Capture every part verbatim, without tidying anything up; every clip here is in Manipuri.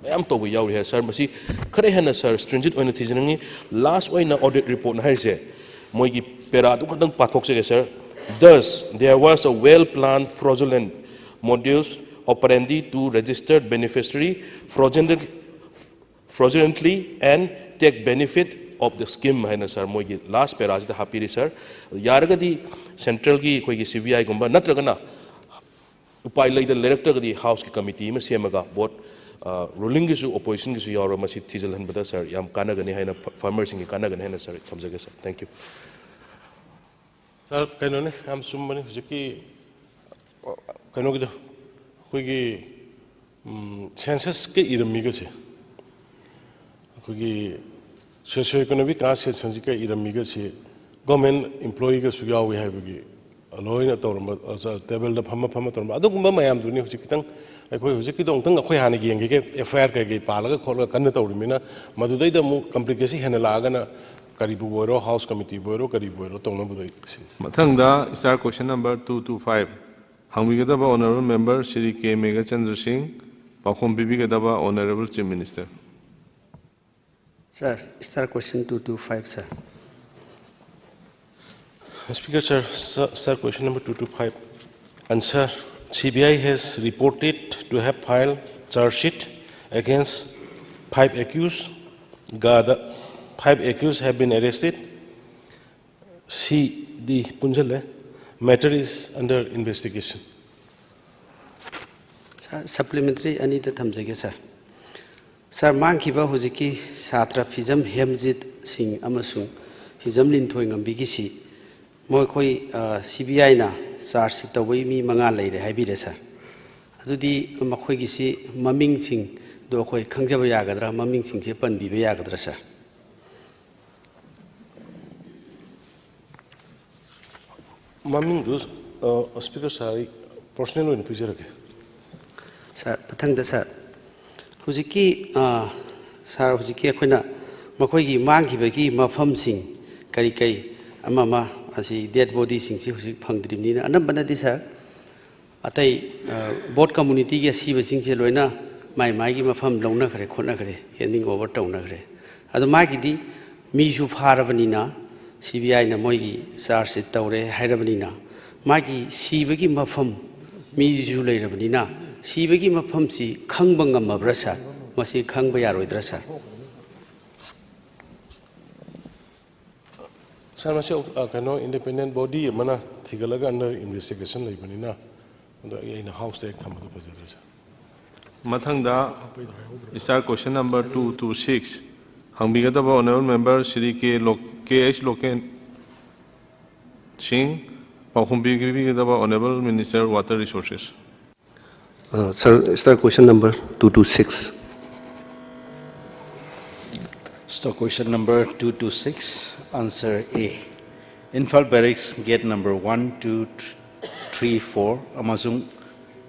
ꯃꯌꯥꯝ ꯇꯧꯕ ꯌꯥꯎꯔꯤ ꯍꯥꯏ꯫ ꯁꯥꯔ, ꯃꯁꯤ ꯈꯔ ꯍꯦꯟꯅ, ꯁꯥꯔ, stringent ꯑꯣꯏꯅ ꯊꯤꯖꯅꯤꯡꯉꯤ꯫ Last ꯑꯣꯏꯅ audit reportꯅ ꯍꯥꯏꯔꯤꯁꯦ, ꯃꯣꯏꯒꯤ paraꯗꯨ ꯈꯛꯇꯪ ꯄꯥꯊꯣꯛꯆꯒꯦ, ꯁꯥꯔ꯫ Thus, there was a well-planned fraudulent modus operandi to register beneficiary fraudulent, fraudulently and take benefit of the scheme ꯍꯥꯏꯅ, ꯁꯥꯔ, ꯃꯣꯏꯒꯤ last paraꯁꯤꯗ ꯍꯥꯞꯄꯤꯔꯤ, ꯁꯥꯔ꯫ ꯌꯥꯔꯒꯗꯤ centralꯒꯤ ꯑꯩꯈꯣꯏꯒꯤ CBIꯒꯨꯝꯕ ꯅꯠꯇ꯭ꯔꯒꯅ ꯎꯄꯥꯏ ꯂꯩꯇꯅ ꯂꯩꯔꯛꯇ꯭ꯔꯒꯗꯤ Houseꯀꯤ committee ꯑꯃ ꯁꯦꯝꯃꯒ both, ꯑ, rulingꯒꯤꯁꯨ oppositionꯒꯤꯁꯨ ꯌꯥꯎꯔꯒ ꯃꯁꯤ ꯊꯤꯖꯤꯜꯍꯟꯕꯗ, ꯁꯥꯔ, ꯌꯥꯝ ꯀꯥꯟꯅꯒꯅꯤ ꯍꯥꯏꯅ, ꯐ-, farmerꯁꯤꯡꯒꯤ ꯀꯥꯟꯅꯒꯅꯤ ꯍꯥꯏꯅ, ꯁꯥꯔ, ꯊꯝꯖꯒꯦ, ꯁꯥꯔ꯫ Thank you꯫ ꯁꯥꯔ, ꯀꯩꯅꯣꯅꯤ, ꯌꯥꯝ ꯆꯨꯝꯕꯅꯤ꯫ ꯍꯧꯖꯤꯛꯀꯤ, ꯑ, ꯀꯩꯅꯣꯒꯤꯗꯣ, ꯑꯩꯈꯣꯏꯒꯤ, ꯎꯝ, censusꯀ ꯏꯔꯝꯃꯤꯒꯁꯦ, ꯑꯩꯈꯣꯏꯒꯤ socio economic class censusꯀ ꯏꯔꯝꯃꯤꯒꯁꯦ government employeeꯒꯁꯨ ꯌꯥꯎꯏ ꯍꯥꯏꯕꯒꯤ ꯂꯣꯏꯅ ꯇꯧꯔꯝꯕ, ꯑ, tableꯗ ꯐꯝꯃ ꯐꯝꯃ ꯇꯧꯔꯝꯕ ꯑꯗꯨꯒꯨꯝꯕ ꯃꯌꯥꯝꯗꯨꯅꯤ꯫ ꯍꯧꯖꯤꯛ ꯈꯤꯇꯪ ꯑꯩꯈꯣꯏ ꯍꯧꯖꯤꯛꯀꯤꯗꯣ ꯑꯃꯨꯛꯇꯪ ꯑꯩꯈꯣꯏ ꯍꯥꯟꯅ ꯌꯦꯡꯈꯤꯒꯦ, FIR ꯀꯩꯀꯩ ꯄꯥꯜꯂꯒ ꯈꯣꯠꯂꯒ ꯀꯟꯅ ꯇꯧꯔꯤꯃꯤꯅ, ꯃꯗꯨꯗꯩꯗ ꯑꯃꯨꯛ complication ꯍꯦꯟꯅ ꯂꯥꯛꯑꯒꯅ ꯀꯔꯤꯕꯨ ꯑꯣꯏꯔꯣ, House committeeꯕꯨ ꯑꯣꯏꯔꯣ, ꯀꯔꯤꯕꯨ ꯑꯣꯏꯔꯣ, ꯇꯧꯅꯕꯗꯣ ꯑꯩ ꯁꯤꯅꯤ꯫ ꯃꯊꯪꯗ star question number two two five ꯍꯪꯕꯤꯒꯗꯕ honourable member Shri ꯀꯦ ꯃꯦꯘꯆꯟꯗ꯭ꯔ ꯁꯤꯡ, ꯄꯥꯎꯈꯨꯝ ꯄꯤꯕꯤꯒꯗꯕ honourable Chief Minister꯫ Sir, star question two two five, sir. Speaker, sir, sir, sir, question number two two five. Answer, CBI has reported to have filed charge sheet against five accused. The five accused have been arrested. C D ꯄꯨꯟꯁꯤꯜꯂꯦ꯫ Matter is under investigation. Sir, supplementary ꯑꯅꯤꯗ ꯊꯝꯖꯒꯦ, sir꯫ Sir, ꯃꯥꯡꯈꯤꯕ ꯍꯧꯖꯤꯛꯀꯤ ꯁꯥꯇ꯭ꯔ ꯐꯤꯖꯝ ꯍꯦꯝꯖꯤꯠ ꯁꯤꯡ ꯑꯃꯁꯨꯡ ꯐꯤꯖꯝ ꯂꯤꯟꯊꯣꯏ ꯉꯝꯕꯤꯒꯤꯁꯤ ꯃꯈꯣꯏ, ꯑ, CBIꯅ charge sheet ꯇꯧꯕꯒꯤ ꯃꯤ ꯃꯉꯥ ꯂꯩꯔꯦ ꯍꯥꯏꯕꯤꯔꯦ, sir꯫ ꯑꯗꯨꯗꯤ ꯃꯈꯣꯏꯒꯤꯁꯤ ꯃꯃꯤꯡꯁꯤꯡꯗꯣ ꯑꯩꯈꯣꯏ ꯈꯪꯖꯕ ꯌꯥꯒꯗ꯭ꯔꯥ? ꯃꯃꯤꯡꯁꯤꯡꯁꯦ ꯄꯟꯕꯤꯕ ꯌꯥꯒꯗ꯭ꯔꯥ, sir? ꯃꯃꯤꯡꯗꯨ, ꯑ, Speaker, sir, ꯑꯩ personal ꯑꯣꯏꯅ ꯄꯤꯖꯔꯒꯦ꯫ Sir, ꯃꯊꯪꯗ, sir, ꯍꯧꯖꯤꯛꯀꯤ, ꯑ, sir, ꯍꯧꯖꯤꯛꯀꯤ ꯑꯩꯈꯣꯏꯅ ꯃꯈꯣꯏꯒꯤ ꯃꯥꯡꯈꯤꯕꯒꯤ ꯃꯐꯝꯁꯤꯡ ꯀꯔꯤ ꯀꯔꯤ ꯑꯃ ꯑꯃ ꯑꯁꯤ dead bodyꯁꯤꯡꯁꯤ ꯍꯧꯖꯤꯛ ꯐꯪꯗ꯭ꯔꯤꯕꯅꯤꯅ, ꯑꯅꯝꯕꯅꯗꯤ, sir, ꯑꯇꯩ, ꯑ, boat communityꯒꯤ ꯑꯁꯤꯕꯁꯤꯡꯁꯦ ꯂꯣꯏꯅ ꯃꯥꯏ ꯃꯥꯏꯒꯤ ꯃꯐꯝ ꯂꯧꯅꯈ꯭ꯔꯦ, ꯈꯣꯠꯅꯈ꯭ꯔꯦ, ꯍꯦꯟꯗꯤꯡ ꯑꯣꯚꯔ ꯇꯧꯅꯈ꯭ꯔꯦ꯫ ꯑꯗꯣ ꯃꯥꯒꯤꯗꯤ ꯃꯤꯁꯨ ꯐꯥꯔꯕꯅꯤꯅ, ꯁꯤ ꯕꯤ ꯑꯥꯏꯅ ꯃꯣꯏꯒꯤ ꯆꯥꯔꯖꯁꯦ ꯇꯧꯔꯦ ꯍꯥꯏꯔꯕꯅꯤꯅ, ꯃꯥꯒꯤ ꯁꯤꯕꯒꯤ ꯃꯐꯝ ꯃꯤꯁꯨ ꯂꯩꯔꯕꯅꯤꯅ, ꯁꯤꯕꯒꯤ ꯃꯐꯝꯁꯤ ꯈꯪꯕ ꯉꯝꯃꯕ꯭ꯔꯥ ꯁꯥꯔ? ꯃꯁꯤ ꯈꯪꯕ ꯌꯥꯔꯣꯏꯗ꯭ꯔꯥ ꯁꯥꯔ? ꯁꯥꯔ, ꯃꯁꯤ ꯑ, ꯀꯩꯅꯣ, ꯏꯟꯗꯤꯄꯦꯟꯗꯦꯟ ꯕꯣꯗꯤ ꯑꯃꯅ ꯊꯤꯒꯠꯂꯒ ꯑꯟꯗꯔ ꯏꯟꯚꯦꯁꯇꯤꯒꯦꯁꯟ ꯂꯩꯕꯅꯤꯅ, ꯑꯗꯣ ꯑꯩ, ꯑꯩꯅ ꯍꯥꯎꯁꯇ ꯍꯦꯛ ꯊꯝꯕꯗꯣ ꯐꯖꯗ꯭ꯔꯦ, ꯁꯥꯔ꯫ ꯃꯊꯪꯗ starred question number two two six ꯍꯪꯕꯤꯒꯗꯕ ꯑꯣꯅꯔꯦꯕꯜ ꯃꯦꯝꯕꯔ ꯁ꯭ꯔꯤ ꯀꯦ ꯂꯣ-, ꯀꯦ ꯑꯩꯆ ꯂꯣꯀꯦꯟ ꯁꯤꯡ, ꯄꯥꯎꯈꯨꯝ ꯄꯤꯕꯤꯒꯗꯕ honourable minister water resources. Uh, sir, sir, question number two two six. So question number two two six, answer A. Imphal Barracks gate number one, two, three, four ꯑꯃꯁꯨꯡ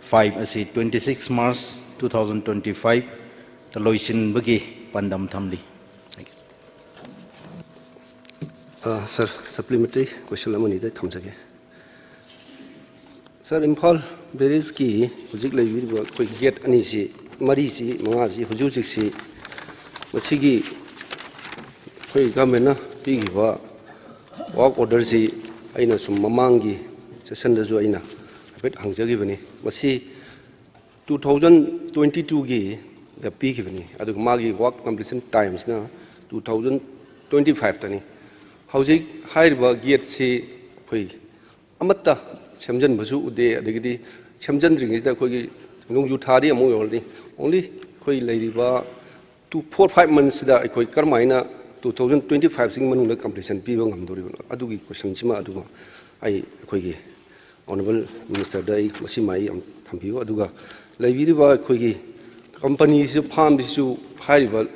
five ꯑꯁꯤ twenty six March two thousand twenty five ꯇ ꯂꯣꯏꯁꯤꯟꯕꯒꯤ ꯄꯥꯟꯗꯝ ꯊꯝꯂꯤ꯫ Thank you. Uh, sir, supplementary question ꯑꯃꯅꯤꯗ ꯊꯝꯖꯒꯦ꯫ Sir, ꯏꯝꯐꯥꯜ ꯕꯦꯔꯦꯖꯀꯤ ꯍꯧꯖꯤꯛ ꯂꯩꯕꯤꯔꯤꯕ ꯑꯩꯈꯣꯏ ꯒꯦꯠ ꯑꯅꯤꯁꯤ, ꯃꯔꯤꯁꯤ, ꯃꯉꯥꯁꯤ ꯍꯧꯖꯤꯛ ꯍꯧꯖꯤꯛꯁꯤ ꯃꯁꯤꯒꯤ ꯑꯩꯈꯣꯏ ꯒꯚꯔꯟꯃꯦꯟꯅ ꯄꯤꯈꯤꯕ ꯋꯥꯔꯛ ꯑꯣꯔꯗꯔꯁꯤ ꯑꯩꯅ ꯁꯨꯝ ꯃꯃꯥꯡꯒꯤ ꯁꯦꯁꯟꯗꯁꯨ ꯑꯩꯅ ꯍꯥꯏꯐꯦꯠ ꯍꯪꯖꯈꯤꯕꯅꯤ꯫ ꯃꯁꯤ two thousand twenty two ꯒꯤꯗ ꯄꯤꯈꯤꯕꯅꯤ, ꯑꯗꯨꯒ ꯃꯥꯒꯤ ꯋꯥꯔꯛ ꯀꯝꯄ꯭ꯂꯤꯁꯟ ꯇꯥꯏꯝꯁꯤꯅ two thousand twenty five ꯇꯅꯤ꯫ ꯍꯧꯖꯤꯛ ꯍꯥꯏꯔꯤꯕ ꯒꯦꯠꯁꯤ ꯑꯩꯈꯣꯏ ꯑꯃꯠꯇ ꯁꯦꯝꯖꯤꯟꯕꯁꯨ ꯎꯗꯦ, ꯑꯗꯒꯤꯗꯤ ꯁꯦꯝꯖꯤꯟꯗ꯭ꯔꯤꯉꯩꯁꯤꯗ ꯑꯩꯈꯣꯏꯒꯤ ꯅꯣꯡꯖꯨ ꯊꯥꯗꯤ ꯑꯃꯨꯛ ꯌꯧꯔꯅꯤ꯫ Only ꯑꯩꯈꯣꯏ ꯂꯩꯔꯤꯕ two, four, five months ꯁꯤꯗ ꯑꯩꯈꯣꯏ ꯀꯔꯝꯍꯥꯏꯅ two thousand twenty five ꯁꯤꯒꯤ ꯃꯅꯨꯡꯗ ꯀꯝꯄ꯭ꯂꯤꯁꯟ ꯄꯤꯕ ꯉꯝꯗꯣꯔꯤꯕꯅꯣ, ꯑꯗꯨꯒꯤ ꯀꯣꯏꯁꯟꯁꯤꯃ ꯑꯗꯨꯒ ꯑꯩ ꯑꯩꯈꯣꯏꯒꯤ ꯑꯣꯅꯔꯦꯕꯜ ꯃꯤꯅꯤꯁꯇꯔꯗ ꯑꯩ ꯃꯁꯤꯃ ꯑꯩ ꯑꯃ ꯊꯝꯕꯤꯌꯨ꯫ ꯑꯗꯨꯒ ꯂꯩꯕꯤꯔꯤꯕ ꯑꯩꯈꯣꯏꯒꯤ ꯀꯝꯄꯅꯤꯁꯤꯁꯨ, ꯐꯥꯝꯁꯤꯁꯨ, ꯍꯥꯏꯔꯤꯕ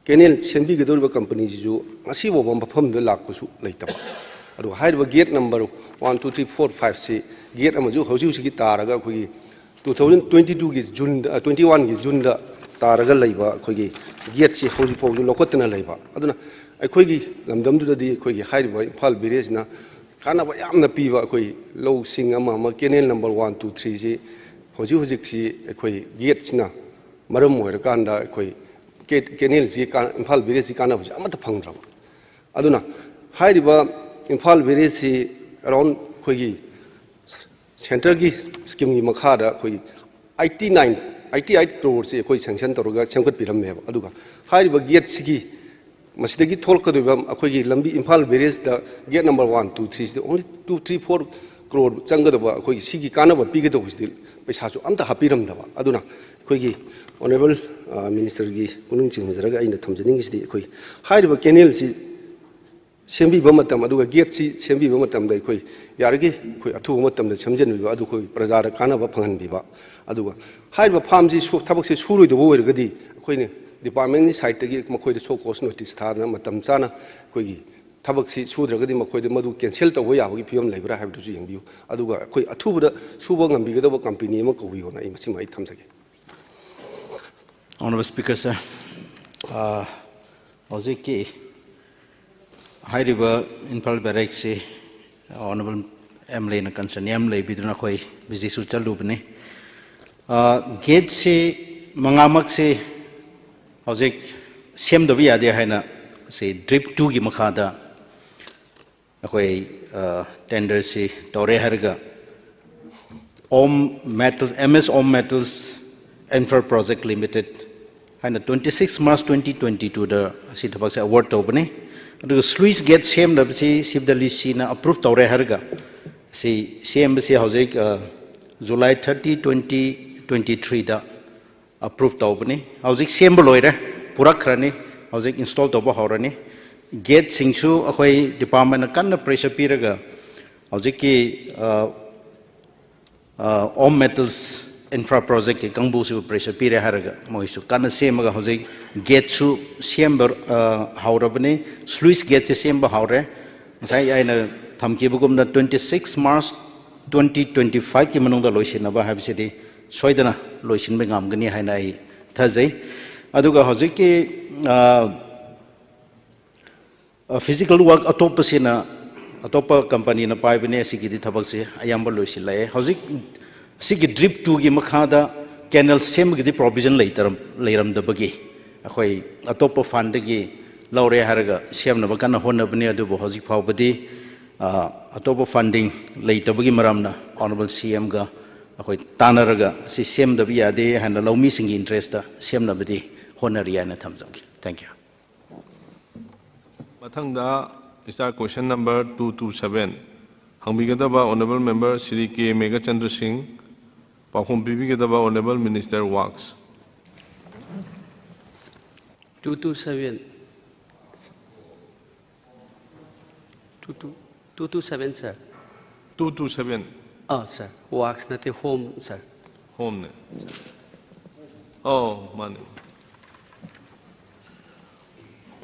ꯀꯦꯅꯦꯜ ꯁꯦꯝꯕꯤꯒꯗꯧꯔꯤꯕ ꯀꯝꯄꯅꯤꯁꯤꯁꯨ ꯉꯁꯤ ꯐꯥꯎꯕ ꯃꯐꯝꯗ ꯂꯥꯛꯄꯁꯨ ꯂꯩꯇꯕ꯫ ꯑꯗꯨꯒ ꯍꯥꯏꯔꯤꯕ gate number one, two, three, four, five ꯁꯤ ꯒꯦꯠ ꯑꯃꯁꯨ ꯍꯧꯖꯤꯛ ꯍꯧꯖꯤꯛꯀꯤ ꯇꯥꯔꯒ ꯑꯩꯈꯣꯏꯒꯤ two thousand twenty two ꯒꯤ ꯖꯨꯟꯗ, twenty one ꯒꯤ ꯖꯨꯟꯗ ꯇꯥꯔꯒ ꯂꯩꯕ ꯑꯩꯈꯣꯏꯒꯤ ꯒꯦꯠꯁꯤ ꯍꯧꯖꯤꯛ ꯐꯥꯎꯁꯨ ꯂꯧꯈꯠꯇꯅ ꯂꯩꯕ꯫ ꯑꯗꯨꯅ ꯑꯩꯈꯣꯏꯒꯤ ꯂꯝꯗꯝꯗꯨꯗꯗꯤ ꯑꯩꯈꯣꯏꯒꯤ ꯍꯥꯏꯔꯤꯕ ꯏꯝꯐꯥꯜ ꯕꯦꯔꯦꯖꯅ ꯀꯥꯟꯅꯕ ꯌꯥꯝꯅ ꯄꯤꯕ, ꯑꯩꯈꯣꯏ ꯂꯧꯁꯤꯡ ꯑꯃ ꯑꯃ canal number one, two, three ꯁꯤ ꯍꯧꯖꯤꯛ ꯍꯧꯖꯤꯛꯁꯤ ꯑꯩꯈꯣꯏ ꯒꯦꯠꯁꯤꯅ ꯃꯔꯝ ꯑꯣꯏꯔꯀꯥꯟꯗ ꯑꯩꯈꯣꯏ ꯀꯦ-, ꯀꯦꯅꯦꯜꯁꯤ ꯀꯥ-, ꯏꯝꯐꯥꯜ ꯚꯤꯂꯦꯖꯁꯤ ꯀꯥꯟꯅꯕꯁꯤ ꯑꯃꯠꯇ ꯐꯪꯗ꯭ꯔꯕ꯫ ꯑꯗꯨꯅ ꯍꯥꯏꯔꯤꯕ ꯏꯝꯐꯥꯜ ꯚꯤꯂꯦꯖꯁꯤ ꯑꯦꯔꯥꯎꯟ ꯑꯩꯈꯣꯏꯒꯤ ꯁꯦꯟꯇꯔꯒꯤ ꯁ꯭ꯀꯤꯝꯒꯤ ꯃꯈꯥꯗ ꯑꯩꯈꯣꯏ eighty nine, eighty eight crore ꯁꯤ ꯑꯩꯈꯣꯏ ꯁꯦꯡꯁꯟ ꯇꯧꯔꯒ ꯁꯦꯝꯒꯠꯄꯤꯔꯝꯃꯦꯕ꯫ ꯑꯗꯨꯒ ꯍꯥꯏꯔꯤꯕ ꯒꯦꯠꯁꯤꯒꯤ ꯃꯁꯤꯗꯒꯤ ꯊꯣꯛꯂꯛꯀꯗꯧꯔꯤꯕ ꯑꯩꯈꯣꯏꯒꯤ ꯂꯝꯕꯤ Imphal ꯚꯤꯂꯦꯖꯇ gate number one, two, three ꯁꯤꯗ only two, three, four crore ꯆꯪꯒꯗꯕ ꯑꯩꯈꯣꯏꯒꯤ ꯁꯤꯒꯤ ꯀꯥꯟꯅꯕ ꯄꯤꯒꯗꯧꯕꯁꯤꯗꯤ ꯄꯩꯁꯥꯁꯨ ꯑꯝꯇ ꯍꯥꯞꯄꯤꯔꯝꯗꯕ꯫ ꯑꯗꯨꯅ ꯑꯩꯈꯣꯏꯒꯤ ꯑꯣꯅꯔꯦꯕꯜ ꯃꯤꯅꯤꯁꯇꯔꯒꯤ ꯄꯨꯛꯅꯤꯡ ꯆꯤꯡꯁꯤꯟꯖꯔꯒ ꯑꯩꯅ ꯊꯝꯖꯅꯤꯡꯉꯤꯁꯤꯗꯤ ꯑꯩꯈꯣꯏ ꯍꯥꯏꯔꯤꯕ ꯀꯦꯅꯦꯜꯁꯤ ꯁꯦꯝꯕꯤꯕ ꯃꯇꯝ ꯑꯗꯨꯒ ꯒꯦꯠꯁꯤ ꯁꯦꯝꯕꯤꯕ ꯃꯇꯝꯗ ꯑꯩꯈꯣꯏ ꯌꯥꯔꯤꯈꯩ ꯑꯩꯈꯣꯏ ꯑꯊꯨꯕ ꯃꯇꯝꯗ ꯁꯦꯝꯖꯤꯟꯕꯤꯕ, ꯑꯗꯨ ꯑꯩꯈꯣꯏ ꯄ꯭ꯔꯖꯥꯗ ꯀꯥꯟꯅꯕ ꯐꯪꯍꯟꯕꯤꯕ꯫ ꯑꯗꯨꯒ ꯍꯥꯏꯔꯤꯕ ꯐꯥꯝꯁꯤ ꯁꯨ-, ꯊꯕꯛꯁꯤ ꯁꯨꯔꯣꯏꯗꯕ ꯑꯣꯏꯔꯒꯗꯤ ꯑꯩꯈꯣꯏꯅ ꯗꯤꯄꯥꯔꯠꯃꯦꯟꯒꯤ ꯁꯥꯏꯠꯇꯒꯤ ꯃꯈꯣꯏꯗ show cause notice ꯊꯥꯗꯅ ꯃꯇꯝ ꯆꯥꯅ ꯑꯩꯈꯣꯏꯒꯤ ꯊꯕꯛꯁꯤ ꯁꯨꯗ꯭ꯔꯒꯗꯤ ꯃꯈꯣꯏꯗ ꯃꯗꯨ ꯀꯦꯟꯁꯦꯜ ꯇꯧꯕ ꯌꯥꯕꯒꯤ ꯐꯤꯕꯝ ꯂꯩꯕ꯭ꯔꯥ ꯍꯥꯏꯕꯗꯨꯁꯨ ꯌꯦꯡꯕꯤꯌꯨ꯫ ꯑꯗꯨꯒ ꯑꯩꯈꯣꯏ ꯑꯊꯨꯕꯗ ꯁꯨꯕ ꯉꯝꯕꯤꯒꯗꯕ ꯀꯝꯄꯦꯅꯤ ꯑꯃ ꯀꯧꯕꯤꯌꯣꯅ ꯑꯩ ꯃꯁꯤꯃ ꯑꯩ ꯊꯝꯖꯒꯦ꯫ Honorable Speaker, sir, ꯑ, ꯍꯧꯖꯤꯛꯀꯤ ꯍꯥꯏꯔꯤꯕ ꯏꯝꯐꯥꯜ ꯕꯦꯔꯦꯛꯁꯤ Honorable MLAꯅ concern ꯌꯥꯝ ꯂꯩꯕꯤꯗꯨꯅ ꯑꯩꯈꯣꯏ visit ꯁꯨ ꯆꯠꯂꯨꯕꯅꯤ꯫ ꯑ, ꯒꯦꯠꯁꯤ ꯃꯉꯥꯃꯛꯁꯤ ꯍꯧꯖꯤꯛ ꯁꯦꯝꯗꯕ ꯌꯥꯗꯦ ꯍꯥꯏꯅ ꯁꯤ DREAP two ꯒꯤ ꯃꯈꯥꯗ ꯑꯩꯈꯣꯏ, ꯑ, tender ꯁꯤ ꯇꯧꯔꯦ ꯍꯥꯏꯔꯒ Om Metals, M S Om Metals Infra Project Limited ꯍꯥꯏꯅ twenty six March twenty twenty two ꯗ ꯑꯁꯤ ꯊꯕꯛꯁꯦ award ꯇꯧꯕꯅꯤ꯫ ꯑꯗꯨꯒ sluice gate ꯁꯦꯝꯅꯕꯁꯤ CWCꯅ approve ꯇꯧꯔꯦ ꯍꯥꯏꯔꯒ ꯁꯤ ꯁꯦꯝꯕꯁꯤ ꯍꯧꯖꯤꯛ, ꯑ, July thirty, twenty twenty three ꯗ approve ꯇꯧꯕꯅꯤ꯫ ꯍꯧꯖꯤꯛ ꯁꯦꯝꯕ ꯂꯣꯏꯔꯦ, ꯄꯨꯔꯛꯈ꯭ꯔꯅꯤ, ꯍꯧꯖꯤꯛ install ꯇꯧꯕ ꯍꯧꯔꯅꯤ꯫ ꯒꯦꯠꯁꯤꯡꯁꯨ ꯑꯩꯈꯣꯏ departmentꯅ ꯀꯟꯅ pressure ꯄꯤꯔꯒ ꯍꯧꯖꯤꯛꯀꯤ, ꯑ, ꯑ, Om Metals Infra Projectꯀꯤ ꯀꯥꯡꯕꯨꯁꯤꯕꯨ pressure ꯄꯤꯔꯦ ꯍꯥꯏꯔꯒ ꯃꯣꯏꯁꯨ ꯀꯟꯅ ꯁꯦꯝꯃꯒ ꯍꯧꯖꯤꯛ ꯒꯦꯠꯁꯨ ꯁꯦꯝꯕ, ꯑ, ꯍꯧꯔꯕꯅꯤ, sluice gateꯁꯦ ꯁꯦꯝꯕ ꯍꯧꯔꯦ꯫ ꯉꯁꯥꯏ ꯑꯩꯅ ꯊꯝꯈꯤꯕꯒꯨꯝꯅ twenty six March twenty twenty five ꯀꯤ ꯃꯅꯨꯡꯗ ꯂꯣꯏꯁꯤꯟꯅꯕ ꯍꯥꯏꯕꯁꯤꯗꯤ ꯁꯣꯏꯗꯅ ꯂꯣꯏꯁꯤꯟꯕ ꯉꯝꯒꯅꯤ ꯍꯥꯏꯅ ꯑꯩ ꯊꯥꯖꯩ꯫ ꯑꯗꯨꯒ ꯍꯧꯖꯤꯛꯀꯤ, ꯑ, ꯑ, physical work ꯑꯇꯣꯞꯄꯁꯤꯅ, ꯑꯇꯣꯞꯄ ꯀꯝꯄꯅꯤꯅ ꯄꯥꯏꯕꯅꯦ, ꯑꯁꯤꯒꯤꯗꯤ ꯊꯕꯛꯁꯦ ꯑꯌꯥꯝꯕ ꯂꯣꯏꯁꯤꯜꯂꯛꯑꯦ꯫ ꯍꯧꯖꯤꯛ ꯁꯤꯒꯤ DREAP two ꯒꯤ ꯃꯈꯥꯗ canal ꯁꯦꯝꯕꯒꯤꯗꯤ provision ꯂꯩꯇꯔꯝ-, ꯂꯩꯔꯝꯗꯕꯒꯤ ꯑꯩꯈꯣꯏ ꯑꯇꯣꯞꯄ fundꯗꯒꯤ ꯂꯧꯔꯦ ꯍꯥꯏꯔꯒ ꯁꯦꯝꯅꯕ ꯀꯟꯅ ꯍꯣꯠꯅꯕꯅꯤ꯫ ꯑꯗꯨꯕꯨ ꯍꯧꯖꯤꯛ ꯐꯥꯎꯕꯗꯤ, ꯑ, ꯑꯇꯣꯞꯄ funding ꯂꯩꯇꯕꯒꯤ ꯃꯔꯝꯅ Honourable CMꯒ ꯑꯩꯈꯣꯏ ꯇꯥꯟꯅꯔꯒ ꯁꯤ ꯁꯦꯝꯗꯕ ꯌꯥꯗꯦ ꯍꯥꯏꯅ ꯂꯧꯃꯤꯁꯤꯡꯒꯤ interestꯇ ꯁꯦꯝꯅꯕꯗꯤ ꯍꯣꯠꯅꯔꯤ ꯍꯥꯏꯅ ꯊꯝꯖꯒꯦ꯫ Thank you꯫ ꯃꯊꯪꯗ, Mister, question number two two seven ꯍꯪꯕꯤꯒꯗꯕ Honourable Member Shri ꯀꯦ ꯃꯦꯘꯆꯟꯗ꯭ꯔ ꯁꯤꯡ, ꯄꯥꯎꯈꯨꯝ ꯄꯤꯕꯤꯒꯗꯕ Honourable Minister Works꯫ Two two seven. Two two, two two seven, sir. Two two seven. ꯑꯥ, sir, Works ꯅꯠꯇꯦ, Home, sir. Homeꯅꯦ꯫ ꯑꯧ, ꯃꯥꯅꯦ꯫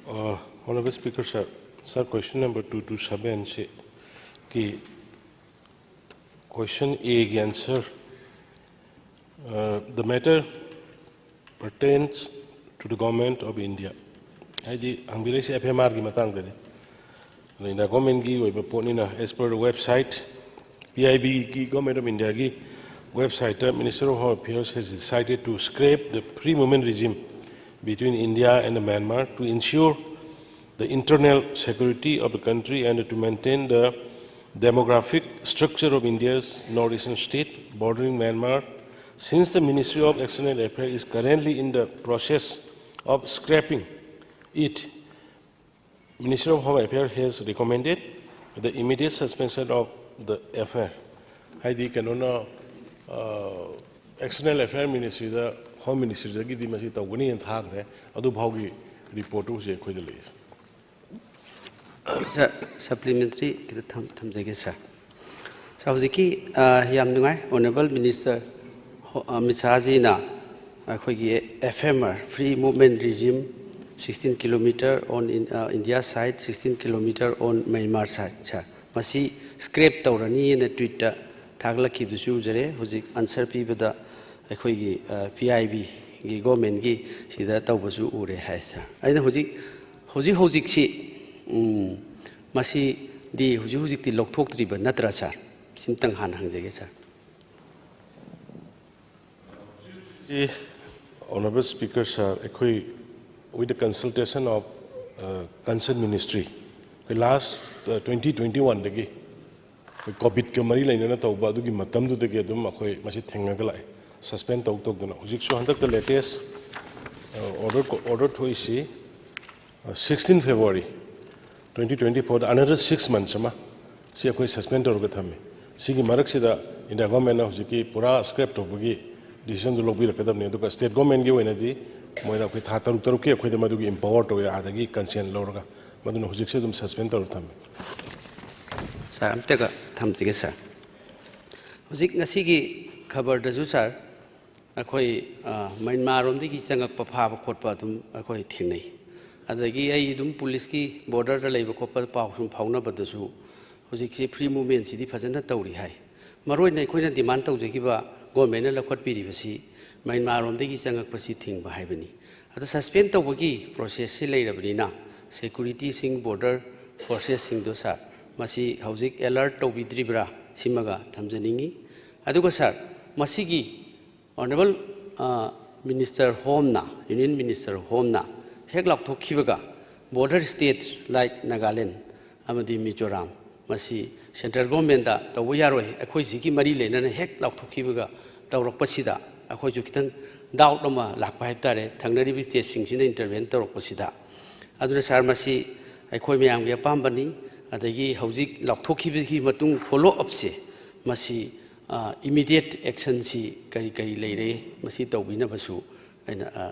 Uh, Honorable Speaker, sir, sir, question number two two seven ꯁꯤꯒꯤ question A ꯒꯤ answer, uh, the matter pertains to the Government of India. ꯍꯥꯏꯗꯤ ꯍꯪꯕꯤꯔꯛꯏꯁꯦ FMRꯒꯤ ꯃꯇꯥꯡꯗꯅꯤ꯫ ꯑꯗꯨꯅ Governmentꯀꯤ ꯑꯣꯏꯕ ꯄꯣꯠꯅꯤꯅ, as per the website, PIBꯒꯤ, Government of Indiaꯒꯤ websiteꯇ, Minister of Home Affairs has decided to scrap the free movement regime between India and Myanmar to ensure the internal security of the country and to maintain the demographic structure of India's northeastern state bordering Myanmar. Since the Ministry of External Affairs is currently in the process of scrapping it, Ministry of Home Affairs has recommended the immediate suspension of the affair. ꯍꯥꯏꯗꯤ ꯀꯩꯅꯣꯅ, ꯑ, External Affairs Ministryꯗ, Home Ministryꯗꯒꯤꯗꯤ ꯃꯁꯤ ꯇꯧꯒꯅꯤꯅ ꯊꯥꯈ꯭ꯔꯦ꯫ ꯑꯗꯨ ꯐꯥꯎꯒꯤ reportꯇꯨ ꯍꯧꯖꯤꯛ ꯑꯩꯈꯣꯏꯗ ꯂꯩ꯫ Sir, supplementary ꯈꯤꯇ ꯊꯝ-, ꯊꯝꯖꯒꯦ, sir꯫ Sir, ꯍꯧꯖꯤꯛꯀꯤ, ꯑ, ꯌꯥꯝ ꯅꯨꯡꯉꯥꯏ, Honourable Minister ꯍꯣ-, ꯑꯃꯤꯠ ꯁꯥꯍꯖꯤꯅ ꯑꯩꯈꯣꯏꯒꯤ FMR, Free Movement Regime, sixteen kilometer on in, uh, India side, sixteen kilometer on Myanmar side, sir꯫ ꯃꯁꯤ scrap ꯇꯧꯔꯅꯤꯅ tweetꯇ ꯊꯥꯒꯠꯂꯛꯈꯤꯕꯗꯨꯁꯨ ꯎꯖꯔꯦ꯫ ꯍꯧꯖꯤꯛ answer ꯄꯤꯕꯗ ꯑꯩꯈꯣꯏꯒꯤ, ꯑ, PIBꯒꯤ, Governmentꯀꯤ ꯁꯤꯗ ꯇꯧꯕꯁꯨ ꯎꯔꯦ ꯍꯥꯏ, sir꯫ ꯑꯩꯅ ꯍꯧꯖꯤꯛ, ꯍꯧꯖꯤꯛ ꯍꯧꯖꯤꯛꯁꯤ, ꯎꯝ, ꯃꯁꯤꯗꯤ ꯍꯧꯖꯤꯛ ꯍꯧꯖꯤꯛꯇꯤ ꯂꯧꯊꯣꯛꯇ꯭ꯔꯤꯕ ꯅꯠꯇ꯭ꯔꯥ, sir? ꯁꯤꯝꯇꯪ ꯍꯥꯟꯅ ꯍꯪꯖꯒꯦ, sir꯫ Honorable Speaker, sir, ꯑꯩꯈꯣꯏ with the consultation of uh, concerned ministry, ꯑꯩꯈꯣꯏ ꯂꯥꯁ ꯇ꯭ꯋꯦꯟꯇꯤ ꯇ꯭ꯋꯦꯟꯇꯤ ꯋꯥꯟꯗꯒꯤ ꯑꯩꯈꯣꯏ ꯀꯣꯚꯤꯗꯀ ꯃꯔꯤ ꯂꯩꯅꯅ ꯇꯧꯕ ꯑꯗꯨꯒꯤ ꯃꯇꯝꯗꯨꯗꯒꯤ ꯑꯗꯨꯝ ꯑꯩꯈꯣꯏ ꯃꯁꯤ ꯊꯦꯡꯅꯒ ꯂꯥꯛꯑꯦ, ꯁꯁꯄꯦꯟ ꯇꯧ ꯇꯧꯗꯅ꯫ ꯍꯧꯖꯤꯛꯁꯨ ꯍꯟꯗꯛꯇ ꯂꯦꯇꯦꯁ ꯑꯣꯔꯗꯔ ꯑꯣꯔꯗꯔ ꯊꯣꯛꯏꯁꯤ ꯁꯤꯛꯁꯇꯤꯟ ꯐꯦꯕ꯭ꯔꯨꯋꯥꯔꯤ ꯇ꯭ꯋꯦꯟꯇꯤ ꯇ꯭ꯋꯦꯟꯇꯤ ꯐꯣꯔꯗ ꯑꯅꯗꯔ ꯁꯤꯛꯁ ꯃꯟꯁ ꯑꯃ ꯁꯤ ꯑꯩꯈꯣꯏ ꯁꯁꯄꯦꯟ ꯇꯧꯔꯒ ꯊꯝꯃꯤ꯫ ꯁꯤꯒꯤ ꯃꯔꯛꯁꯤꯗ ꯏꯟꯗꯤꯌꯥ ꯒꯣꯔꯃꯦꯟꯅ ꯍꯧꯖꯤꯛꯀꯤ ꯄꯨꯔꯥ ꯁ꯭ꯀ꯭ꯔꯦꯞ ꯇꯧꯕꯒꯤ ꯗꯤꯁꯤꯖꯟꯗꯨ ꯂꯧꯕꯤꯔꯛꯀꯗꯕꯅꯤ꯫ ꯑꯗꯨꯒ ꯁ꯭ꯇꯦꯠ ꯒꯣꯔꯃꯦꯟꯒꯤ ꯑꯣꯏꯅꯗꯤ ꯃꯣꯏꯗ ꯑꯩꯈꯣꯏ ꯊꯥ ꯇꯔꯨꯛ ꯇꯔꯨꯛꯀꯤ ꯑꯩꯈꯣꯏꯗ ꯃꯗꯨꯒꯤ ꯑꯦꯝꯄꯥꯋꯔ ꯇꯧꯋꯦ, ꯑꯥꯗꯒꯤ ꯀꯟꯁꯦꯟ ꯂꯧꯔꯒ꯫ ꯃꯗꯨꯅ ꯍꯧꯖꯤꯛꯁꯨ ꯑꯗꯨꯝ ꯁꯁꯄꯦꯟ ꯇꯧꯔꯒ ꯊꯝꯃꯤ꯫ ꯁꯥꯔ, ꯑꯝꯇꯒ ꯊꯝꯖꯒꯦ ꯁꯥꯔ꯫ ꯍꯧꯖꯤꯛ ꯉꯁꯤꯒꯤ ꯈꯕꯔꯗꯁꯨ ꯁꯥꯔ, ꯑꯩꯈꯣꯏ ꯃꯌꯥꯟꯃꯥꯔꯔꯣꯝꯗꯒꯤ ꯆꯪꯉꯛꯄ ꯐꯥꯕ ꯈꯣꯠꯄ ꯑꯗꯨꯝ ꯑꯩꯈꯣꯏ ꯊꯦꯡꯅꯩ꯫ ꯑꯗꯒꯤ ꯑꯩ ꯑꯗꯨꯝ ꯄꯨꯂꯤꯁꯀꯤ ꯕꯣꯔꯗꯔꯗ ꯂꯩꯕ ꯈꯣꯠꯄ ꯄꯥꯎ ꯁꯨꯝ ꯐꯥꯎꯅꯕꯗꯁꯨ ꯍꯧꯖꯤꯛꯁꯤ ꯐ꯭ꯔꯤ ꯃꯨꯚꯃꯦꯟꯁꯤꯗꯤ ꯐꯖꯅ ꯇꯧꯔꯤ ꯍꯥꯏ꯫ ꯃꯔꯨꯑꯣꯏꯅ ꯑꯩꯈꯣꯏꯅ ꯗꯤꯃꯥꯟ ꯇꯧꯖꯈꯤꯕ ꯒꯣꯔꯃꯦꯟꯅ ꯂꯧꯈꯠꯄꯤꯔꯤꯕꯁꯤ ꯃꯌꯥꯟꯃꯥꯔꯔꯣꯝꯗꯒꯤ ꯆꯪꯉꯛꯄꯁꯤ ꯊꯤꯡꯕ ꯍꯥꯏꯕꯅꯤ꯫ ꯑꯗꯣ ꯁꯁꯄꯦꯟ ꯇꯧꯕꯒꯤ ꯄ꯭ꯔꯣꯁꯦꯁꯁꯤ ꯂꯩꯔꯕꯅꯤꯅ ꯁꯦꯀ꯭ꯌꯨꯔꯤꯇꯤꯁꯤꯡ, ꯕꯣꯔꯗꯔ ꯐꯣꯔꯁꯦꯁꯁꯤꯡꯗꯣ ꯁꯥꯔ, ꯃꯁꯤ ꯍꯧꯖꯤꯛ ꯑꯦꯂꯔꯠ ꯇꯧꯕꯤꯗ꯭ꯔꯤꯕ꯭ꯔꯥ, ꯁꯤꯃꯒ ꯊꯝꯖꯅꯤꯡꯉꯤ꯫ ꯑꯗꯨꯒ ꯁꯥꯔ, ꯃꯁꯤꯒꯤ ꯑꯣꯅꯔꯦꯕꯜ ꯃꯤꯅꯤꯁꯇꯔ ꯍꯣꯝꯅ, ꯌꯨꯅꯤꯌꯟ ꯃꯤꯅꯤꯁꯇꯔ ꯍꯣꯝꯅ ꯍꯦꯛ ꯂꯥꯎꯊꯣꯛꯈꯤꯕꯒ ꯕꯣꯔꯗꯔ ꯁ꯭ꯇꯦꯠ ꯂꯥꯏꯛ ꯅꯥꯒꯥꯂꯦꯟ ꯑꯃꯗꯤ ꯃꯤꯖꯣꯔꯥꯝ, ꯃꯁꯤ ꯁꯦꯟꯇ꯭ꯔꯦꯜ ꯒꯣꯔꯃꯦꯟꯗ ꯇꯧꯕ ꯌꯥꯔꯣꯏ, ꯑꯩꯈꯣꯏ ꯁꯤꯒꯤ ꯃꯔꯤ ꯂꯩꯅꯅ ꯍꯦꯛ ꯂꯥꯎꯊꯣꯛꯈꯤꯕꯒ ꯇꯧꯔꯛꯄꯁꯤꯗ ꯑꯩꯈꯣꯏꯁꯨ ꯈꯤꯇꯪ ꯗꯥꯎꯠ ꯑꯃ ꯂꯥꯛꯄ ꯍꯥꯏꯕ ꯇꯥꯔꯦ, ꯊꯪꯅꯔꯤꯕ ꯁ꯭ꯇꯦꯠꯁꯤꯡꯁꯤꯅ ꯏꯟꯇꯔꯚꯦꯟ ꯇꯧꯔꯛꯄꯁꯤꯗ꯫ ꯑꯗꯨꯅ ꯁꯥꯔ, ꯃꯁꯤ ꯑꯩꯈꯣꯏ ꯃꯌꯥꯝꯒꯤ ꯑꯄꯥꯝꯕꯅꯤ꯫ ꯑꯗꯒꯤ ꯍꯧꯖꯤꯛ ꯂꯥꯎꯊꯣꯛꯈꯤꯕꯒꯤ ꯃꯇꯨꯡ ꯐꯣꯂꯣ ꯑꯞꯁꯦ, ꯃꯁꯤ ꯏꯃꯤꯗꯤꯌꯦꯠ ꯑꯦꯛꯁꯟꯁꯤ ꯀꯔꯤ ꯀꯔꯤ ꯂꯩꯔꯦ, ꯃꯁꯤ ꯇꯧꯕꯤꯅꯕꯁꯨ ꯑꯩꯅ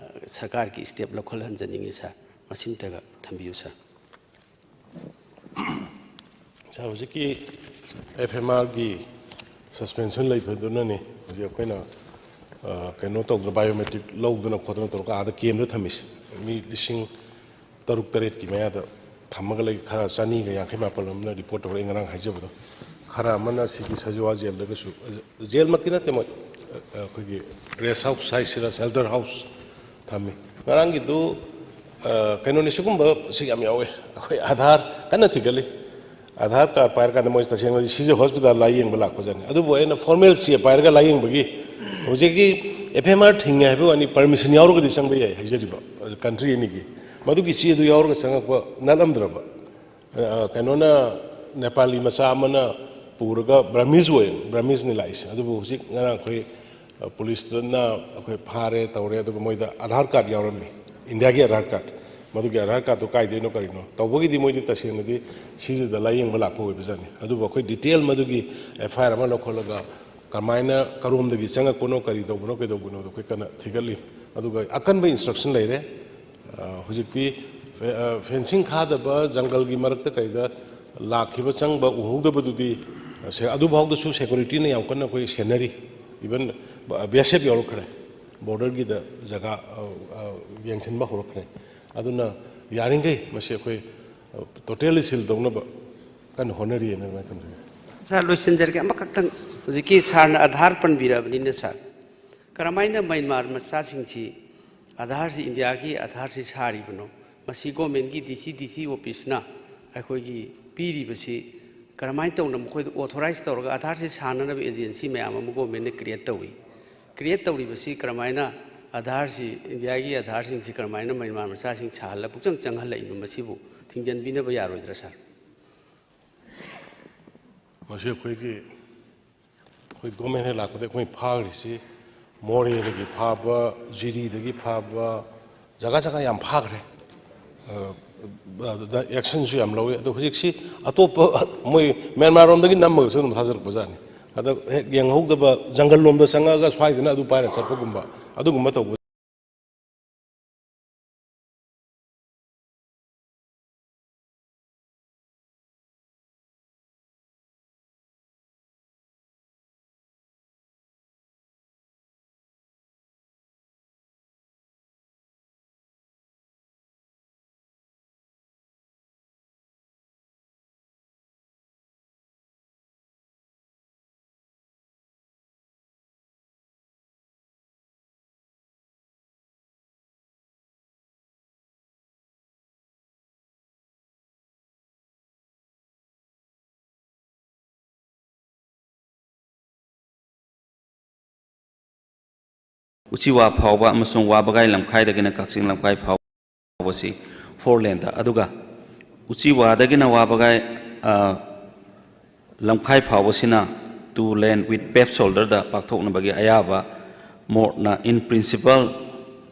ꯁꯔꯀꯥꯔꯒꯤ ꯁ꯭ꯇꯦꯞ ꯂꯧꯈꯠꯍꯟꯖꯅꯤꯡꯉꯤ ꯁꯥꯔ꯫ ꯃꯁꯤꯝꯇꯒ ꯊꯝꯕꯤꯌꯨ ꯁꯥꯔ꯫ ꯁꯥꯔ, ꯍꯧꯖꯤꯛꯀꯤ ꯑꯦꯐ ꯑꯦꯝ ꯑꯥꯔꯒꯤ ꯁꯁꯄꯦꯟꯁꯟ ꯂꯩꯕꯗꯨꯅꯅꯤ ꯍꯧꯖꯤꯛ ꯑꯩꯈꯣꯏꯅ ꯑ, ꯀꯩꯅꯣ ꯇꯧꯗꯅ, ꯕꯥꯏꯑꯣꯃꯦꯇ꯭ꯔꯤꯛ ꯂꯧꯗꯅ ꯈꯣꯠꯇꯅ ꯇꯧꯔꯒ ꯑꯥꯗ ꯀꯦꯝꯗ ꯊꯝꯃꯤꯁꯤ꯫ ꯃꯤ ꯂꯤꯁꯤꯡ ꯇꯔꯨꯛ ꯇꯔꯦꯠꯀꯤ ꯃꯌꯥꯗ ꯊꯝꯃꯒ ꯂꯩ, ꯈꯔ ꯆꯅꯤꯒ ꯌꯥꯡꯈꯩ ꯃꯥꯄꯜ ꯑꯃꯅ ꯔꯤꯄꯣꯔꯠ ꯇꯧꯔꯛꯑꯦ ꯉꯔꯥꯡ ꯍꯥꯏꯖꯕꯗꯣ꯫ ꯈꯔ ꯑꯃꯅ ꯁꯤꯒꯤ ꯁꯖꯤꯋꯥ ꯖꯦꯜꯗꯒꯁꯨ, ꯖꯦꯜꯃꯛꯇꯤ ꯅꯠꯇꯦ ꯃꯣꯏ, ꯑ, ꯑꯩꯈꯣꯏꯒꯤ ꯔꯦꯁ ꯍꯥꯎꯁ ꯍꯥꯏꯁꯤꯔꯥ, ꯁꯦꯜꯇꯔ ꯍꯥꯎꯁ ꯊꯝꯃꯤ꯫ ꯉꯔꯥꯡꯒꯤꯗꯨ ꯑ, ꯀꯩꯅꯣꯅꯤ, ꯁꯤꯒꯨꯝꯕꯁꯤ ꯌꯥꯝ ꯌꯥꯎꯋꯦ꯫ ꯑꯩꯈꯣꯏ ꯑꯥꯙꯥꯔ ꯀꯟꯅ ꯊꯤꯒꯠꯂꯤ꯫ ꯑꯥꯙꯥꯔ ꯀꯥꯔꯗ ꯄꯥꯏꯔꯀꯥꯟꯗ ꯃꯣꯏ ꯇꯁꯦꯡꯕꯗꯤ ꯁꯤꯖ ꯍꯣꯁꯄꯤꯇꯥꯜ ꯂꯥꯏꯌꯦꯡꯕ ꯂꯥꯛꯄꯖꯥꯠꯅꯤ꯫ ꯑꯗꯨꯕꯨ ꯑꯩꯅ ꯐꯣꯔꯃꯦꯜ ꯆꯦ ꯄꯥꯏꯔꯒ ꯂꯥꯏꯌꯦꯡꯕꯒꯤ ꯍꯧꯖꯤꯛꯀꯤ ꯑꯦꯐ ꯑꯥꯏ ꯑꯥꯔ ꯊꯤꯡꯉꯦ ꯍꯥꯏꯕ ꯋꯥꯅꯤ, ꯄꯔꯃꯤꯁꯟ ꯌꯥꯎꯔꯒꯗꯤ ꯆꯪꯕ ꯌꯥꯏ ꯍꯥꯏꯖꯔꯤꯕ, ꯀꯟꯇ꯭ꯔꯤ ꯑꯅꯤꯒꯤ꯫ ꯃꯗꯨꯒꯤ ꯆꯦ ꯑꯗꯨ ꯌꯥꯎꯔꯒ ꯆꯪꯉꯛꯄ ꯅꯠꯂꯝꯗ꯭ꯔꯕ꯫ ꯑ, ꯀꯩꯅꯣꯅ, ꯅꯦꯄꯥꯂꯤ ꯃꯆꯥ ꯑꯃꯅ ꯄꯨꯔꯒ, ꯕ꯭ꯔꯃꯤꯁ ꯑꯣꯏ, ꯕ꯭ꯔꯃꯤꯁꯅꯤ ꯂꯥꯛꯏꯁꯦ꯫ ꯑꯗꯨꯕꯨ ꯍꯧꯖꯤꯛ ꯉꯔꯥꯡ ꯑꯩꯈꯣꯏ, ꯑ, ꯄꯨꯂꯤꯁꯇꯅ ꯑꯩꯈꯣꯏ ꯐꯥꯔꯦ ꯇꯧꯔꯦ, ꯑꯗꯨꯒ ꯃꯣꯏꯗ ꯑꯙꯥꯔ ꯀꯥꯔꯗ ꯌꯥꯎꯔꯝꯃꯤ, ꯏꯟꯗꯤꯌꯥꯒꯤ ꯑꯙꯥꯔ ꯀꯥꯔꯗ꯫ ꯃꯗꯨꯒꯤ ꯑꯙꯥꯔ ꯀꯥꯔꯗꯇꯨ ꯀꯥꯏꯗꯩꯅꯣ ꯀꯔꯤꯅꯣ ꯇꯧꯕꯒꯤꯗꯤ ꯃꯣꯏꯗꯤ ꯇꯁꯦꯡꯅꯗꯤ ꯁꯤꯖꯗ ꯂꯥꯏꯌꯦꯡꯕ ꯂꯥꯛꯄ ꯑꯣꯏꯕꯖꯥꯠꯅꯤ꯫ ꯑꯗꯨꯕꯨ ꯑꯩꯈꯣꯏ ꯗꯤꯇꯦꯜ ꯃꯗꯨꯒꯤ ꯑꯦꯐ ꯑꯥꯏ ꯑꯥꯔ ꯑꯃ ꯂꯧꯈꯠꯂꯒ ꯀꯃꯥꯏꯅ, ꯀꯔꯣꯝꯗꯒꯤ ꯆꯪꯉꯛꯄꯅꯣ, ꯀꯔꯤ ꯇꯧꯕꯅꯣ, ꯀꯩꯗꯧꯕꯅꯣꯗꯣ ꯑꯩꯈꯣꯏ ꯀꯟꯅ ꯊꯤꯒꯠꯂꯤ꯫ ꯑꯗꯨꯒ ꯑꯀꯟꯕ ꯏꯟꯁꯇ꯭ꯔꯛꯁꯟ ꯂꯩꯔꯦ꯫ ꯑ, ꯍꯧꯖꯤꯛꯇꯤ ꯐꯦ-, ꯑ, ꯐꯦꯟꯁꯤꯡ ꯈꯥꯗꯕ ꯖꯪꯒꯜꯒꯤ ꯃꯔꯛꯇ ꯀꯩꯗ ꯂꯥꯛꯈꯤꯕ, ꯆꯪꯕ ꯎꯍꯧꯗꯕꯗꯨꯗꯤ, ꯑ, ꯁꯦ-, ꯑꯗꯨꯐꯥꯎꯗꯁꯨ ꯁꯦꯀꯨꯔꯤꯇꯤꯅ ꯌꯥꯝ ꯀꯟꯅ ꯑꯩꯈꯣꯏ ꯁꯦꯟꯅꯔꯤ꯫ ꯏꯚꯟ ꯕꯤ ꯑꯦꯁ ꯑꯦꯐ ꯌꯥꯎꯔꯛꯈ꯭ꯔꯦ, ꯕꯣꯔꯗꯔꯒꯤꯗ ꯖꯒꯥ, ꯑ, ꯑ, ꯌꯦꯡꯁꯤꯟꯕ ꯍꯧꯔꯛꯈ꯭ꯔꯦ꯫ ꯑꯗꯨꯅ ꯌꯥꯔꯤꯈꯩ ꯃꯁꯤ ꯑꯩꯈꯣꯏ, ꯑ, ꯇꯣꯇꯦꯜꯂꯤ ꯁꯤꯜ ꯇꯧꯅꯕ ꯀꯟꯅ ꯍꯣꯠꯅꯔꯤꯑꯅ ꯑꯗꯨꯃꯥꯏꯅ ꯊꯝꯖꯒꯦ꯫ ꯁꯥꯔ, ꯂꯣꯏꯁꯤꯟꯖꯔꯒꯦ꯫ ꯑꯃꯈꯛꯇꯪ, ꯍꯧꯖꯤꯛꯀꯤ ꯁꯥꯔꯅ ꯑꯙꯥꯔ ꯄꯟꯕꯤꯔꯕꯅꯤꯅ, ꯁꯥꯔ, ꯀꯔꯝꯍꯥꯏꯅ ꯃ꯭ꯌꯥꯟꯃꯥꯔ ꯃꯆꯥꯁꯤꯡꯁꯤ ꯑꯙꯥꯔꯁꯤ, ꯏꯟꯗꯤꯌꯥꯒꯤ ꯑꯙꯥꯔꯁꯤ ꯁꯥꯔꯤꯕꯅꯣ? ꯃꯁꯤ ꯒꯣꯔꯃꯦꯟꯒꯤ ꯗꯤ ꯁꯤ ꯗꯤ ꯁꯤ ꯑꯣꯐꯤꯁꯅ ꯑꯩꯈꯣꯏꯒꯤ ꯄꯤꯔꯤꯕꯁꯤ ꯀꯔꯝꯍꯥꯏꯅ ꯇꯧꯅ ꯃꯈꯣꯏꯗ ꯑꯣꯊꯣꯔꯥꯏꯖ ꯇꯧꯔꯒ ꯑꯙꯥꯔꯁꯤ ꯁꯥꯅꯅꯕ ꯑꯦꯖꯦꯟꯁꯤ ꯃꯌꯥꯝ ꯑꯃ ꯒꯣꯔꯃꯦꯟꯅ ꯀ꯭ꯔꯤꯌꯦꯠ ꯇꯧꯏ? ꯀ꯭ꯔꯤꯌꯦꯠ ꯇꯧꯔꯤꯕꯁꯤ ꯀꯔꯝꯍꯥꯏꯅ, ꯑꯙꯥꯔꯁꯤ, ꯏꯟꯗꯤꯌꯥꯒꯤ ꯑꯙꯥꯔꯁꯤꯡꯁꯤ ꯀꯔꯝꯍꯥꯏꯅ ꯃ꯭ꯌꯥꯟꯃꯥꯔ ꯃꯆꯥꯁꯤꯡ ꯁꯥꯍꯜꯂ ꯄꯨꯛꯆꯪ ꯆꯪꯍꯜꯂꯛꯏꯅꯣ? ꯃꯁꯤꯕꯨ ꯊꯤꯡꯖꯤꯟꯕꯤꯅꯕ ꯌꯥꯔꯣꯏꯗ꯭ꯔꯥ, ꯁꯥꯔ? ꯃꯁꯤ ꯑꯩꯈꯣꯏꯒꯤ, ꯑꯩꯈꯣꯏ ꯒꯣꯔꯃꯦꯟ ꯍꯦꯛ ꯂꯥꯛꯄꯗ ꯑꯩꯈꯣꯏ ꯐꯥꯈ꯭ꯔꯤꯁꯤ ꯃꯣꯔꯦꯗꯒꯤ ꯐꯥꯕ, ꯖꯤꯔꯤꯗꯒꯤ ꯐꯥꯕ, ꯖꯒꯥ ꯖꯒꯥ ꯌꯥꯝ ꯐꯥꯈ꯭ꯔꯦ꯫ ꯑ, ꯑꯗꯨꯗ ꯑꯦꯛꯁꯟꯁꯨ ꯌꯥꯝ ꯂꯧꯋꯤ꯫ ꯑꯗꯣ ꯍꯧꯖꯤꯛꯁꯤ ꯑꯇꯣꯞꯄ ꯃꯣꯏ ꯃ꯭ꯌꯥꯟꯃꯥꯔ ꯂꯣꯝꯗꯒꯤ ꯅꯝꯃꯒꯁꯨ ꯑꯗꯨꯝ ꯊꯥꯖꯔꯛꯄꯖꯥꯠꯅꯤ꯫ ꯑꯗ ꯍꯦꯛ ꯌꯦꯡꯍꯧꯗꯕ ꯖꯪꯒꯜ ꯂꯣꯝꯗ ꯆꯪꯉꯛꯑꯒ ꯁ꯭ꯋꯥꯏꯗꯅ ꯑꯗꯨ ꯄꯥꯏꯔ ꯆꯠꯄꯒꯨꯝꯕ, ꯑꯗꯨꯒꯨꯝꯕ ꯇꯧꯕ꯫ ꯎꯆꯤꯋꯥ ꯐꯥꯎꯕ ꯑꯃꯁꯨꯡ ꯋꯥꯕꯒꯥꯏ ꯂꯝꯈꯥꯏꯗꯒꯤꯅ ꯀꯛꯆꯤꯡ ꯂꯝꯈꯥꯏ ꯐꯥꯎꯕꯁꯤ four laneꯗ, ꯑꯗꯨꯒ ꯎꯆꯤꯋꯥꯗꯒꯤꯅ ꯋꯥꯕꯒꯥꯏ, ꯑ, ꯂꯝꯈꯥꯏ ꯐꯥꯎꯕꯁꯤꯅ two lane with paved shoulderꯗ ꯄꯥꯛꯊꯣꯛꯅꯕꯒꯤ ꯑꯌꯥꯕ ꯃꯣꯔꯠꯅ in principle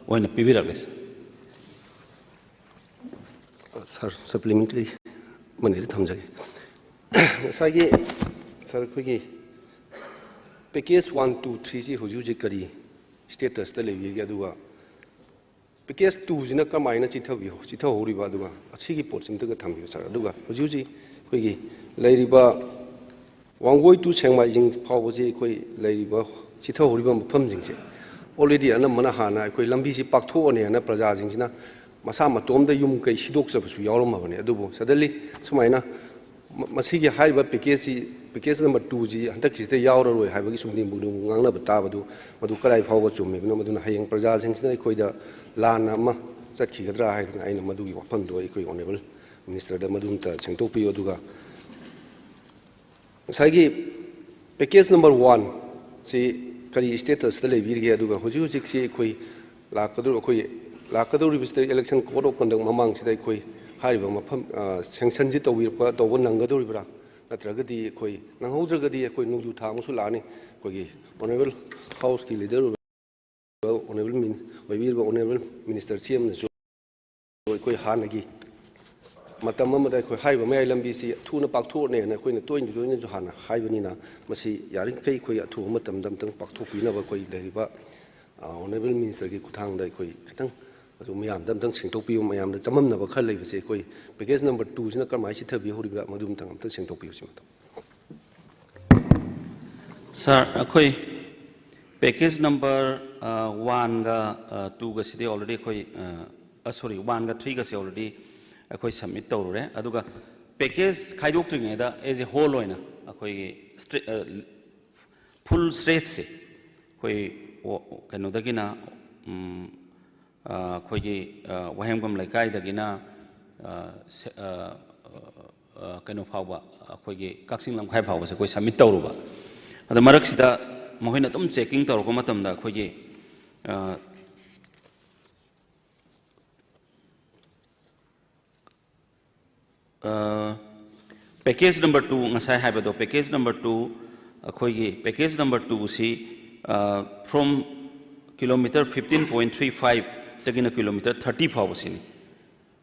ꯑꯣꯏꯅ ꯄꯤꯕꯤꯔꯛꯂꯦ, ꯁꯥꯔ꯫ ꯁꯥꯔ, supplementary ꯑꯃꯅꯤꯗ ꯊꯝꯖꯒꯦ꯫ ꯉꯁꯥꯏꯒꯤ, ꯁꯥꯔ, ꯑꯩꯈꯣꯏꯒꯤ package one, two, threeꯁꯤ ꯍꯧꯖꯤꯛ ꯍꯧꯖꯤꯛ ꯀꯔꯤ statusꯇ ꯂꯩꯕꯤꯔꯤꯒꯦ? ꯑꯗꯨꯒ package twoꯁꯤꯅ ꯀꯃꯥꯏꯅ ꯆꯤꯊꯕꯤꯌꯣ-, ꯆꯤꯊꯍꯧꯔꯤꯕ? ꯑꯗꯨꯒ ꯑꯁꯤꯒꯤ ꯄꯣꯠꯁꯤ ꯑꯝꯇꯒ ꯊꯝꯕꯤꯌꯨ, ꯁꯥꯔ꯫ ꯑꯗꯨꯒ ꯍꯧꯖꯤꯛ ꯍꯧꯖꯤꯛ ꯑꯩꯈꯣꯏꯒꯤ ꯂꯩꯔꯤꯕ ꯋꯥꯡꯒꯣꯏ to ꯁꯦꯡꯃꯥꯏꯖꯤꯡ ꯐꯥꯎꯕꯁꯤ ꯑꯩꯈꯣꯏ ꯂꯩꯔꯤꯕ ꯆꯤꯊꯍꯧꯔꯤꯕ ꯃꯐꯝꯁꯤꯡꯁꯦ already ꯑꯅꯝꯕꯅ ꯍꯥꯟꯅ ꯑꯩꯈꯣꯏ ꯂꯝꯕꯤꯁꯤ ꯄꯥꯛꯊꯣꯛꯑꯅꯦꯅ ꯄ꯭ꯔꯖꯥꯁꯤꯡꯁꯤꯅ ꯃꯁꯥ ꯃꯇꯣꯝꯗ ꯌꯨꯝ ꯀꯩ ꯁꯤꯗꯣꯛꯆꯕꯁꯨ ꯌꯥꯎꯔꯝꯃꯕꯅꯤ꯫ ꯑꯗꯨꯕꯨ suddenly ꯁꯨꯃꯥꯏꯅ ꯃ-, ꯃꯁꯤꯒꯤ ꯍꯥꯏꯔꯤꯕ packageꯁꯤ, package number twoꯁꯤ ꯍꯟꯗꯛꯀꯤꯁꯤꯗ ꯌꯥꯎꯔꯔꯣꯏ ꯍꯥꯏꯕꯒꯤ ꯁꯨꯝ ꯅꯤꯡꯕꯨ ꯅꯤꯡꯕꯨ ꯉꯥꯡꯅꯕ ꯇꯥꯕꯗꯨ, ꯃꯗꯨ ꯀꯗꯥꯏ ꯐꯥꯎꯕ ꯆꯨꯝꯃꯤꯕꯅꯣ? ꯃꯗꯨꯅ ꯍꯌꯦꯡ ꯄ꯭ꯔꯖꯥꯁꯤꯡꯁꯤꯅ ꯑꯩꯈꯣꯏꯗ ꯂꯥꯟꯅ ꯑꯃ ꯆꯠꯈꯤꯒꯗ꯭ꯔꯥ ꯍꯥꯏꯗꯅ ꯑꯩꯅ ꯃꯗꯨꯒꯤ ꯋꯥꯐꯝꯗꯣ ꯑꯩꯈꯣꯏ honourable ministerꯗ ꯃꯗꯨ ꯑꯝꯇ ꯁꯦꯡꯗꯣꯛꯄꯤꯌꯨ꯫ ꯑꯗꯨꯒ ꯉꯁꯥꯏꯒꯤ package number oneꯁꯤ ꯀꯔꯤ statusꯇ ꯂꯩꯕꯤꯔꯤꯒꯦ? ꯑꯗꯨꯒ ꯍꯧꯖꯤꯛ ꯍꯧꯖꯤꯛꯁꯤ ꯑꯩꯈꯣꯏ ꯂꯥꯛꯀꯗꯧ-, ꯑꯩꯈꯣꯏ ꯂꯥꯛꯀꯗꯧꯔꯤꯕꯁꯤꯗ election code of conduct ꯃꯃꯥꯡꯁꯤꯗ ꯑꯩꯈꯣꯏ ꯍꯥꯏꯔꯤꯕ ꯃꯐꯝ, ꯑ, sanctionꯁꯤ ꯇꯧꯕꯤꯔꯛꯄ, ꯇꯧꯕ ꯅꯪꯒꯗꯧꯔꯤꯕ꯭ꯔꯥ? ꯅꯠꯇ꯭ꯔꯒꯗꯤ ꯑꯩꯈꯣꯏ ꯅꯪꯍꯧꯗ꯭ꯔꯒꯗꯤ ꯑꯩꯈꯣꯏ ꯅꯣꯡꯖꯨ ꯊꯥ ꯑꯃꯁꯨ ꯂꯥꯛꯑꯅꯤ꯫ ꯑꯩꯈꯣꯏꯒꯤ honourable houseꯀꯤ leader ꯑꯣꯏꯕ honourable min-, ꯑꯣꯏꯕꯤꯔꯤꯕ honourable minister CMꯅꯁꯨ ꯑꯩꯈꯣꯏ ꯍꯥꯟꯅꯒꯤ ꯃꯇꯝ ꯑꯃꯗ ꯑꯩꯈꯣꯏ ꯍꯥꯏꯔꯤꯕ ꯃꯌꯥꯏ ꯂꯝꯕꯤꯁꯤ ꯊꯨꯅ ꯄꯥꯛꯊꯣꯛꯑꯅꯦꯅ ꯑꯩꯈꯣꯏꯅ ꯇꯣꯏꯅ ꯇꯣꯏꯅꯁꯨ ꯍꯥꯟꯅ ꯍꯥꯏꯕꯅꯤꯅ, ꯃꯁꯤ ꯌꯥꯔꯤꯈꯩ ꯑꯩꯈꯣꯏ ꯑꯊꯨꯕ ꯃꯇꯝꯗ ꯑꯝꯇꯪ ꯄꯥꯛꯊꯣꯛꯄꯤꯅꯕ ꯑꯩꯈꯣꯏ ꯂꯩꯔꯤꯕ, ꯑ, honourable ministerꯒꯤ ꯈꯨꯠꯊꯥꯡꯗ ꯑꯩꯈꯣꯏ ꯈꯤꯇꯪ ꯑꯗꯨ ꯃꯌꯥꯝꯗ ꯑꯝꯇꯪ ꯁꯦꯡꯗꯣꯛꯄꯤꯌꯨ꯫ ꯃꯌꯥꯝꯗ ꯆꯃꯝꯅꯕ ꯈꯔ ꯂꯩꯕꯁꯦ, ꯑꯩꯈꯣꯏ package number twoꯁꯤꯅ ꯀꯔꯝꯍꯥꯏꯅ ꯆꯤꯊꯕꯤꯍꯧꯔꯤꯕ꯭ꯔꯥ, ꯃꯗꯨ ꯑꯝꯇꯪ, ꯑꯝꯇꯪ ꯁꯦꯡꯗꯣꯛꯄꯤꯌꯨ꯫ ꯁꯤꯃꯇꯪ꯫ ꯁꯥꯔ, ꯑꯩꯈꯣꯏ package number, ꯑ, oneꯒ, ꯑ, twoꯒꯁꯤꯗꯤ already ꯑꯩꯈꯣꯏ, ꯑ, ꯑ, sorry, oneꯒ threeꯒꯁꯦ already ꯑꯩꯈꯣꯏ submit ꯇꯧꯔꯨꯔꯦ꯫ ꯑꯗꯨꯒ package ꯈꯥꯏꯗꯣꯛꯇ꯭ꯔꯤꯉꯩꯗ as a whole ꯑꯣꯏꯅ ꯑꯩꯈꯣꯏꯒꯤ stre-, ꯑ, full stretchꯁꯦ ꯑꯩꯈꯣꯏ ꯋ-, ꯀꯩꯅꯣꯗꯒꯤꯅ, ꯎꯝ, ꯑ, ꯑꯩꯈꯣꯏꯒꯤ, ꯑ, ꯋꯥꯍꯦꯡꯕꯝ ꯂꯩꯀꯥꯏꯗꯒꯤꯅ, ꯑ, ꯁꯦ-, ꯑ, ꯑ, ꯀꯩꯅꯣ ꯐꯥꯎꯕ, ꯑꯩꯈꯣꯏꯒꯤ ꯀꯛꯆꯤꯡ ꯂꯝꯈꯥꯏ ꯐꯥꯎꯕꯁꯦ ꯑꯩꯈꯣꯏ submit ꯇꯧꯔꯨꯕ꯫ ꯑꯗ ꯃꯔꯛꯁꯤꯗ ꯃꯈꯣꯏꯅ ꯑꯗꯨꯝ checking ꯇꯧꯔꯛꯄ ꯃꯇꯝꯗ ꯑꯩꯈꯣꯏꯒꯤ ꯑ, ꯑ, package number two, ꯉꯁꯥꯏ ꯍꯥꯏꯕꯗꯣ, package number two, ꯑꯩꯈꯣꯏꯒꯤ package number two ꯁꯤ, ꯑ, from kilometer fifteen point three five ꯗꯒꯤꯅ kilometer thirty ꯐꯥꯎꯕꯁꯤꯅꯤ꯫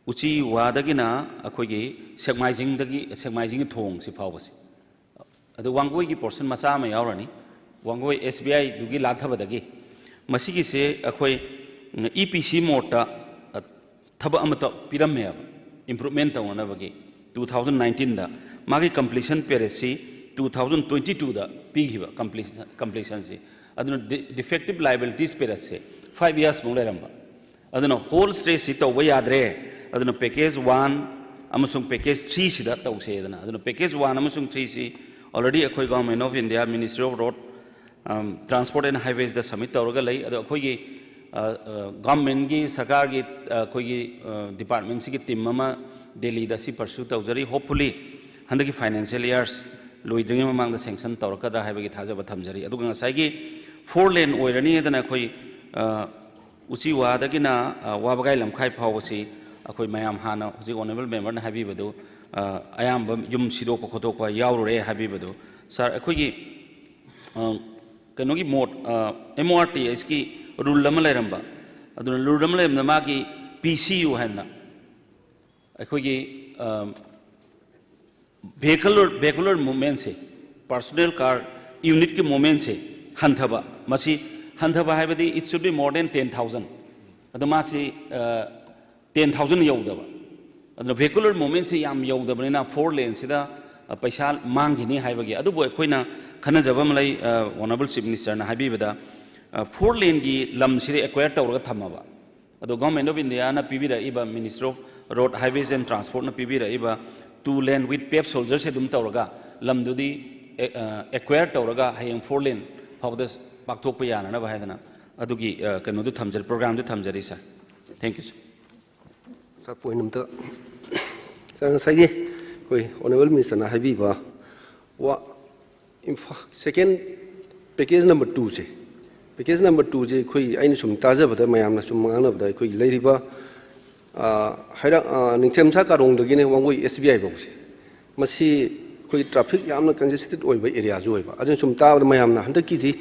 ꯎꯆꯤ ꯋꯥꯗꯒꯤꯅ ꯑꯩꯈꯣꯏꯒꯤ ꯁꯦꯛꯃꯥꯏꯖꯤꯡꯗꯒꯤ, ꯁꯦꯛꯃꯥꯏꯖꯤꯡꯒꯤ ꯊꯣꯡꯁꯤ ꯐꯥꯎꯕꯁꯤ꯫ ꯑꯗꯨ ꯋꯥꯡꯒꯣꯏꯒꯤ portion ꯃꯆꯥ ꯑꯃ ꯌꯥꯎꯔꯅꯤ, ꯋꯥꯡꯒꯣꯏ S B I ꯗꯨꯒꯤ ꯂꯥꯟꯊꯕꯗꯒꯤ꯫ ꯃꯁꯤꯒꯤꯁꯦ ꯑꯩꯈꯣꯏ, ꯎꯝ, E P C mode ꯇ, ꯑ, ꯊꯕꯛ ꯑꯃꯇ ꯄꯤꯔꯝꯃꯦꯕ, improvement ꯇꯧꯅꯅꯕꯒꯤ, two thousand nineteen ꯗ꯫ ꯃꯥꯒꯤ completion period ꯁꯤ two thousand twenty two ꯗ ꯄꯤꯈꯤꯕ completion, completion ꯁꯤ꯫ ꯑꯗꯨꯅ de-, defective liabilities period ꯁꯦ five years ꯃꯨꯛ ꯂꯩꯔꯝꯕ꯫ ꯑꯗꯨꯅ whole stretch ꯁꯤ ꯇꯧꯕ ꯌꯥꯗ꯭ꯔꯦ꯫ ꯑꯗꯨꯅ package one ꯑꯃꯁꯨꯡ package three ꯁꯤꯗ ꯇꯧꯁꯦꯗꯅ꯫ ꯑꯗꯨꯅ package one ꯑꯃꯁꯨꯡ three ꯁꯤ already ꯑꯩꯈꯣꯏ Government of India, Ministry of Road, ꯑꯝ, Transport and Highways the submit ꯇꯧꯔꯒ ꯂꯩ꯫ ꯑꯗꯣ ꯑꯩꯈꯣꯏꯒꯤ, ꯑ, ꯑ, government ꯀꯤ, ꯁꯔꯀꯥꯔꯒꯤ, ꯑ, ꯑꯩꯈꯣꯏꯒꯤ, ꯑ, department ꯁꯤꯒꯤ team ꯑꯃ ꯗꯦꯜꯂꯤꯗ ꯁꯤ pursue ꯇꯧꯖꯔꯤ꯫ Hopefully ꯍꯟꯗꯛꯀꯤ financial years ꯂꯣꯏꯗ꯭ꯔꯤꯉꯩ ꯃꯃꯥꯡꯗ sanction ꯇꯧꯔꯛꯀꯗ꯭ꯔꯥ ꯍꯥꯏꯕꯒꯤ ꯊꯥꯖꯕ ꯊꯝꯖꯔꯤ꯫ ꯑꯗꯨꯒ ꯉꯁꯥꯏꯒꯤ four lane ꯑꯣꯏꯔꯅꯤ ꯍꯥꯏꯗꯅ ꯑꯩꯈꯣꯏ, ꯑ, ꯎꯆꯤꯋꯥꯗꯒꯤꯅ, ꯑ, ꯋꯥꯕꯒꯥꯏ ꯂꯝꯈꯥꯏ ꯐꯥꯎꯕꯁꯤ ꯑꯩꯈꯣꯏ ꯃꯌꯥꯝ ꯍꯥꯟꯅ ꯍꯧꯖꯤꯛ honourable member ꯅ ꯍꯥꯏꯕꯤꯕꯗꯨ, ꯑ, ꯑꯌꯥꯝꯕ ꯌꯨꯝ ꯁꯤꯗꯣꯛꯄ ꯈꯣꯠꯇꯣꯛꯄ ꯌꯥꯎꯔꯨꯔꯦ ꯍꯥꯏꯕꯤꯕꯗꯨ꯫ Sir, ꯑꯩꯈꯣꯏꯒꯤ, ꯑ, ꯀꯩꯅꯣꯒꯤ mode, ꯑ, M O R T H ꯀꯤ rule ꯑꯃ ꯂꯩꯔꯝꯕ, ꯑꯗꯨꯅ rule ꯑꯃ ꯂꯩꯔꯝꯕꯗ ꯃꯥꯒꯤ P C U ꯍꯥꯏꯅ ꯑꯩꯈꯣꯏꯒꯤ, ꯑ, vehicular, vehicular movement ꯁꯦ, personal car unit ꯀꯤ movement ꯁꯦ ꯍꯟꯊꯕ, ꯃꯁꯤ ꯍꯟꯊꯕ ꯍꯥꯏꯕꯗꯤ it should be more than ten thousand꯫ ꯑꯗꯣ ꯃꯥꯁꯤ, ꯑ, ten thousand ꯌꯧꯗꯕ꯫ ꯑꯗꯨꯅ vehicular movement ꯁꯤ ꯌꯥꯝ ꯌꯧꯗꯕꯅꯤꯅ four lane ꯁꯤꯗ, ꯑ, ꯄꯩꯁꯥ ꯃꯥꯡꯈꯤꯅꯤ ꯍꯥꯏꯕꯒꯤ꯫ ꯑꯗꯨꯕꯨ ꯑꯩꯈꯣꯏꯅ ꯈꯟꯅꯖꯕ ꯑꯃ ꯂꯩ, ꯑ, honourable Chief Minister ꯅ ꯍꯥꯏꯕꯤꯕꯗ, ꯑ, four lane ꯒꯤ ꯂꯝꯁꯤꯗꯤ acquire ꯇꯧꯔꯒ ꯊꯝꯃꯕ꯫ ꯑꯗꯣ Government of India ꯅ ꯄꯤꯕꯤꯔꯛꯏꯕ, Ministry of Road, Highways and Transport ꯅ ꯄꯤꯕꯤꯔꯛꯏꯕ two lane with paved shoulder ꯁꯦ ꯑꯗꯨꯝ ꯇꯧꯔꯒ ꯂꯝꯗꯨꯗꯤ, ꯑꯦ, ꯑ, acquire ꯇꯧꯔꯒ ꯍꯌꯦꯡ four lane ꯐꯥꯎꯕꯗ ꯄꯥꯛꯊꯣꯛꯄ ꯌꯥꯅꯅꯕ ꯍꯥꯏꯗꯅ ꯑꯗꯨꯒꯤ, ꯑ, ꯀꯩꯅꯣꯗꯨ ꯊꯝꯖꯔꯤ, program ꯗꯨ ꯊꯝꯖꯔꯤ, sir꯫ Thank you, sir꯫ Sir, point ꯑꯝꯇ, sir, ꯉꯁꯥꯏꯒꯤ ꯑꯩꯈꯣꯏ honourable minister ꯅ ꯍꯥꯏꯕꯤꯕ ꯋꯥ, ꯏꯝꯐꯥ-, second package number two ꯁꯦ, Package number two ꯁꯦ ꯑꯩꯈꯣꯏ, ꯑꯩꯅ ꯁꯨꯝ ꯇꯥꯖꯕꯗ, ꯃꯌꯥꯝꯅ ꯁꯨꯝ ꯉꯥꯡꯅꯕꯗ, ꯑꯩꯈꯣꯏ ꯂꯩꯔꯤꯕ, ꯑ, ꯍꯩꯔꯥꯡ, ꯑ, ꯅꯤꯡꯊꯦꯝꯁꯥ ꯀꯥꯔꯣꯡꯗꯒꯤꯅ ꯋꯥꯡꯒꯣꯏ S B I ꯐꯥꯎꯁꯦ, ꯃꯁꯤ ꯑꯩꯈꯣꯏ traffic ꯌꯥꯝꯅ congested ꯑꯣꯏꯕ areaꯁꯨ ꯑꯣꯏꯕ꯫ ꯑꯗꯨꯅ ꯁꯨꯝ ꯇꯥꯕꯗ ꯃꯌꯥꯝꯅ ꯍꯟꯗꯛꯀꯤꯗꯤ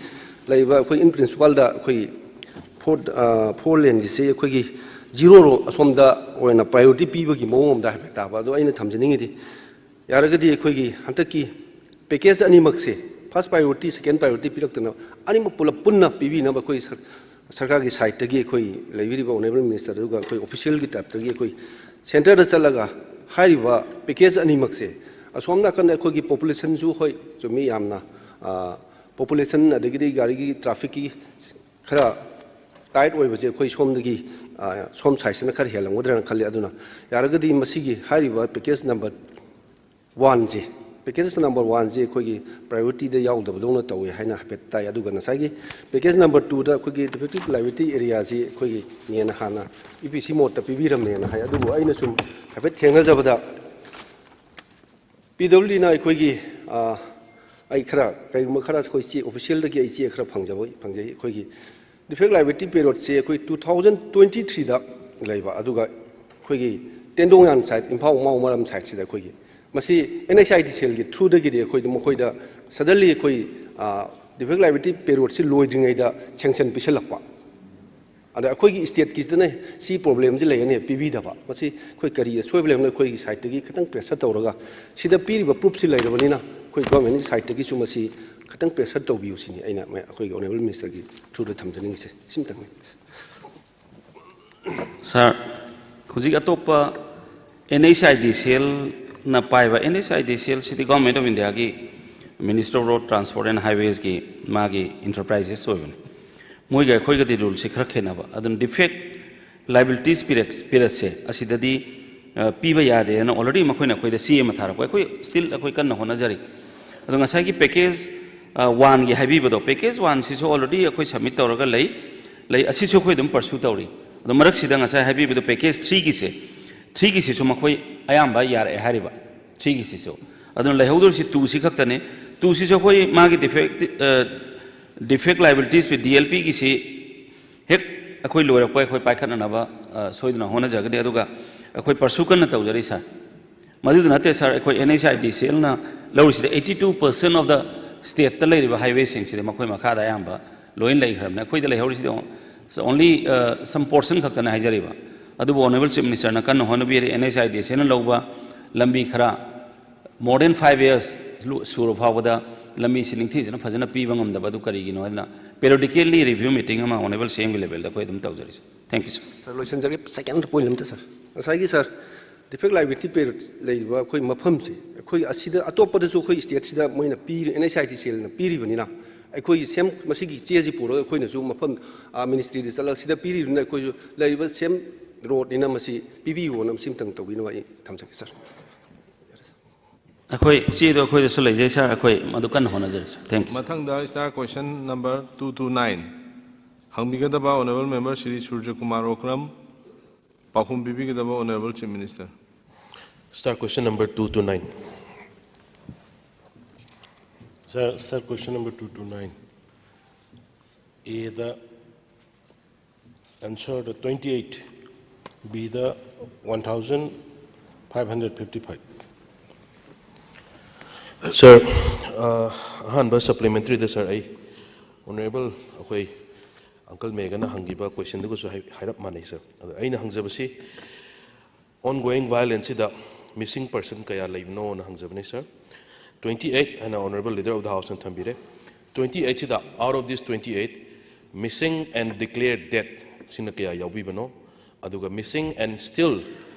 ꯂꯩꯔꯤꯕ ꯑꯩꯈꯣꯏ in principleꯗ ꯑꯩꯈꯣꯏ four, ꯑ, four laneꯒꯤꯁꯦ ꯑꯩꯈꯣꯏꯒꯤ zero ꯔꯣ ꯑꯁꯣꯝꯗ ꯑꯣꯏꯅ priority ꯄꯤꯕꯒꯤ ꯃꯑꯣꯡ ꯑꯃꯗ ꯍꯥꯏꯐꯦꯠ ꯇꯥꯕ꯫ ꯑꯗꯣ ꯑꯩꯅ ꯊꯝꯖꯅꯤꯡꯉꯤꯗꯤ, ꯌꯥꯔꯒꯗꯤ ꯑꯩꯈꯣꯏꯒꯤ ꯍꯟꯗꯛꯀꯤ package ꯑꯅꯤꯃꯛꯁꯦ first priority, second priority ꯄꯤꯔꯛꯇꯅ ꯑꯅꯤꯃꯛ ꯄꯨꯂꯞ ꯄꯨꯟꯅ ꯄꯤꯕꯤꯅꯕ ꯑꯩꯈꯣꯏ ꯁꯔ-, ꯁꯔꯀꯥꯔꯒꯤ sideꯇꯒꯤ ꯑꯩꯈꯣꯏ ꯂꯩꯕꯤꯔꯤꯕ honourable minister ꯑꯗꯨꯒ ꯑꯩꯈꯣꯏ officialꯒꯤ typeꯇꯒꯤ ꯑꯩꯈꯣꯏ centreꯗ ꯆꯠꯂꯒ ꯍꯥꯏꯔꯤꯕ package ꯑꯅꯤꯃꯛꯁꯦ ꯑꯁꯣꯝ ꯅꯥꯀꯟꯗ ꯑꯩꯈꯣꯏꯒꯤ populationꯁꯨ, ꯍꯣꯏ, ꯆꯨꯝꯃꯤ, ꯌꯥꯝꯅ, ꯑ, population ꯑꯗꯒꯤꯗꯤ ꯒꯥꯔꯤꯒꯤ trafficꯀꯤ ꯈꯔ tight ꯑꯣꯏꯕꯁꯦ ꯑꯩꯈꯣꯏ ꯁꯣꯝꯗꯒꯤ, ꯑ, ꯁꯣꯝ sideꯁꯤꯅ ꯈꯔ ꯍꯦꯜꯂꯝꯒꯗ꯭ꯔꯥꯅ ꯈꯜꯂꯤ꯫ ꯑꯗꯨꯅ ꯌꯥꯔꯒꯗꯤ ꯃꯁꯤꯒꯤ ꯍꯥꯏꯔꯤꯕ package number oneꯁꯦ, package number oneꯁꯦ ꯑꯩꯈꯣꯏꯒꯤ priorityꯗ ꯌꯥꯎꯗꯕꯗꯧꯅ ꯇꯧꯏ ꯍꯥꯏꯅ ꯍꯥꯏꯐꯦꯠ ꯇꯥꯏ꯫ ꯑꯗꯨꯒ ꯉꯁꯥꯏꯒꯤ package number twoꯗ ꯑꯩꯈꯣꯏꯒꯤ defective liability areaꯁꯤ ꯑꯩꯈꯣꯏꯒꯤ ꯅꯦꯅ ꯍꯥꯟꯅ EPC modeꯇ ꯄꯤꯕꯤꯔꯝꯃꯦꯅ ꯍꯥꯏ꯫ ꯑꯗꯨꯕꯨ ꯑꯩꯅ ꯁꯨꯝ ꯍꯥꯏꯐꯦꯠ ꯊꯦꯡꯅꯖꯕꯗ, PWDꯅ ꯑꯩꯈꯣꯏꯒꯤ, ꯑ, ꯑꯩ ꯈꯔ, ꯀꯔꯤꯒꯨꯝꯕ ꯈꯔ ꯑꯩꯈꯣꯏ ꯆꯦ, officialꯗꯒꯤ ꯑꯩ ꯆꯦ ꯈꯔ ꯐꯪꯖꯕ, ꯐꯪꯖꯩ꯫ ꯑꯩꯈꯣꯏꯒꯤ defect liability periodꯁꯦ ꯑꯩꯈꯣꯏ two thousand twenty threeꯗ ꯂꯩꯕ, ꯑꯗꯨꯒ ꯑꯩꯈꯣꯏꯒꯤ ꯇꯦꯟꯗꯣꯡꯌꯥꯟ side, ꯏꯝꯐꯥꯜ ꯃꯥꯎ ꯃꯔꯝ sideꯁꯤꯗ ꯑꯩꯈꯣꯏꯒꯤ ꯃꯁꯤ NHIDCLꯒꯤ throughꯗꯒꯤꯗꯤ ꯑꯩꯈꯣꯏꯗ, ꯃꯈꯣꯏꯗ suddenly ꯑꯩꯈꯣꯏ, ꯑ, defect liability periodꯁꯤ ꯂꯣꯏꯗ꯭ꯔꯤꯉꯩꯗ sanction ꯄꯤꯁꯜꯂꯛꯄ꯫ ꯑꯗ ꯑꯩꯈꯣꯏꯒꯤ stateꯀꯤꯁꯤꯗꯅ ꯁꯤ problemꯁꯤ ꯂꯩꯒꯅꯤ, ꯄꯤꯕꯤꯗꯕ꯫ ꯃꯁꯤ ꯑꯩꯈꯣꯏ ꯀꯔꯤ ꯑꯁꯣꯏꯕ ꯂꯩꯕꯅꯣ, ꯑꯩꯈꯣꯏꯒꯤ sideꯇꯒꯤ ꯈꯤꯇꯪ pressure ꯇꯧꯔꯒ, ꯁꯤꯗ ꯄꯤꯔꯤꯕ proofꯁꯤ ꯂꯩꯔꯕꯅꯤꯅ, ꯑꯩꯈꯣꯏ governmentꯀꯤ sideꯇꯒꯤꯁꯨ ꯃꯁꯤ ꯈꯤꯇꯪ pressure ꯇꯧꯕꯤꯌꯨ ꯁꯤꯅꯤ ꯑꯩꯅ ꯃ-, ꯑꯩꯈꯣꯏꯒꯤ honourable ministerꯒꯤ throughꯗ ꯊꯝꯖꯅꯤꯡꯉꯤꯁꯦ꯫ ꯁꯤꯃꯇꯪꯅꯤ꯫ Sir, ꯍꯧꯖꯤꯛ ꯑꯇꯣꯞꯄ NHIDCLꯅ ꯄꯥꯏꯕ, NHIDCLꯁꯤꯗꯤ Government of Indiaꯒꯤ Ministry of Road Transport and Highwaysꯀꯤ ꯃꯥꯒꯤ enterprises ꯑꯣꯏꯕꯅꯤ꯫ ꯃꯣꯏꯒ ꯑꯩꯈꯣꯏꯒꯗꯤ ruleꯁꯤ ꯈꯔ ꯈꯦꯠꯅꯕ꯫ ꯑꯗꯨꯅ defect liabilities period, periodꯁꯦ ꯑꯁꯤꯗꯗꯤ, ꯑ, ꯄꯤꯕ ꯌꯥꯗꯦꯅ already ꯃꯈꯣꯏꯅ ꯑꯩꯈꯣꯏꯗ ꯆꯦ ꯑꯃ ꯊꯥꯔꯛꯄ꯫ ꯑꯩꯈꯣꯏ still ꯑꯩꯈꯣꯏ ꯀꯟꯅ ꯍꯣꯠꯅꯖꯔꯤ꯫ ꯑꯗꯣ ꯉꯁꯥꯏꯒꯤ package, ꯑ, oneꯒꯤ ꯍꯥꯏꯕꯤꯕꯗꯣ, package oneꯁꯤꯁꯨ already ꯑꯩꯈꯣꯏ submit ꯇꯧꯔꯒ ꯂꯩ, ꯂꯩ, ꯑꯁꯤꯁꯨ ꯑꯩꯈꯣꯏ ꯑꯗꯨꯝ pursue ꯇꯧꯔꯤ꯫ ꯑꯗꯣ ꯃꯔꯛꯁꯤꯗ ꯉꯁꯥꯏ ꯍꯥꯏꯕꯤꯕꯗꯣ package threeꯒꯤꯁꯦ, threeꯒꯤꯁꯤꯁꯨ ꯃꯈꯣꯏ ꯑꯌꯥꯝꯕ ꯌꯥꯔꯛꯑꯦ ꯍꯥꯏꯔꯤꯕ, threeꯒꯤꯁꯤꯁꯨ꯫ ꯑꯗꯨꯅ ꯂꯩꯍꯧꯗꯣꯔꯤꯁꯤ twoꯁꯤ ꯈꯛꯇꯅꯤ꯫ Twoꯁꯤꯁꯨ ꯑꯩꯈꯣꯏ ꯃꯥꯒꯤ defect, ꯑ, Defect liabilities with D L P ꯒꯤꯁꯤ ꯍꯦꯛ ꯑꯩꯈꯣꯏ ꯂꯣꯏꯔꯛꯄ ꯑꯩꯈꯣꯏ ꯄꯥꯏꯈꯠꯅꯅꯕ, ꯑ, ꯁꯣꯏꯗꯅ ꯍꯣꯠꯅꯖꯒꯅꯤ꯫ ꯑꯗꯨꯒ ꯑꯩꯈꯣꯏ pursue ꯀꯟꯅ ꯇꯧꯖꯔꯤ, sir꯫ ꯃꯗꯨꯗ ꯅꯠꯇꯦ, sir, ꯑꯩꯈꯣꯏ N H I D C L ꯅ ꯂꯧꯔꯤꯁꯤꯗ eighty two percent of the state ꯇ ꯂꯩꯔꯤꯕ highway ꯁꯤꯡꯁꯤꯗꯤ ꯃꯈꯣꯏ ꯃꯈꯥꯗ ꯑꯌꯥꯝꯕ ꯂꯣꯏꯅ ꯂꯩꯈ꯭ꯔꯕꯅꯤ꯫ ꯑꯩꯈꯣꯏꯗ ꯂꯩꯍꯧꯔꯤꯁꯤꯗꯤ only, ꯑ, some portion ꯈꯛꯇꯅꯦ ꯍꯥꯏꯖꯔꯤꯕ꯫ ꯑꯗꯨꯕꯨ Honourable Chief Minister ꯅ ꯀꯟꯅ ꯍꯣꯠꯅꯕꯤꯔꯤ꯫ N H I D C L ꯅ ꯂꯧꯕ ꯂꯝꯕꯤ ꯈꯔ more than five years ꯂꯨ-, ꯁꯨꯔ ꯐꯥꯎꯕꯗ ꯂꯝꯕꯤꯁꯤ ꯅꯤꯡꯊꯤꯖꯅ ꯐꯖꯅ ꯄꯤꯕ ꯉꯝꯗꯕ ꯑꯗꯨ ꯀꯔꯤꯒꯤꯅꯣ ꯍꯥꯏꯗꯅ periodically review meeting ꯑꯃ Honourable C M ꯒꯤ level ꯗ ꯑꯩꯈꯣꯏ ꯑꯗꯨꯝ ꯇꯧꯖꯔꯤ, sir꯫ Thank you, sir꯫ Sir, ꯂꯣꯏꯁꯤꯟꯖꯔꯒꯦ꯫ Second point ꯑꯝꯇ, sir꯫ ꯉꯁꯥꯏꯒꯤ, sir, defect liability period ꯂꯩꯔꯤꯕ ꯑꯩꯈꯣꯏ ꯃꯐꯝꯁꯦ, ꯑꯩꯈꯣꯏ ꯑꯁꯤꯗ ꯑꯇꯣꯞꯄꯗꯁꯨ ꯑꯩꯈꯣꯏ state ꯁꯤꯗ ꯃꯣꯏꯅ ꯄꯤꯔꯤ, N H I D C L ꯅ ꯄꯤꯔꯤꯕꯅꯤꯅ, ꯑꯩꯈꯣꯏꯒꯤ same ꯃꯁꯤꯒꯤ ꯆꯦꯁꯤ ꯄꯨꯔꯒ ꯑꯩꯈꯣꯏꯅꯁꯨ ꯃꯐꯝ, ꯑꯥ, ministry ꯗ ꯆꯠꯂꯒ ꯁꯤꯗ ꯄꯤꯔꯤꯕꯅꯤꯅ ꯑꯩꯈꯣꯏꯁꯨ ꯂꯩꯔꯤꯕ same road ꯅꯤꯅ ꯃꯁꯤ ꯄꯤꯕꯤꯌꯣꯅ ꯃꯁꯤꯃꯇꯪ ꯇꯧꯕꯤꯅꯕ ꯑꯩ ꯊꯝꯖꯒꯦ, sir꯫ ꯑꯩꯈꯣꯏ ꯆꯦꯗꯣ ꯑꯩꯈꯣꯏꯗꯁꯨ ꯂꯩꯖꯩ, sir꯫ ꯑꯩꯈꯣꯏ ꯃꯗꯨ ꯀꯟꯅ ꯍꯣꯠꯅꯖꯔꯤ, sir꯫ Thank you, sir꯫ ꯃꯊꯪꯗ star question number two two nine ꯍꯪꯕꯤꯒꯗꯕ Honourable Member Shri ꯁꯨꯔꯖ ꯀꯨꯃꯥꯔ ꯑꯣꯀ꯭ꯔꯝ, ꯄꯥꯎꯈꯨꯝ ꯄꯤꯕꯤꯒꯗꯕ Honourable Chief Minister꯫ Star question number two two nine. Sir, star question number two two nine. A, the answer, the twenty-eight. B, the one thousand five hundred fifty-five. Sir, uh, ꯑꯍꯥꯟꯕ supplementary ꯗ, sir, ꯑꯩ Honourable ꯑꯩꯈꯣꯏ uncle ꯃꯦꯒꯅ ꯍꯪꯈꯤꯕ question ꯗꯨꯒꯁꯨ ꯍꯥꯏ-, ꯍꯥꯏꯔꯞ ꯃꯥꯟꯅꯩ, sir꯫ ꯑꯗꯣ ꯑꯩꯅ ꯍꯪꯖꯕꯁꯤ, ongoing violence ꯁꯤꯗ missing person ꯀꯌꯥ ꯂꯩꯕꯅꯣꯅ ꯍꯪꯖꯕꯅꯤ, sir꯫ Twenty eight ꯍꯥꯏꯅ Honourable Leader of the House ꯅ ꯊꯝꯕꯤꯔꯦ꯫ Twenty eight ꯁꯤꯗ, out of this twenty eight, missing and declared dead ꯁꯤꯅ ꯀꯌꯥ ꯌꯥꯎꯕꯤꯕꯅꯣ? ꯑꯗꯨꯒ missing and still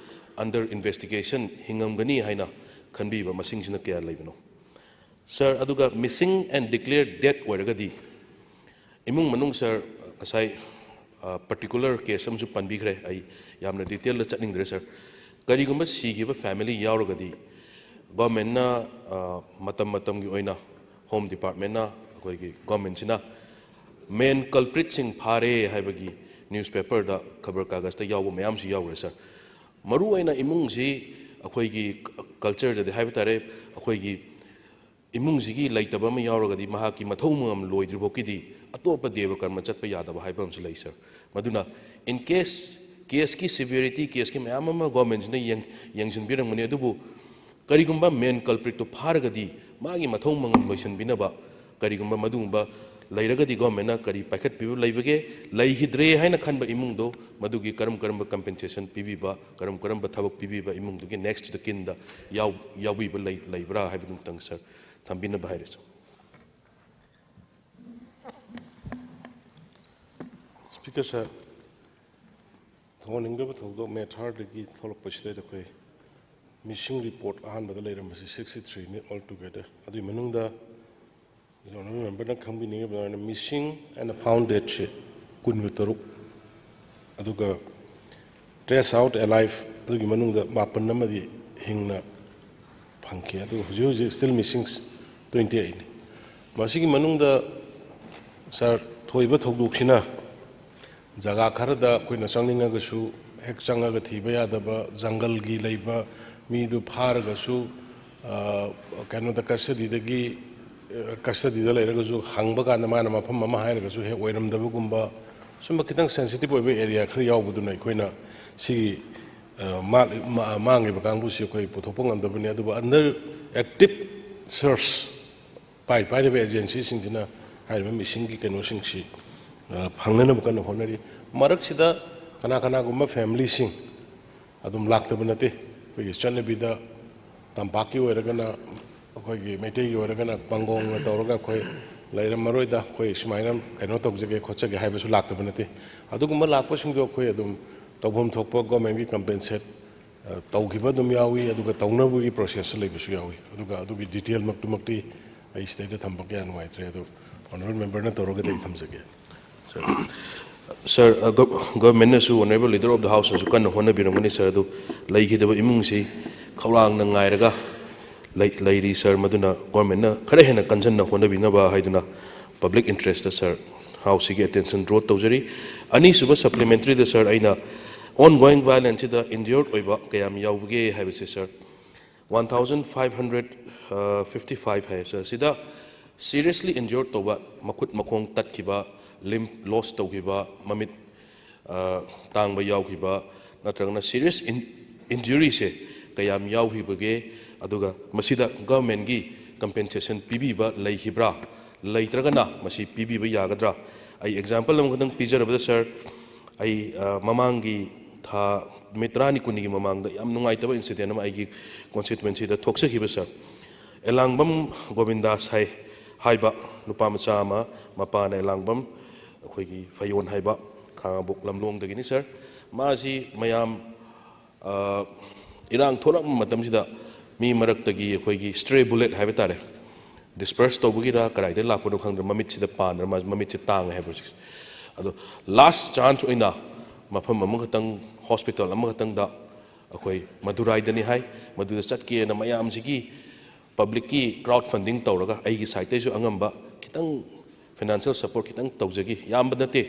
under investigation, ꯍꯤꯡꯉꯝꯒꯅꯤ ꯍꯥꯏꯅ ꯈꯟꯕꯤꯕ ꯃꯁꯤꯡꯁꯤꯅ ꯀꯌꯥ ꯂꯩꯕꯅꯣ? Sir, ꯑꯗꯨꯒ missing and declared dead ꯑꯣꯏꯔꯒꯗꯤ, ꯏꯃꯨꯡ ꯃꯅꯨꯡ, sir, ꯉꯁꯥꯏ, ꯑ, particular case ꯑꯃꯁꯨ ꯄꯟꯕꯤꯈ꯭ꯔꯦ, ꯑꯩ ꯌꯥꯝꯅ detail ꯗ ꯆꯠꯅꯤꯡꯗ꯭ꯔꯦ, sir꯫ ꯀꯔꯤꯒꯨꯝꯕ ꯁꯤꯈꯤꯕ family ꯌꯥꯎꯔꯒꯗꯤ, government ꯅ, ꯑ, ꯃꯇꯝ ꯃꯇꯝꯒꯤ ꯑꯣꯏꯅ Home Department ꯅ, ꯑꯩꯈꯣꯏꯒꯤ government ꯁꯤꯅ main culprit ꯁꯤꯡ ꯐꯥꯔꯦ ꯍꯥꯏꯕꯒꯤ newspaper ꯗ, ꯈꯕꯔ ꯀꯥꯒꯖꯇ ꯌꯥꯎꯕ ꯃꯌꯥꯝꯁꯨ ꯌꯥꯎꯈ꯭ꯔꯦ, sir꯫ ꯃꯔꯨꯑꯣꯏꯅ ꯏꯃꯨꯡꯁꯤ ꯑꯩꯈꯣꯏꯒꯤ culture ꯗꯗꯤ ꯍꯥꯏꯕ ꯇꯥꯔꯦ, ꯑꯩꯈꯣꯏꯒꯤ ꯏꯃꯨꯡꯁꯤꯒꯤ ꯂꯩꯇꯕ ꯑꯃ ꯌꯥꯎꯔꯒꯗꯤ ꯃꯍꯥꯛꯀꯤ ꯃꯊꯧ ꯃꯉꯝ ꯂꯣꯏꯗ꯭ꯔꯤꯐꯥꯎꯒꯤꯗꯤ ꯑꯇꯣꯞꯄ ꯗꯦꯕ ꯀꯔꯃ ꯆꯠꯄ ꯌꯥꯗꯕ ꯍꯥꯏꯕ ꯑꯃꯁꯨ ꯂꯩ, ꯁꯥꯔ꯫ ꯃꯗꯨꯅ in case caseꯀꯤ severity, caseꯀꯤ ꯃꯌꯥꯝ ꯑꯃ governmentꯁꯤꯅ ꯌꯦꯡ-, ꯌꯦꯡꯁꯤꯟꯕꯤꯔꯝꯒꯅꯤ꯫ ꯑꯗꯨꯕꯨ ꯀꯔꯤꯒꯨꯝꯕ main culpritꯇꯨ ꯐꯥꯔꯒꯗꯤ ꯃꯥꯒꯤ ꯃꯊꯧ ꯃꯉꯝ ꯂꯣꯏꯁꯤꯟꯕꯤꯅꯕ ꯀꯔꯤꯒꯨꯝꯕ ꯃꯗꯨꯒꯨꯝꯕ ꯂꯩꯔꯒꯗꯤ governmentꯅ ꯀꯔꯤ ꯄꯥꯏꯈꯠꯄꯤꯕ ꯂꯩꯕꯒꯦ? ꯂꯩꯈꯤꯗ꯭ꯔꯦ ꯍꯥꯏꯅ ꯈꯟꯕ ꯏꯃꯨꯡꯗꯣ ꯃꯗꯨꯒꯤ ꯀꯔꯝ ꯀꯔꯝꯕ compensation ꯄꯤꯕꯤꯕ, ꯀꯔꯝ ꯀꯔꯝꯕ ꯊꯕꯛ ꯄꯤꯕꯤꯕ ꯏꯃꯨꯡꯗꯨꯒꯤ next of kinꯗ ꯌꯥꯎ-, ꯌꯥꯎꯕꯤꯕ ꯂꯩ-, ꯂꯩꯕ꯭ꯔꯥ ꯍꯥꯏꯕꯗꯨꯃꯇꯪ, ꯁꯥꯔ, ꯊꯝꯕꯤꯅꯕ ꯍꯥꯏꯔꯁꯨ꯫ Speaker sir, ꯊꯧꯑꯣꯟꯅꯤꯡꯗꯕ ꯊꯧꯗꯣꯛ ꯃꯦ ꯊꯥꯔꯗꯒꯤ ꯊꯣꯛꯂꯛꯄꯁꯤꯗ ꯑꯩꯈꯣꯏ missing report ꯑꯍꯥꯟꯕꯗ ꯂꯩꯔꯝꯕꯁꯤ sixty threeꯅꯤ all together꯫ ꯑꯗꯨꯒꯤ ꯃꯅꯨꯡꯗ honourable memberꯅ ꯈꯪꯕꯤꯅꯤꯡꯉꯤꯕ ꯑꯗꯨꯃꯥꯏꯅ missing and found deadꯁꯤ ꯀꯨꯟꯒ ꯇꯔꯨꯛ, ꯑꯗꯨꯒ trace out alive ꯑꯗꯨꯒꯤ ꯃꯅꯨꯡꯗ ꯃꯥꯄꯟ ꯑꯃꯗꯤ ꯍꯤꯡꯅ ꯐꯪꯈꯤ꯫ ꯑꯗꯨꯒ ꯍꯧꯖꯤꯛ ꯍꯧꯖꯤꯛ still missing twenty eightꯅꯤ꯫ ꯃꯁꯤꯒꯤ ꯃꯅꯨꯡꯗ, ꯁꯥꯔ, ꯊꯣꯛꯏꯕ ꯊꯧꯗꯣꯛꯁꯤꯅ ꯖꯒꯥ ꯈꯔꯗ ꯑꯩꯈꯣꯏꯅ ꯆꯪꯅꯤꯡꯉꯒꯁꯨ ꯍꯦꯛ ꯆꯪꯉꯒ ꯊꯤꯕ ꯌꯥꯗꯕ, ꯖꯪꯒꯜꯒꯤ ꯂꯩꯕ ꯃꯤꯗꯨ ꯐꯥꯔꯒꯁꯨ, ꯑ, ꯀꯩꯅꯣꯗ, custodyꯗꯒꯤ, ꯑ, custodyꯗ ꯂꯩꯔꯒꯁꯨ ꯍꯪꯕ ꯀꯥꯟꯗ ꯃꯥꯅ ꯃꯐꯝ ꯑꯃ ꯍꯥꯏꯔꯒꯁꯨ ꯍꯦꯛ ꯑꯣꯏꯔꯝꯗꯕꯒꯨꯝꯕ, ꯁꯨꯝꯕ ꯈꯤꯇꯪ sensitive ꯑꯣꯏꯕ area ꯈꯔ ꯌꯥꯎꯕꯗꯨꯅ ꯑꯩꯈꯣꯏꯅ ꯁꯤꯒꯤ, ꯑ, ꯃꯥ-, ꯃꯥ-, ꯃꯥꯡꯉꯤꯕ ꯀꯥꯡꯕꯨꯁꯤ ꯑꯩꯈꯣꯏ ꯄꯨꯊꯣꯛꯄ ꯉꯝꯗꯕꯅꯤ꯫ ꯑꯗꯨꯕꯨ under active search ꯄꯥꯏ-, ꯄꯥꯏꯔꯤꯕ agencyꯁꯤꯡꯁꯤꯅ ꯍꯥꯏꯔꯤꯕ missingꯒꯤ ꯀꯩꯅꯣꯁꯤꯡꯁꯤ, ꯑ, ꯐꯪꯅꯅꯕ ꯀꯟꯅ ꯍꯣꯠꯅꯔꯤ꯫ ꯃꯔꯛꯁꯤꯗ ꯀꯅꯥ ꯀꯅꯥꯒꯨꯝꯕ familyꯁꯤꯡ ꯑꯗꯨꯝ ꯂꯥꯛꯇꯕ ꯅꯠꯇꯦ꯫ ꯑꯩꯈꯣꯏꯒꯤ ꯆꯠꯅꯕꯤꯗ ꯇꯝꯄꯥꯛꯀꯤ ꯑꯣꯏꯔꯒꯅ, ꯑꯩꯈꯣꯏꯒꯤ ꯃꯩꯇꯩꯒꯤ ꯑꯣꯏꯔꯒꯅ ꯄꯥꯡꯒꯣꯡꯅ ꯇꯧꯔꯒ ꯑꯩꯈꯣꯏ ꯂꯩꯔꯝꯃꯔꯣꯏꯗ, ꯑꯩꯈꯣꯏ ꯁꯨꯃꯥꯏꯅ ꯀꯩꯅꯣ ꯇꯧꯖꯒꯦ ꯈꯣꯠꯆꯒꯦ ꯍꯥꯏꯕꯁꯨ ꯂꯥꯛꯇꯕ ꯅꯠꯇꯦ꯫ ꯑꯗꯨꯒꯨꯝꯕ ꯂꯥꯛꯄꯁꯤꯡꯗꯣ ꯑꯩꯈꯣꯏ ꯑꯗꯨꯝ ꯇꯧꯐꯝ ꯊꯣꯛꯄ governmentꯀꯤ compensate, ꯑ, ꯇꯧꯈꯤꯕ ꯑꯗꯨꯝ ꯌꯥꯎꯏ, ꯑꯗꯨꯒ ꯇꯧꯅꯕꯒꯤ processꯇ ꯂꯩꯕꯁꯨ ꯌꯥꯎꯏ꯫ ꯑꯗꯨꯒ ꯑꯗꯨꯒꯤ detailꯃꯛꯇꯨꯃꯛꯇꯤ ꯑꯩ ꯁꯤꯗꯩꯗ ꯊꯝꯕ ꯀꯌꯥ ꯅꯨꯡꯉꯥꯏꯇ꯭ꯔꯦ꯫ ꯑꯗꯨ honourable memberꯅ ꯇꯧꯔꯒꯗꯤ ꯑꯩ ꯊꯝꯖꯒꯦ꯫ ꯁꯥꯔ, ꯑ, gov-, governmentꯅꯁꯨ, honourable leader of the houseꯅꯁꯨ ꯀꯟꯅ ꯍꯣꯠꯅꯕꯤꯔꯝꯒꯅꯤ, ꯁꯥꯔ꯫ ꯑꯗꯨ ꯂꯩꯈꯤꯗꯕ ꯏꯃꯨꯡꯁꯤ ꯈꯧꯔꯥꯡꯅ ꯉꯥꯏꯔꯒ ꯂꯩ-, ꯂꯩꯔꯤ, ꯁꯥꯔ꯫ ꯃꯗꯨꯅ governmentꯅ ꯈꯔ ꯍꯦꯟꯅ ꯀꯟꯖꯟꯅ ꯍꯣꯠꯅꯕꯤꯅꯕ ꯍꯥꯏꯗꯨꯅ public interestꯇ, ꯁꯥꯔ, houseꯁꯤꯒꯤ attention draw ꯇꯧꯖꯔꯤ꯫ ꯑꯅꯤꯁꯨꯕ supplementaryꯗ, ꯁꯥꯔ, ꯑꯩꯅ ongoing violenceꯁꯤꯗ injured ꯑꯣꯏꯕ ꯀꯌꯥꯝ ꯌꯥꯎꯕꯒꯦ ꯍꯥꯏꯕꯁꯦ, ꯁꯥꯔ, One thousand five hundred fifty five ꯍꯥꯏ ꯁꯥꯔ, ꯁꯤꯗ seriously injured ꯇꯧꯕ, ꯃꯈꯨꯠ ꯃꯈꯣꯡ ꯇꯠꯈꯤꯕ, limb loss ꯇꯧꯈꯤꯕ, ꯃꯃꯤꯠ ꯇꯥꯡꯕ ꯌꯥꯎꯈꯤꯕ, ꯅꯠꯇ꯭ꯔꯒꯅ serious injuryꯁꯦ ꯀꯌꯥꯝ ꯌꯥꯎꯈꯤꯕꯒꯦ, ꯑꯗꯨꯒ ꯃꯁꯤꯗ governmentꯀꯤ compensation ꯄꯤꯕꯤꯕ ꯂꯩꯈꯤꯕ꯭ꯔꯥ, ꯂꯩꯇ꯭ꯔꯒꯅ ꯃꯁꯤ ꯄꯤꯕꯤꯕ ꯌꯥꯒꯗ꯭ꯔꯥ? ꯑꯩ example ꯑꯃꯈꯛꯇꯪ ꯄꯤꯖꯔꯕꯗ ꯁꯥꯔ, ꯑꯩ ꯃꯃꯥꯡꯒꯤ ꯊꯥ, ꯅꯨꯃꯤꯠ ꯇꯔꯥꯅꯤ ꯀꯨꯟꯅꯤꯒꯤ ꯃꯃꯥꯡꯗ ꯌꯥꯝ ꯅꯨꯡꯉꯥꯏꯇꯕ incident ꯑꯃ ꯑꯩꯒꯤ constituencyꯗ ꯊꯣꯛꯆꯈꯤꯕ ꯁꯥꯔ꯫ ꯑꯦꯂꯥꯡꯕꯝ ꯒꯣꯕꯤꯟꯗꯥꯁ ꯍꯥꯏ, ꯍꯥꯏꯕ ꯅꯨꯄꯥ ꯃꯆꯥ ꯑꯃ, ꯃꯄꯥꯅ ꯑꯦꯂꯥꯡꯕꯝ ꯑꯩꯈꯣꯏꯒꯤ ꯐꯌꯣꯟ ꯍꯥꯏꯕ ꯈꯥꯉꯕꯣꯛ ꯂꯝꯂꯣꯡꯗꯒꯤꯅꯤ ꯁꯥꯔ꯫ ꯃꯥꯁꯤ ꯃꯌꯥꯝ ꯏꯔꯥꯡ ꯊꯣꯛꯂꯛꯄ ꯃꯇꯝꯁꯤꯗ ꯃꯤ ꯃꯔꯛꯇꯒꯤ ꯑꯩꯈꯣꯏꯒꯤ stray bullet ꯍꯥꯏꯕ ꯇꯥꯔꯦ, disperse ꯇꯧꯕꯒꯤꯔ ꯀꯗꯥꯏꯗꯒꯤ ꯂꯥꯛꯄꯅꯣ ꯈꯪꯗ꯭ꯔꯦ, ꯃꯃꯤꯠꯁꯤꯗ ꯄꯥꯟꯗ꯭ꯔ ꯃꯥꯁꯦ, ꯃꯃꯤꯠꯁꯦ ꯇꯥꯡꯉꯦ ꯍꯥꯏꯕ ꯍꯧꯖꯤꯛꯁꯦ꯫ ꯑꯗꯣ last chance ꯑꯣꯏꯅ ꯃꯐꯝ ꯑꯃꯈꯛꯇꯪ, hospital ꯑꯃꯈꯛꯇꯪꯗ ꯑꯩꯈꯣꯏ ꯃꯗꯨꯔꯥꯏꯗꯅꯤ ꯍꯥꯏ, ꯃꯗꯨꯗ ꯆꯠꯀꯦꯅ ꯃꯌꯥꯝꯁꯤꯒꯤ publicꯀꯤ crowd funding ꯇꯧꯔꯒ ꯑꯩꯒꯤ sideꯇꯩꯁꯨ ꯑꯉꯝꯕ ꯈꯤꯇꯪ financial support ꯈꯤꯇꯪ ꯇꯧꯖꯈꯤ, ꯌꯥꯝꯕ ꯅꯠꯇꯦ꯫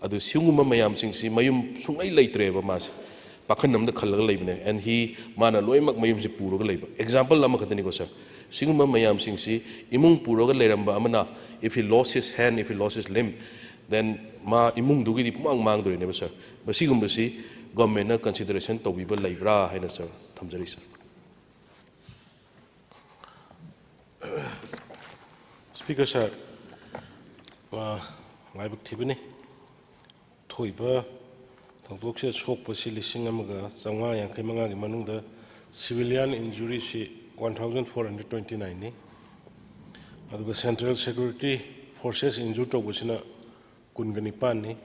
ꯑꯗꯨ ꯁꯤꯒꯨꯝꯕ ꯃꯌꯥꯝꯁꯤꯡꯁꯤ ꯃꯌꯨꯝ ꯁꯨꯡꯂꯩ ꯂꯩꯇ꯭ꯔꯦꯕ ꯃꯥꯁꯦ꯫ ꯄꯥꯈꯟ ꯑꯃꯗ ꯈꯜꯂꯒ ꯂꯩꯕꯅꯦ꯫ And he, ꯃꯥꯅ ꯂꯣꯏꯅꯃꯛ ꯃꯌꯨꯝꯁꯤ ꯄꯨꯔꯒ ꯂꯩꯕ꯫ Example ꯑꯃꯈꯛꯇꯅꯤꯀꯣ ꯁꯥꯔ꯫ ꯁꯤꯒꯨꯝꯕ ꯃꯌꯥꯝꯁꯤꯡꯁꯤ ꯏꯃꯨꯡ ꯄꯨꯔꯒ ꯂꯩꯔꯝꯕ ꯑꯃꯅ, if he lost his hand, if he lost his limb, then ꯃꯥ ꯏꯃꯨꯡꯗꯨꯒꯤꯗꯤ ꯄꯨꯡꯃꯥꯡ ꯃꯥꯡꯗꯣꯏꯅꯦꯕ ꯁꯥꯔ꯫ ꯃꯁꯤꯒꯨꯝꯕꯁꯤ governmentꯅ consideration ꯇꯧꯕꯤꯕ ꯂꯩꯕ꯭ꯔꯥ ꯍꯥꯏꯅ ꯁꯥꯔ ꯊꯝꯖꯔꯤ ꯁꯥꯔ꯫ Speaker sir, ꯑ, ꯂꯥꯏꯕꯛ ꯊꯤꯕꯅꯤ꯫ ꯊꯣꯛꯏꯕ ꯊꯧꯗꯣꯛꯁꯤꯗ ꯁꯣꯛꯄꯁꯤ ꯂꯤꯁꯤꯡ ꯑꯃꯒ ꯆꯥꯝꯃꯉꯥ ꯌꯥꯡꯈꯩ ꯃꯉꯥꯒꯤ ꯃꯅꯨꯡꯗ civilian injuryꯁꯤ one thousand four hundred twenty nineꯅꯤ꯫ ꯑꯗꯨꯒ central security forces injure ꯇꯧꯕꯁꯤꯅ ꯀꯨꯟꯒ ꯅꯤꯄꯥꯟꯅꯤ꯫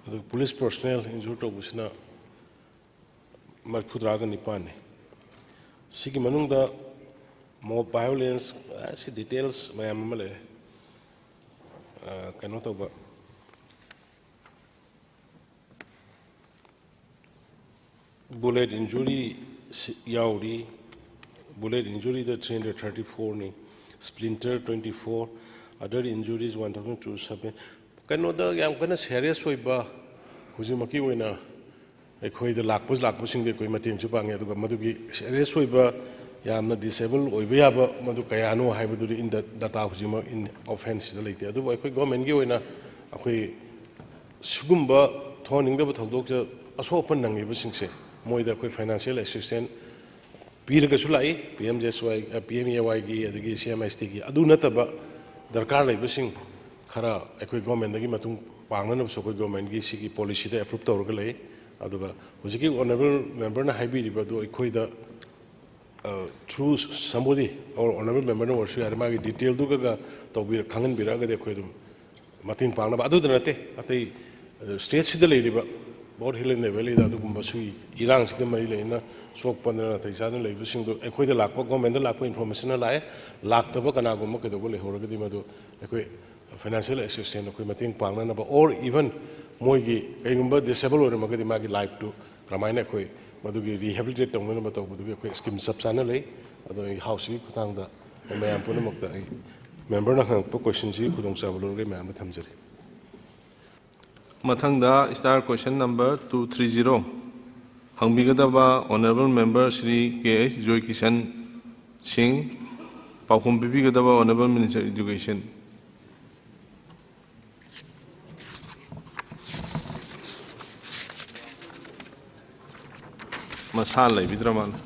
ꯑꯗꯨꯒ police personnel injure ꯇꯧꯕꯁꯤꯅ ꯃꯔꯤꯐꯨꯇꯔꯥꯒ ꯅꯤꯄꯥꯟꯅꯤ꯫ ꯁꯤꯒꯤ ꯃꯅꯨꯡꯗ mob violence, ꯑ, ꯁꯤ details ꯃꯌꯥꯝ ꯑꯃ ꯂꯩꯔꯦ꯫ ꯑ, ꯀꯩꯅꯣ ꯇꯧꯕ, bullet injury ꯁꯤ ꯌꯥꯎꯔꯤ꯫ Bullet injuryꯗ three hundred thirty fourꯅꯤ, splinter twenty four, other injuries one thousand two seven꯫ ꯀꯩꯅꯣꯗ ꯌꯥꯝ ꯀꯟꯅ serious ꯑꯣꯏꯕ ꯍꯧꯖꯤꯛꯃꯛꯀꯤ ꯑꯣꯏꯅ ꯑꯩꯈꯣꯏꯗ ꯂꯥꯛꯄ ꯂꯥꯛꯄꯁꯤꯡꯗ ꯑꯩꯈꯣꯏ ꯃꯇꯦꯡꯁꯨ ꯄꯥꯡꯉꯤ꯫ ꯑꯗꯨꯒ ꯃꯗꯨꯒꯤ ꯁꯦꯔꯤꯌꯁ ꯑꯣꯏꯕ, ꯌꯥꯝꯅ ꯗꯤꯁꯑꯦꯕꯜ ꯑꯣꯏꯕ ꯌꯥꯕ ꯃꯗꯨ ꯀꯌꯥꯅꯣ ꯍꯥꯏꯕꯗꯨꯗꯤ ꯏꯟ ꯗ ꯗꯇꯥ ꯍꯧꯖꯤꯛꯃꯛ ꯏꯟ ꯑꯣꯐ ꯍꯦꯟꯁꯤꯗ ꯂꯩꯇꯦ꯫ ꯑꯗꯨꯕꯨ ꯑꯩꯈꯣꯏ ꯒꯣꯔꯃꯦꯟꯒꯤ ꯑꯣꯏꯅ ꯑꯩꯈꯣꯏ ꯁꯤꯒꯨꯝꯕ ꯊꯣꯛꯍꯟꯅꯤꯡꯗꯕ ꯊꯧꯗꯣꯛꯁꯦ, ꯑꯁꯣꯛ ꯑꯄꯟ ꯅꯪꯉꯤꯕꯁꯤꯡꯁꯦ ꯃꯣꯏꯗ ꯑꯩꯈꯣꯏ ꯐꯥꯏꯅꯥꯟꯁꯤꯌꯦꯜ ꯑꯦꯁꯤꯁꯇꯦꯟꯁ ꯄꯤꯔꯒꯁꯨ ꯂꯥꯛꯏ꯫ P M J S Y, P M A ꯋꯥꯏꯒꯤ, ꯑꯗꯒꯤ ꯁꯤ ꯑꯦꯝ ꯑꯦꯁ ꯇꯤꯒꯤ, ꯑꯗꯨ ꯅꯠꯇꯕ ꯗꯔꯀꯥꯔ ꯂꯩꯕꯁꯤꯡ ꯈꯔ ꯑꯩꯈꯣꯏ ꯒꯣꯔꯃꯦꯟꯗꯒꯤ ꯃꯇꯨꯡ ꯄꯥꯡꯅꯅꯕꯁꯨ ꯑꯩꯈꯣꯏ ꯒꯣꯔꯃꯦꯟꯒꯤ ꯁꯤꯒꯤ ꯄꯣꯂꯤꯁꯤꯗ ꯑꯦꯄ꯭ꯔꯨꯞ ꯇꯧꯔꯒ ꯂꯩ꯫ ꯑꯗꯨꯒ ꯍꯧꯖꯤꯛꯀꯤ ꯑꯣꯅꯔꯦꯕꯜ ꯃꯦꯝꯕꯔꯅ ꯍꯥꯏꯕꯤꯔꯤꯕ ꯑꯗꯨ ꯑꯩꯈꯣꯏꯗ, through somebody or honourable member ꯅ ꯑꯣꯏꯔꯁꯨ ꯌꯥꯔꯦ, ꯃꯥꯒꯤ ꯗꯤꯇꯦꯜꯗꯨꯒ ꯇꯧꯕꯤꯔ-, ꯈꯪꯍꯟꯕꯤꯔꯛꯑꯒꯗꯤ ꯑꯩꯈꯣꯏ ꯑꯗꯨꯝ ꯃꯇꯦꯡ ꯄꯥꯡꯅꯕ꯫ ꯑꯗꯨꯗ ꯅꯠꯇꯦ, ꯑꯇꯩ, ꯑ, ꯁ꯭ꯇꯦꯠꯁꯤꯗ ꯂꯩꯔꯤꯕ ꯕꯣꯠ ꯍꯤꯜ ꯑꯦꯟ ꯚꯦꯂꯤꯗ ꯑꯗꯨꯒꯨꯝꯕ ꯁꯤꯒꯤ ꯏꯔꯥꯡꯁꯤꯒ ꯃꯔꯤ ꯂꯩꯅꯅ ꯁꯣꯛꯄ ꯅꯥꯇꯩ ꯆꯥꯗꯅ ꯂꯩꯕꯁꯤꯡꯗꯣ ꯑꯩꯈꯣꯏꯗ ꯂꯥꯛꯄ, ꯒꯣꯔꯃꯦꯟꯗ ꯂꯥꯛꯄ ꯏꯟꯐꯣꯔꯃꯦꯁꯟꯅ ꯂꯥꯛꯑꯦ꯫ ꯂꯥꯛꯇꯕ ꯀꯅꯥꯒꯨꯝꯕ ꯀꯩꯗꯧꯕ ꯂꯩꯍꯧꯔꯒꯗꯤ ꯃꯗꯨ ꯑꯩꯈꯣꯏ ꯐꯥꯏꯅꯥꯟꯁꯤꯌꯦꯜ ꯑꯦꯁꯤꯁꯇꯦꯟꯁ ꯑꯩꯈꯣꯏ ꯃꯇꯦꯡ ꯄꯥꯡꯅꯅꯕ, or even ꯃꯣꯏꯒꯤ ꯀꯩꯒꯨꯝꯕ ꯗꯤꯁꯑꯦꯕꯜ ꯑꯣꯏꯔꯝꯃꯒꯗꯤ ꯃꯥꯒꯤ ꯂꯥꯏꯐꯇꯨ ꯀꯔꯝꯍꯥꯏꯅ ꯑꯩꯈꯣꯏ ꯃꯗꯨꯒꯤ ꯔꯤꯍꯦꯕꯤꯂꯤꯇꯦꯠ ꯇꯧꯅꯅꯕ ꯇꯧꯕꯗꯨꯒꯤ ꯑꯩꯈꯣꯏ ꯁ꯭ꯀꯤꯝ ꯆꯞ ꯆꯥꯅ ꯂꯩ꯫ ꯑꯗꯣ ꯑꯩ ꯍꯥꯎꯁꯀꯤ ꯈꯨꯠꯊꯥꯡꯗ ꯃꯌꯥꯝ ꯄꯨꯝꯅꯃꯛꯇ ꯑꯩ ꯃꯦꯝꯕꯔꯅ ꯍꯪꯉꯛꯄ ꯀꯣꯏꯁꯟꯁꯤꯒꯤ ꯈꯨꯗꯣꯡꯆꯥꯕ ꯂꯧꯔꯒ ꯑꯩ ꯃꯌꯥꯝꯗ ꯊꯝꯖꯔꯤ꯫ ꯃꯊꯪꯗ star question number two three zero ꯍꯪꯕꯤꯒꯗꯕ honourable member Shri K H Joykishan Singh, ꯄꯥꯎꯈꯨꯝ ꯄꯤꯕꯤꯒꯗꯕ honourable minister education꯫ ꯃꯁꯥ ꯂꯩꯕꯤꯗ꯭ꯔ ꯃꯥꯜꯂꯦ꯫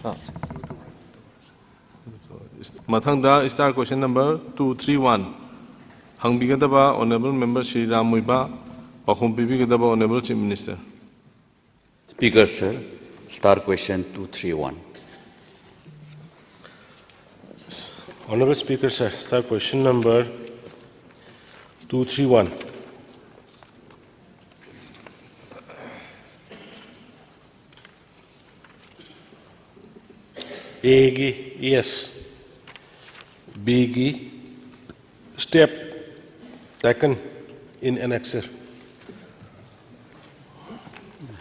ꯑꯥ꯫ ꯃꯊꯪꯗ star question number two three one ꯍꯪꯕꯤꯒꯗꯕ honourable member Shri Ram ꯃꯨꯏꯕꯥ, ꯄꯥꯎꯈꯨꯝ ꯄꯤꯕꯤꯒꯗꯕ honourable chief minister꯫ Speaker sir, star question two three one. Honorable Speaker sir, star question number two three one. A ꯒꯤ yes, B ꯒꯤ step taken in annexure.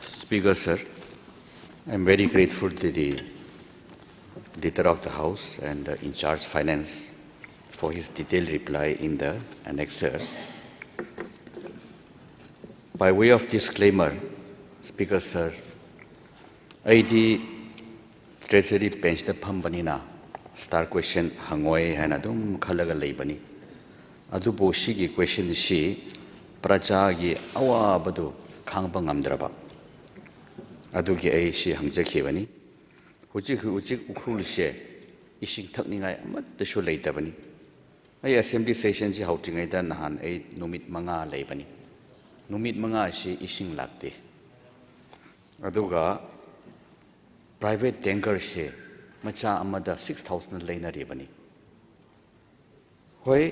Speaker sir, I am very grateful to the leader of the house and the in charge finance for his detailed reply in the annexure. By way of disclaimer, Speaker Sir, ꯑꯩꯗꯤ Treasury benchꯇ ꯐꯝꯕꯅꯤꯅ star question ꯍꯪꯉꯣꯏ ꯍꯥꯏꯅ ꯑꯗꯨꯝ ꯈꯜꯂꯒ ꯂꯩꯕꯅꯤ꯫ ꯑꯗꯨꯕꯨ ꯁꯤꯒꯤ questionꯁꯤ ꯄ꯭ꯔꯖꯥꯒꯤ ꯑꯋꯥꯕꯗꯨ ꯈꯥꯡꯕ ꯉꯝꯗ꯭ꯔꯕ ꯑꯗꯨꯒꯤ ꯑꯩ ꯁꯤ ꯍꯪꯖꯈꯤꯕꯅꯤ꯫ ꯍꯧꯖꯤꯛ ꯍꯧꯖꯤꯛ ꯎꯈ꯭ꯔꯨꯜꯁꯦ ꯏꯁꯤꯡ ꯊꯛꯅꯤꯡꯉꯥꯏ ꯑꯃꯠꯇꯁꯨ ꯂꯩꯇꯕꯅꯤ꯫ ꯑꯩ assembly sessionꯁꯤ ꯍꯧꯗ꯭ꯔꯤꯉꯩꯗ ꯅꯍꯥꯟ ꯑꯩ ꯅꯨꯃꯤꯠ ꯃꯉꯥ ꯂꯩꯕꯅꯤ꯫ ꯅꯨꯃꯤꯠ ꯃꯉꯥꯁꯤ ꯏꯁꯤꯡ ꯂꯥꯛꯇꯦ꯫ ꯑꯗꯨꯒ private tankerꯁꯦ ꯃꯆꯥ ꯑꯃꯗ six thousand ꯂꯩꯅꯔꯤꯕꯅꯤ꯫ ꯍꯣꯏ,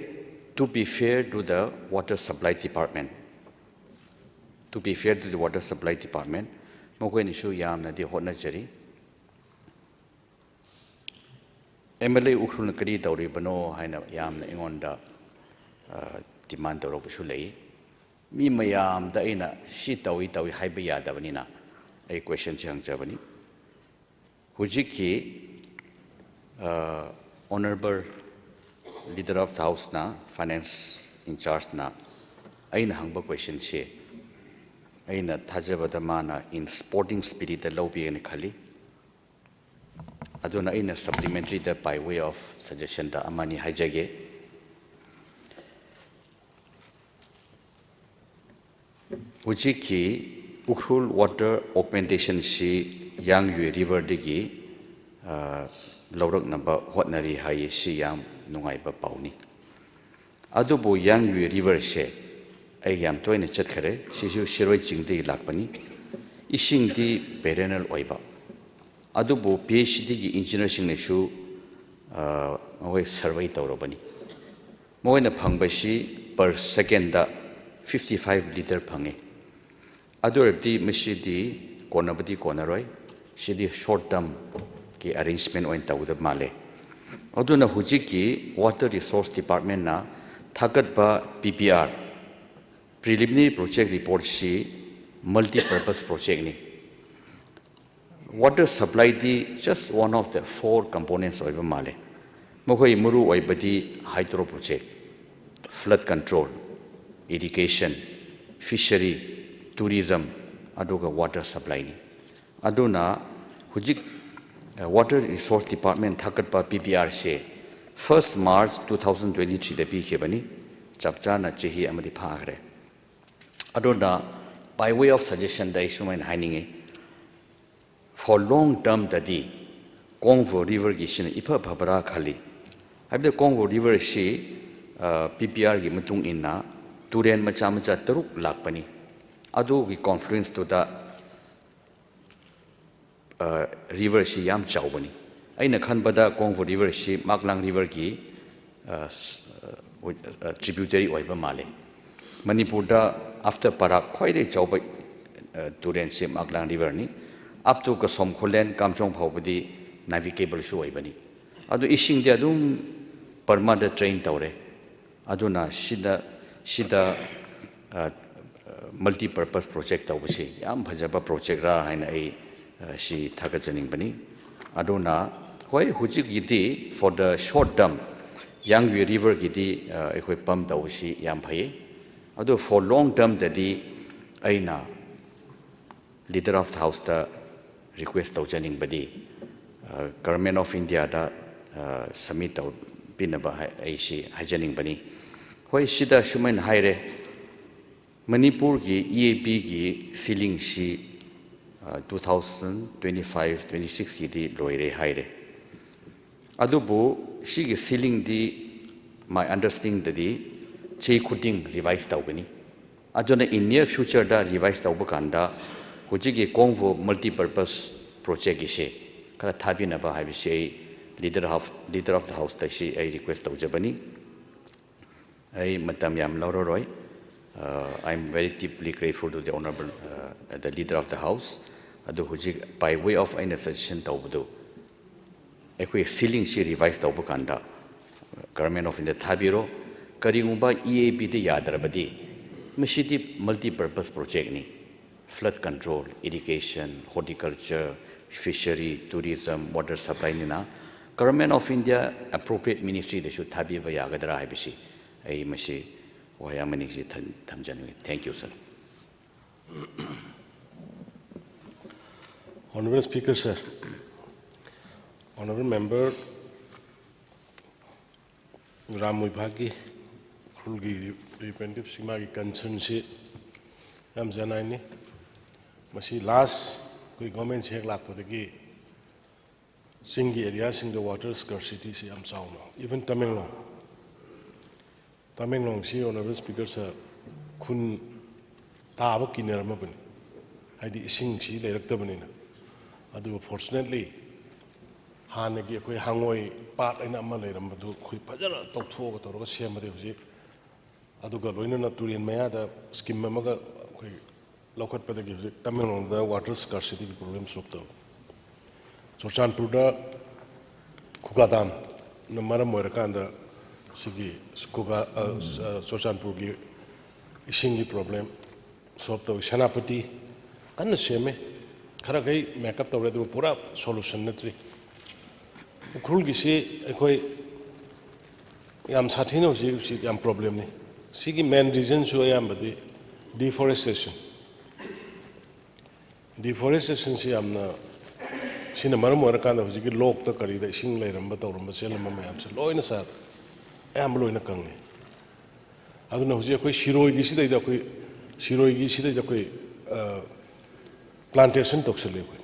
to be fair to the water supply department, to be fair to the water supply department, ꯃꯈꯣꯏꯅꯁꯨ ꯌꯥꯝꯅꯗꯤ ꯍꯣꯠꯅꯖꯔꯤ꯫ MLA ꯎꯈ꯭ꯔꯨꯜꯅ ꯀꯔꯤ ꯇꯧꯔꯤꯕꯅꯣ ꯍꯥꯏꯅ ꯌꯥꯝꯅ ꯑꯩꯉꯣꯟꯗ demand ꯇꯧꯔꯛꯄꯁꯨ ꯂꯩ꯫ ꯃꯤ ꯃꯌꯥꯝꯗ ꯑꯩꯅ ꯁꯤ ꯇꯧꯏ ꯇꯧꯏ ꯍꯥꯏꯕ ꯌꯥꯗꯕꯅꯤꯅ ꯑꯩ questionꯁꯤ ꯍꯪꯖꯕꯅꯤ꯫ ꯍꯧꯖꯤꯛꯀꯤ Honourable Leader of the Houseꯅ, finance in chargeꯅ ꯑꯩꯅ ꯍꯪꯕ questionꯁꯤ ꯑꯩꯅ ꯊꯥꯖꯕꯗ ꯃꯥꯅ in sporting spiritꯇ ꯂꯧꯕꯤꯒꯅꯤ ꯈꯜꯂꯤ꯫ ꯑꯗꯨꯅ ꯑꯩꯅ supplementaryꯗ by way of suggestionꯗ ꯑꯃꯅꯤ ꯍꯥꯏꯖꯒꯦ꯫ ꯍꯧꯖꯤꯛꯀꯤ ꯎꯈ꯭ꯔꯨꯜ water augmentationꯁꯤ ꯌꯥꯡꯌꯨꯏ riverꯗꯒꯤ ꯂꯧꯔꯛꯅꯕ ꯍꯣꯠꯅꯔꯤ ꯍꯥꯏꯌꯦ꯫ ꯁꯤ ꯌꯥꯝ ꯅꯨꯡꯉꯥꯏꯕ ꯄꯥꯎꯅꯤ꯫ ꯑꯗꯨꯕꯨ ꯌꯥꯡꯌꯨꯏ riverꯁꯦ ꯑꯩ ꯌꯥꯝ ꯇꯣꯏꯅ ꯆꯠꯈꯔꯦ꯫ ꯁꯤꯁꯨ ꯁꯤꯔꯣꯏ ꯆꯤꯡꯗꯒꯤ ꯂꯥꯛꯄꯅꯤ꯫ ꯏꯁꯤꯡꯗꯤ perennial ꯑꯣꯏꯕ, ꯑꯗꯨꯕꯨ PHEDꯒꯤ engineerꯁꯤꯡꯅꯁꯨ ꯃꯈꯣꯏ survey ꯇꯧꯔꯕꯅꯤ꯫ ꯃꯈꯣꯏꯅ ꯐꯪꯕꯁꯤ per secondꯗ fifty five litre ꯐꯪꯉꯤ꯫ ꯑꯗꯨ ꯑꯣꯏꯔꯕꯗꯤ ꯃꯁꯤꯗꯤ ꯀꯣꯟꯅꯕꯗꯤ ꯀꯣꯟꯅꯔꯣꯏ꯫ ꯁꯤꯗꯤ short termꯒꯤ arrangement ꯑꯣꯏꯅ ꯇꯧꯒꯗꯕ ꯃꯥꯜꯂꯦ꯫ ꯑꯗꯨꯅ ꯍꯧꯖꯤꯛꯀꯤ Water Resource Departmentꯅ ꯊꯥꯒꯠꯄ PPR, preliminary project reportꯁꯤ multi purpose projectꯅꯤ꯫ Water supplyꯗꯤ just one of the four components ꯑꯣꯏꯕ ꯃꯥꯜꯂꯦ꯫ ꯃꯈꯣꯏ ꯃꯔꯨ ꯑꯣꯏꯕꯗꯤ hydro project, flood control, irrigation, fishery, tourism, ꯑꯗꯨꯒ ꯋꯥꯇꯔ ꯁꯄ꯭ꯂꯥꯏꯅꯤ꯫ ꯑꯗꯨꯅ ꯍꯧꯖꯤꯛ ꯋꯥꯇꯔ ꯔꯤꯁꯣꯔꯁ ꯗꯤꯄꯥꯔꯠꯃꯦꯟ ꯊꯥꯒꯠꯄ ꯄꯤ ꯄꯤ ꯑꯥꯔꯁꯦ first March two thousand twenty ꯊ꯭ꯔꯤꯗ ꯄꯤꯈꯤꯕꯅꯤ꯫ ꯆꯞ ꯆꯥꯅ ꯆꯍꯤ ꯑꯃꯗꯤ ꯐꯥꯈ꯭ꯔꯦ꯫ ꯑꯗꯨꯅ by way of suggestionꯗ ꯑꯩ ꯁꯨꯃꯥꯏꯅ ꯍꯥꯏꯅꯤꯡꯉꯤ, for long termꯗꯗꯤ ꯀꯣꯡꯕꯣ ꯔꯤꯚꯔꯒꯤꯁꯤꯅ ꯏꯐ ꯐꯕ꯭ꯔꯥ ꯈꯜꯂꯤ꯫ ꯍꯥꯏꯕꯗꯤ ꯀꯣꯡꯕꯣ ꯔꯤꯚꯔꯁꯤ ꯄꯤ ꯄꯤ ꯑꯥꯔꯒꯤ ꯃꯇꯨꯡ ꯏꯟꯅ ꯇꯨꯔꯦꯟ ꯃꯆꯥ ꯃꯆꯥ ꯇꯔꯨꯛ ꯂꯥꯛꯄꯅꯤ꯫ ꯑꯗꯨꯒꯤ ꯀꯣꯟꯐ꯭ꯂꯨꯌꯦꯟꯁꯇꯨꯗ ꯔꯤꯚꯔꯁꯤ ꯌꯥꯝ ꯆꯥꯎꯕꯅꯤ꯫ ꯑꯩꯅ ꯈꯟꯕꯗ ꯀꯣꯡꯕꯣ ꯔꯤꯚꯔꯁꯤ ꯃꯥꯛꯂꯥꯡ ꯔꯤꯚꯔꯒꯤ ꯇ꯭ꯔꯤꯕ꯭ꯌꯨꯇꯔꯤ ꯑꯣꯏꯕ ꯃꯥꯜꯂꯤ꯫ ꯃꯅꯤꯄꯨꯔꯗ ꯑꯥꯐꯇꯔ ꯕꯔꯥꯛ ꯈ꯭ꯋꯥꯏꯗꯒꯤ ꯆꯥꯎꯕ ꯇꯨꯔꯦꯟꯁꯤ ꯃꯥꯛꯂꯥꯡ ꯔꯤꯚꯔꯅꯤ꯫ ꯑꯞ ꯇꯨ ꯀꯁꯣꯝ ꯈꯨꯂꯦꯟ ꯀꯥꯝꯖꯣꯡ ꯐꯥꯎꯕꯗꯤ ꯅꯦꯚꯤꯒꯦꯕꯜꯁꯨ ꯑꯣꯏꯕꯅꯤ꯫ ꯑꯗꯨ ꯏꯁꯤꯡꯗꯤ ꯑꯗꯨꯝ ꯕꯔꯃꯥꯗ ꯗ꯭ꯔꯦꯟ ꯇꯧꯔꯦ꯫ ꯑꯗꯨꯅ ꯁꯤꯗ ꯁꯤꯗ ꯃꯜꯇꯤꯄꯔꯄꯁ ꯄ꯭ꯔꯣꯖꯦꯛ ꯇꯧꯕꯁꯤ ꯌꯥꯝ ꯐꯖꯕ ꯄ꯭ꯔꯣꯖꯦꯛꯔꯥ ꯍꯥꯏꯅ ꯑꯩ ꯁꯤ ꯊꯥꯒꯠꯆꯅꯤꯡꯕꯅꯤ꯫ ꯑꯗꯨꯅ ꯍꯣꯏ, ꯍꯧꯖꯤꯛꯀꯤꯗꯤ for the short term ꯌꯥꯡꯒ꯭ꯋꯤ ꯔꯤꯚꯔꯒꯤꯗꯤ ꯑꯩꯈꯣꯏ ꯄꯝ ꯇꯧꯕꯁꯤ ꯌꯥꯝ ꯐꯩ꯫ ꯑꯗꯨ for long termꯗꯗꯤ ꯑꯩꯅ Leader of the Houseꯇ ꯔꯤꯀ꯭ꯋꯦꯁ ꯇꯧꯖꯅꯤꯡꯕꯗꯤ ꯒꯚꯔꯟꯃꯦꯟ ꯑꯣꯐ ꯏꯟꯗꯤꯌꯥꯗ ꯁꯕꯃꯤꯠ ꯇꯧꯕꯤꯅꯕ ꯑꯩꯁꯤ ꯍꯥꯏꯖꯅꯤꯡꯕꯅꯤ꯫ ꯍꯣꯏ, ꯁꯤꯗ ꯁꯨꯃꯥꯏꯅ ꯍꯥꯏꯔꯦ, ꯃꯅꯤꯄꯨꯔꯒꯤ ꯏ ꯑꯦ ꯄꯤꯒꯤ ꯁꯤꯂꯤꯡꯁꯤ two thousand twenty five twenty ꯁꯤꯛꯁꯀꯤꯗꯤ ꯂꯣꯏꯔꯦ ꯍꯥꯏꯔꯦ꯫ ꯑꯗꯨꯕꯨ ꯁꯤꯒꯤ ꯁꯤꯂꯤꯡꯗꯤ my understandingꯗꯗꯤ ꯆꯍꯤ ꯈꯨꯗꯤꯡ ꯔꯤꯚꯥꯏꯁ ꯇꯧꯒꯅꯤ꯫ ꯑꯗꯨꯅ in near futureꯗ ꯔꯤꯚꯥꯏꯁ ꯇꯧꯕ ꯀꯥꯟꯗ ꯍꯧꯖꯤꯛꯀꯤ ꯀꯣꯡꯕꯣ ꯃꯜꯇꯤꯄꯔꯄꯁ ꯄ꯭ꯔꯣꯖꯦꯛꯀꯤꯁꯦ ꯈꯔ ꯊꯥꯕꯤꯅꯕ ꯍꯥꯏꯕꯁꯤ ꯑꯩ Leader of Leader of the Houseꯇ ꯁꯤ ꯑꯩ ꯔꯤꯀ꯭ꯋꯦꯁ ꯇꯧꯖꯕꯅꯤ꯫ ꯑꯩ ꯃꯇꯝ ꯌꯥꯝ ꯂꯧꯔꯔꯣꯏ꯫ I am very deeply grateful to the honorable the Leader of the House. ꯑꯗꯨ ꯍꯧꯖꯤꯛ by way of ꯑꯩꯅ ꯁꯖꯦꯁꯟ ꯇꯧꯕꯗꯨ, ꯑꯩꯈꯣꯏ ꯁꯤꯂꯤꯡꯁꯤ ꯔꯤꯚꯥꯏꯁ ꯇꯧꯕ ꯀꯥꯟꯗ ꯒꯚꯔꯟꯃꯦꯟ ꯑꯣꯐ ꯏꯟꯗꯤꯌꯥ ꯊꯥꯕꯤꯔꯣ꯫ ꯀꯔꯤꯒꯨꯝꯕ ꯏ ꯑꯦ ꯄꯤꯗ ꯌꯥꯗ꯭ꯔꯕꯗꯤ ꯃꯁꯤꯗꯤ ꯃꯜꯇꯤꯄꯔꯄꯁ ꯄ꯭ꯔꯣꯖꯦꯛꯅꯤ꯫ Flood control, irrigation, horticulture, fishery, tourism, water supplyꯅꯤꯅ ꯒꯚꯔꯟꯃꯦꯟ ꯑꯣꯐ ꯏꯟꯗꯤꯌꯥ ꯑꯦꯄ꯭ꯔꯣꯄ꯭ꯔꯤꯌꯦꯠ ꯃꯤꯅꯤꯁꯇ꯭ꯔꯤꯗꯁꯨ ꯊꯥꯕꯤꯕ ꯌꯥꯒꯗ꯭ꯔꯥ ꯍꯥꯏꯕꯁꯤ ꯑꯩ ꯃꯁꯤ ꯋꯥꯍꯩ ꯑꯃꯅꯤꯁꯤ ꯊꯝꯖꯅꯤꯡꯏ꯫ Thank you, sir. Honorable Speaker, sir, Honorable Member Ram ꯃꯣꯏꯕꯥꯒꯤ ꯎꯈ꯭ꯔꯨꯜꯒꯤ representative ꯁꯤ ꯃꯥꯒꯤ concern ꯁꯤ ꯌꯥꯝ ꯖꯦꯅꯥꯏꯟꯅꯤ꯫ ꯃꯁꯤ last ꯑꯩꯈꯣꯏ government ꯁꯤ ꯍꯦꯛ ꯂꯥꯛꯄꯗꯒꯤ ꯆꯤꯡꯒꯤ area ꯁꯤꯡꯗ water scarcity ꯁꯤ ꯌꯥꯝ ꯆꯥꯎꯅ, even Tamenglong, ꯇꯃꯦꯡꯂꯣꯡꯁꯤ, Honorable Speaker, sir, ꯈꯨꯟ ꯇꯥꯕ ꯀꯤꯅꯔꯝꯃꯕꯅꯤ, ꯍꯥꯏꯗꯤ ꯏꯁꯤꯡꯁꯤ ꯂꯩꯔꯛꯇꯕꯅꯤꯅ꯫ ꯑꯗꯨꯕꯨ fortunately ꯍꯥꯟꯅꯒꯤ ꯑꯩꯈꯣꯏ ꯍꯥꯡꯉꯣꯏ ꯄꯥꯠ ꯍꯥꯏꯅ ꯑꯃ ꯂꯩꯔꯝꯕꯗꯨ ꯑꯩꯈꯣꯏ ꯐꯖꯅ ꯇꯧꯊꯣꯛꯑꯒ ꯇꯧꯔꯒ ꯁꯦꯝꯕꯗꯤ ꯍꯧꯖꯤꯛ, ꯑꯗꯨꯒ ꯂꯣꯏꯅꯅ ꯇꯨꯔꯦꯜ ꯃꯌꯥꯗ scheme ꯑꯃꯒ ꯑꯩꯈꯣꯏ ꯂꯧꯈꯠꯄꯗꯒꯤ ꯍꯧꯖꯤꯛ ꯇꯃꯦꯡꯂꯣꯡꯗ water scarcity ꯒꯤ problem solve ꯇꯧꯔꯦ꯫ ꯆꯨꯔꯆꯥꯟꯄꯨꯔꯗ ꯈꯨꯒꯥ dam ꯅ ꯃꯔꯝ ꯑꯣꯏꯔꯀꯥꯟꯗ ꯁꯤꯒꯤ ꯈꯨꯒꯥ, ꯑ, ꯑ, ꯆꯨꯔꯆꯥꯟꯄꯨꯔꯒꯤ ꯏꯁꯤꯡꯒꯤ problem solve ꯇꯧꯏ꯫ ꯁꯦꯅꯥꯄꯇꯤ ꯀꯟꯅ ꯁꯦꯝꯃꯦ, ꯈꯔꯈꯩ make up ꯇꯧꯔꯦ, ꯑꯗꯨꯕꯨ ꯄꯨꯔꯥ solution ꯅꯠꯇ꯭ꯔꯤ꯫ ꯎꯈ꯭ꯔꯨꯜꯒꯤꯁꯤ ꯑꯩꯈꯣꯏ ꯌꯥꯝ ꯁꯥꯊꯤꯅ ꯍꯧꯖꯤꯛ, ꯍꯧꯖꯤꯛ ꯌꯥꯝ problem ꯅꯤ꯫ ꯁꯤꯒꯤ main reason ꯁꯨ ꯑꯌꯥꯝꯕꯗꯤ deforestation꯫ Deforestation ꯁꯤ ꯌꯥꯝꯅ, ꯁꯤꯅ ꯃꯔꯝ ꯑꯣꯏꯔꯀꯥꯟꯗ ꯍꯧꯖꯤꯛꯀꯤ ꯂꯣꯛꯇ ꯀꯔꯤꯗ ꯏꯁꯤꯡ ꯂꯩꯔꯝꯕ, ꯇꯧꯔꯝꯕ, ꯆꯦꯜꯂꯝꯕ ꯃꯌꯥꯝꯁꯦ ꯂꯣꯏꯅ ꯁꯥ-, ꯑꯌꯥꯝꯕ ꯂꯣꯏꯅ ꯀꯪꯉꯦ꯫ ꯑꯗꯨꯅ ꯍꯧꯖꯤꯛ ꯑꯩꯈꯣꯏ ꯁꯤꯔꯣꯏꯒꯤ ꯁꯤꯗꯩꯗ ꯑꯩꯈꯣꯏ, ꯁꯤꯔꯣꯏꯒꯤ ꯁꯤꯗꯩꯗ ꯑꯩꯈꯣꯏ, ꯑ, plantation ꯇꯧꯁꯜꯂꯦ ꯑꯩꯈꯣꯏ꯫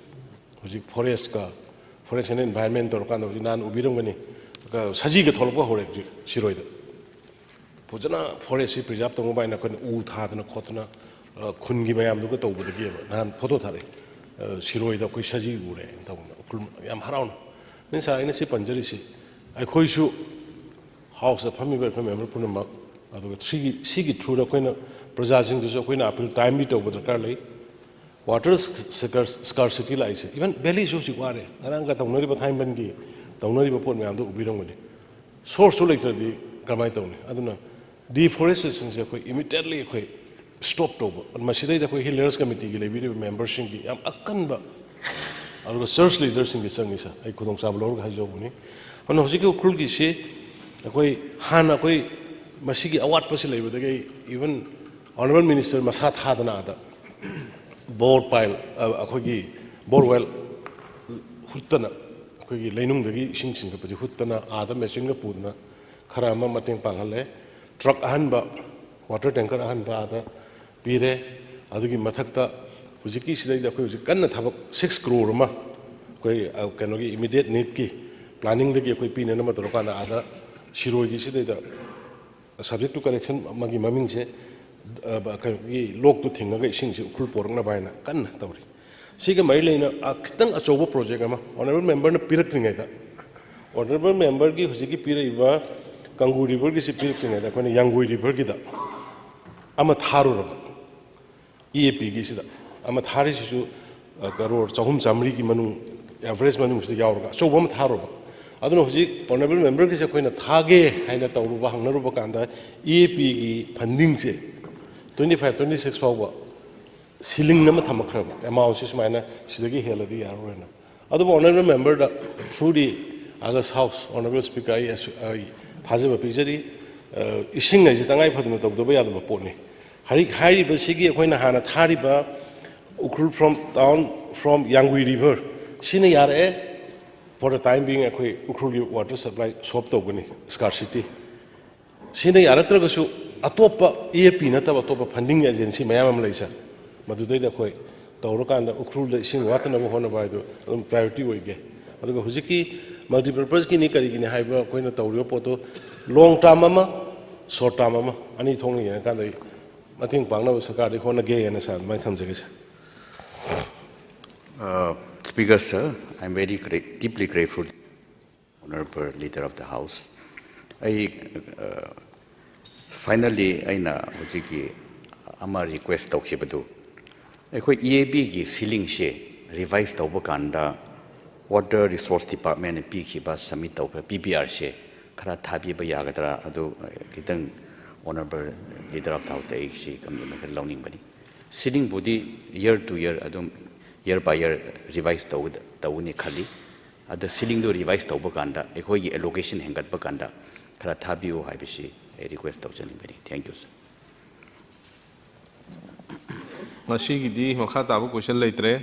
ꯍꯧꯖꯤꯛ forest ꯀ, Forest and Environment ꯇꯧꯔꯀꯥꯟꯗ ꯍꯧꯖꯤꯛ ꯅꯍꯥꯟ ꯎꯕꯤꯔꯝꯒꯅꯤ, ꯑ, ꯁꯖꯤꯒ ꯊꯣꯛꯂꯛꯄ ꯍꯧꯔꯦ ꯍꯧꯖꯤꯛ ꯁꯤꯔꯣꯏꯗ꯫ ꯐꯖꯅ forest ꯁꯤ preserve ꯇꯧꯅꯕ ꯍꯥꯏꯅ ꯑꯩꯈꯣꯏꯅ ꯎ ꯊꯥꯗꯅ ꯈꯣꯠꯇꯅ, ꯑ, ꯈꯨꯟꯒꯤ ꯃꯌꯥꯝꯗꯨꯒ ꯇꯧꯕꯗꯒꯤꯕ ꯅꯍꯥꯟ photo ꯊꯥꯔꯛꯑꯦ꯫ ꯑ, ꯁꯤꯔꯣꯏꯗ ꯑꯩꯈꯣꯏ ꯁꯖꯤ ꯎꯔꯦ ꯍꯥꯏꯅ ꯇꯧꯗꯅ ꯎꯈ꯭ꯔꯨꯜ ꯌꯥꯝ ꯍꯔꯥꯎꯅ꯫ ꯃꯤꯟꯁ ꯑꯩꯅ ꯁꯤ ꯄꯟꯖꯔꯤꯁꯤ, ꯑꯩꯈꯣꯏꯁꯨ House ꯇ ꯐꯝꯃꯤꯕ ꯑꯩꯈꯣꯏ member ꯄꯨꯝꯅꯃꯛ, ꯑꯗꯨꯒ ꯁꯤꯒꯤ, ꯁꯤꯒꯤ through ꯗ ꯑꯩꯈꯣꯏꯅ ꯄ꯭ꯔꯖꯥꯁꯤꯡꯗꯁꯨ ꯑꯩꯈꯣꯏꯅ appeal timely ꯇꯧꯕ ꯗꯔꯀꯥꯔ ꯂꯩ꯫ Water scar-, scarcity ꯂꯥꯛꯏꯁꯦ, even valley ꯁꯨ ꯍꯧꯖꯤꯛ ꯋꯥꯔꯦ꯫ ꯉꯔꯥꯡꯒ ꯇꯧꯅꯔꯤꯕ ꯊꯥꯏꯃꯟꯒꯤ ꯇꯧꯅꯔꯤꯕ ꯄꯣꯠ ꯃꯌꯥꯝꯗꯣ ꯎꯕꯤꯔꯝꯒꯅꯤ꯫ Source ꯁꯨ ꯂꯩꯇ꯭ꯔꯗꯤ ꯀꯔꯝꯍꯥꯏꯅ ꯇꯧꯅꯤ? ꯑꯗꯨꯅ deforestation ꯁꯦ ꯑꯩꯈꯣꯏ immediately ꯑꯩꯈꯣꯏ stop ꯇꯧꯕ꯫ ꯃꯁꯤꯗꯩꯗ ꯑꯩꯈꯣꯏ Hill Rangers Committee ꯒꯤ ꯂꯩꯕꯤꯔꯤꯕ member ꯁꯤꯡꯒꯤ ꯌꯥꯝ ꯑꯀꯟꯕ, ꯑꯗꯨꯒ church leader ꯁꯤꯡꯒꯤ ꯆꯪꯉꯤ, sir꯫ ꯑꯩ ꯈꯨꯗꯣꯡꯆꯥꯕ ꯂꯧꯔꯒ ꯍꯥꯏꯖꯍꯧꯕꯅꯤ꯫ ꯑꯗꯨꯅ ꯍꯧꯖꯤꯛꯀꯤ ꯎꯈ꯭ꯔꯨꯜꯒꯤꯁꯤ ꯑꯩꯈꯣꯏ ꯍꯥꯟꯅ ꯑꯩꯈꯣꯏ ꯃꯁꯤꯒꯤ ꯑꯋꯥꯠꯄꯁꯤ ꯂꯩꯕꯗꯒꯤ ꯑꯩ even Honorable Minister ꯃꯁꯥ ꯊꯥꯗꯅ ꯑꯥꯗ ꯕꯣꯔ ꯄꯥꯏꯜ, ꯑ, ꯑꯩꯈꯣꯏꯒꯤ ꯕꯣꯔꯋꯦꯜ ꯍꯨꯠꯇꯅ, ꯑꯩꯈꯣꯏꯒꯤ ꯂꯩꯅꯨꯡꯗꯒꯤ ꯏꯁꯤꯡ ꯆꯤꯡꯈꯠꯄꯁꯦ ꯍꯨꯠꯇꯅ ꯑꯥꯗ ꯃꯦꯆꯤꯟꯒ ꯄꯨꯗꯅ ꯈꯔ ꯑꯃ ꯃꯇꯦꯡ ꯄꯥꯡꯍꯜꯂꯦ꯫ ꯇ꯭ꯔꯛ ꯑꯍꯟꯕ, ꯋꯥꯇꯔ ꯇꯦꯡꯀꯔ ꯑꯍꯟꯕ ꯑꯥꯗ ꯄꯤꯔꯦ꯫ ꯑꯗꯨꯒꯤ ꯃꯊꯛꯇ ꯍꯧꯖꯤꯛꯀꯤ ꯁꯤꯗꯩꯗ ꯑꯩꯈꯣꯏ ꯍꯧꯖꯤꯛ ꯀꯟꯅ ꯊꯕꯛ ꯁꯤꯛꯁ ꯀ꯭ꯔꯣꯔ ꯑꯃ ꯑꯩꯈꯣꯏ, ꯑ, ꯀꯩꯅꯣꯒꯤ ꯏꯃꯤꯗꯤꯌꯦꯠ ꯅꯤꯗꯀꯤ ꯄ꯭ꯂꯥꯅꯤꯡꯗꯒꯤ ꯑꯩꯈꯣꯏ ꯄꯤꯅꯅꯕ ꯇꯧꯔꯀꯥꯟꯗ ꯑꯥꯗ ꯁꯤꯔꯣꯏꯒꯤ ꯁꯤꯗꯩꯗ subject to correction ꯑꯃꯒꯤ ꯃꯃꯤꯡꯁꯦ, ꯑ, ꯀꯩꯅꯣꯒꯤ ꯂꯣꯛꯇꯨ ꯊꯤꯡꯉꯒ ꯏꯁꯤꯡꯁꯤ ꯎꯈ꯭ꯔꯨꯜ ꯄꯣꯔꯛꯅꯕ ꯍꯥꯏꯅ ꯀꯟꯅ ꯇꯧꯔꯤ꯫ ꯁꯤꯒ ꯃꯔꯤ ꯂꯩꯅ, ꯑ, ꯈꯤꯇꯪ ꯑꯆꯧꯕ ꯄ꯭ꯔꯣꯖꯦꯛ ꯑꯃ honourable member ꯅ ꯄꯤꯔꯛꯇ꯭ꯔꯤꯉꯩꯗ, honourable member ꯒꯤ ꯍꯧꯖꯤꯛꯀꯤ ꯄꯤꯔꯛꯏꯕ ꯀꯪꯒꯨ ꯔꯤꯚꯔꯒꯤꯁꯤ ꯄꯤꯔꯛꯇ꯭ꯔꯤꯉꯩꯗ ꯑꯩꯈꯣꯏꯅ ꯌꯥꯡꯒꯣꯏ ꯔꯤꯚꯔꯒꯤꯗ ꯑꯃ ꯊꯥꯔꯨꯔꯕ, ꯏ ꯑꯦ ꯄꯤꯒꯤꯁꯤꯗ ꯑꯃ ꯊꯥꯔꯤꯁꯤꯁꯨ, ꯑ, ꯀꯔꯣꯔ ꯆꯍꯨꯝ ꯆꯥꯃꯔꯤꯒꯤ ꯃꯅꯨꯡ, ꯑꯦꯚꯔꯦꯖ ꯃꯅꯨꯡꯁꯤꯗ ꯌꯥꯎꯔꯒ ꯑꯆꯧꯕ ꯑꯃ ꯊꯥꯔꯨꯕ꯫ ꯑꯗꯨꯅ ꯍꯧꯖꯤꯛ honourable member ꯒꯤꯁꯦ ꯑꯩꯈꯣꯏꯅ ꯊꯥꯒꯦ ꯍꯥꯏꯅ ꯇꯧꯔꯨꯕ, ꯍꯪꯅꯔꯨꯕ ꯀꯥꯟꯗ ꯏ ꯑꯦ ꯄꯤꯒꯤ ꯐꯟꯗꯤꯡꯁꯦ ꯇ꯭ꯋꯦꯟꯇꯤ ꯐꯥꯏꯚ, ꯇ꯭ꯋꯦꯟꯇꯤ ꯁꯤꯛꯁ ꯐꯥꯎꯕ ꯁꯤꯂꯤꯡ ꯑꯃ ꯊꯝꯃꯛꯈ꯭ꯔꯕ, ꯑꯦꯃꯥꯎꯟꯁꯦ ꯁꯨꯃꯥꯏꯅ ꯁꯤꯗꯒꯤ ꯍꯦꯜꯂꯗꯤ ꯌꯥꯔꯔꯣꯏꯅ꯫ ꯑꯗꯨꯕꯨ honourable member the through the August House, honourable speaker, ꯑꯩ ꯑꯁꯨ-, ꯑꯩ ꯊꯥꯖꯕ ꯄꯤꯖꯔꯤ꯫ ꯑ, ꯏꯁꯤꯡ ꯍꯥꯏꯁꯤ ꯇꯉꯥꯏ ꯐꯗꯅ ꯇꯧꯗꯕ ꯌꯥꯗꯕ ꯄꯣꯠꯅꯤ꯫ ꯍꯥꯏꯔꯤ-, ꯍꯥꯏꯔꯤꯕꯁꯤꯒꯤ ꯑꯩꯈꯣꯏꯅ ꯍꯥꯟꯅ ꯊꯥꯔꯤꯕ Ukhrul from town, from ꯌꯥꯡꯒꯨꯏ river, ꯁꯤꯅ ꯌꯥꯔꯛꯑꯦ꯫ For the time being ꯑꯩꯈꯣꯏ ꯎꯈ꯭ꯔꯨꯜꯒꯤ water supply solve ꯇꯧꯒꯅꯤ, scarcity꯫ ꯁꯤꯅ ꯌꯥꯔꯛꯇ꯭ꯔꯒꯁꯨ ꯑꯇꯣꯞꯄ ꯏ ꯑꯦ ꯄꯤ ꯅꯠꯇꯕ ꯑꯇꯣꯞꯄ funding agency ꯃꯌꯥꯝ ꯑꯃ ꯂꯩ, ꯁꯥꯔ꯫ ꯃꯗꯨꯗꯩꯗ ꯑꯩꯈꯣꯏ ꯇꯧꯔꯀꯥꯟꯗ ꯎꯈ꯭ꯔꯨꯜꯗ ꯏꯁꯤꯡ ꯋꯥꯠꯇꯅꯕ ꯍꯣꯠꯅꯕ ꯍꯥꯏꯗꯨ ꯑꯗꯨꯝ priority ꯑꯣꯏꯒꯦ꯫ ꯑꯗꯨꯒ ꯍꯧꯖꯤꯛꯀꯤ multipurpose ꯀꯤꯅꯤ ꯀꯔꯤꯒꯤꯅꯤ ꯍꯥꯏꯕ ꯑꯩꯈꯣꯏꯅ ꯇꯧꯔꯤꯕ ꯄꯣꯠꯇꯨ long term ꯑꯃ, short term ꯑꯃ, ꯑꯅꯤ ꯊꯣꯛꯅ ꯌꯦꯡꯉꯀꯥꯟꯗ ꯑꯩ ꯃꯇꯦꯡ ꯄꯥꯡꯅꯕ ꯁꯔꯀꯥꯔꯗꯒꯤ ꯍꯣꯠꯅꯒꯦꯅ, ꯁꯥꯔ, ꯑꯗꯨꯃꯥꯏꯅ ꯊꯝꯖꯒꯦ, ꯁꯥꯔ꯫ Uh, Speaker sir, I am very gra-, deeply grateful, Honorable Leader of the House. ꯑꯩ, uh, finally ꯑꯩꯅ ꯍꯧꯖꯤꯛꯀꯤ ꯑꯃ request ꯇꯧꯈꯤꯕꯗꯨ, ꯑꯩꯈꯣꯏ ꯏ ꯑꯦ ꯕꯤꯒꯤ ꯁꯤꯂꯤꯡꯁꯦ revise ꯇꯧꯕ ꯀꯥꯟꯗ Water Resource Department ꯅ ꯄꯤꯈꯤꯕ, submit ꯇꯧꯈꯤꯕ ꯄꯤ ꯕꯤ ꯑꯥꯔꯁꯦ ꯈꯔ ꯊꯥꯕꯤꯕ ꯌꯥꯒꯗ꯭ꯔꯥ? ꯑꯗꯨ, uh, ꯈꯤꯇꯪ Honorable Leader of the House ꯇ ꯑꯩ ꯁꯤ comment ꯑꯃ ꯈꯔ ꯂꯧꯅꯤꯡꯕꯅꯤ꯫ ꯁꯤꯂꯤꯡꯕꯨꯗꯤ year to year ꯑꯗꯨꯝ, year by year revise ꯇꯧꯒꯗ-, ꯇꯧꯒꯅꯤ ꯈꯜꯂꯤ꯫ ꯑꯗ ꯁꯤꯂꯤꯡꯗꯨ revise ꯇꯧꯕ ꯀꯥꯟꯗ, ꯑꯩꯈꯣꯏꯒꯤ allocation ꯍꯦꯟꯒꯠꯄ ꯀꯥꯟꯗ ꯈꯔ ꯊꯥꯕꯤꯌꯨ ꯍꯥꯏꯕꯁꯤ ꯑꯩ request ꯇꯧꯖꯅꯤꯡꯕꯅꯤ꯫ Thank you, sir. ꯃꯁꯤꯒꯤꯗꯤ ꯃꯈꯥ ꯇꯥꯕ question ꯂꯩꯇ꯭ꯔꯦ꯫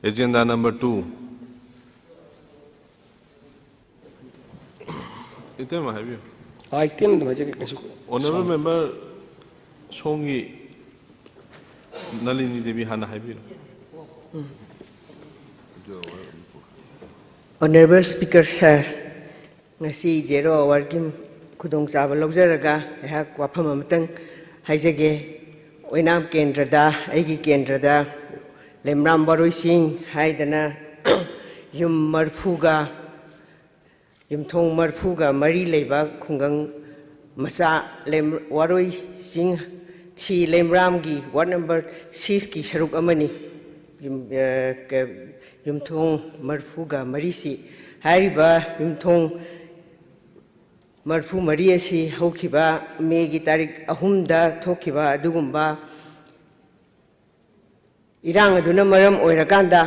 Agenda number two꯫ ꯏꯇꯩꯃ ꯍꯥꯏꯕꯤꯌꯨ꯫ ꯑꯥ, ꯏꯇꯩꯃꯗ ꯍꯥꯏꯖꯒꯦ, ꯀꯩꯁꯨ꯫ Honourable member ꯁꯣꯝꯒꯤ ꯅꯂꯤꯅꯤ ꯗꯦꯕꯤ ꯍꯥꯟꯅ ꯍꯥꯏꯕꯤꯔꯣ꯫ Honourable Speaker sir, ꯉꯁꯤ zero hourꯒꯤ ꯈꯨꯗꯣꯡꯆꯥꯕ ꯂꯧꯖꯔꯒ ꯑꯩꯍꯥꯛ ꯋꯥꯐꯝ ꯑꯃꯇꯪ ꯍꯥꯏꯖꯒꯦ꯫ ꯑꯣꯏꯅꯥꯝ ꯀꯦꯟꯗ꯭ꯔꯗ, ꯑꯩꯒꯤ ꯀꯦꯟꯗ꯭ꯔꯗ ꯂꯩꯃꯔꯥꯝ ꯋꯥꯔꯣꯏ ꯆꯤꯡ ꯍꯥꯏꯗꯅ ꯌꯨꯝ ꯃꯔꯤꯐꯨꯒ, ꯌꯨꯝꯊꯣꯡ ꯃꯔꯤꯐꯨꯒ ꯃꯔꯤ ꯂꯩꯕ ꯈꯨꯡꯒꯪ ꯃꯆꯥ ꯂꯩꯝ-, ꯋꯥꯔꯣꯏ ꯆꯤꯡ ꯁꯤ ꯂꯩꯃꯔꯥꯝꯒꯤ ward number sixꯀꯤ ꯁꯔꯨꯛ ꯑꯃꯅꯤ꯫ ꯌꯨꯝ-, ꯑ, ꯀ-, ꯌꯨꯝꯊꯣꯡ ꯃꯔꯤꯐꯨꯒ ꯃꯔꯤꯁꯤ, ꯍꯥꯏꯔꯤꯕ ꯌꯨꯝꯊꯣꯡ ꯃꯔꯤꯐꯨ ꯃꯔꯤ ꯑꯁꯤ ꯍꯧꯈꯤꯕ ꯃꯦꯒꯤ ꯇꯥꯔꯤꯛ ꯑꯍꯨꯝꯗ ꯊꯣꯛꯈꯤꯕ ꯑꯗꯨꯒꯨꯝꯕ ꯏꯔꯥꯡ ꯑꯗꯨꯅ ꯃꯔꯝ ꯑꯣꯏꯔꯀꯥꯟꯗ,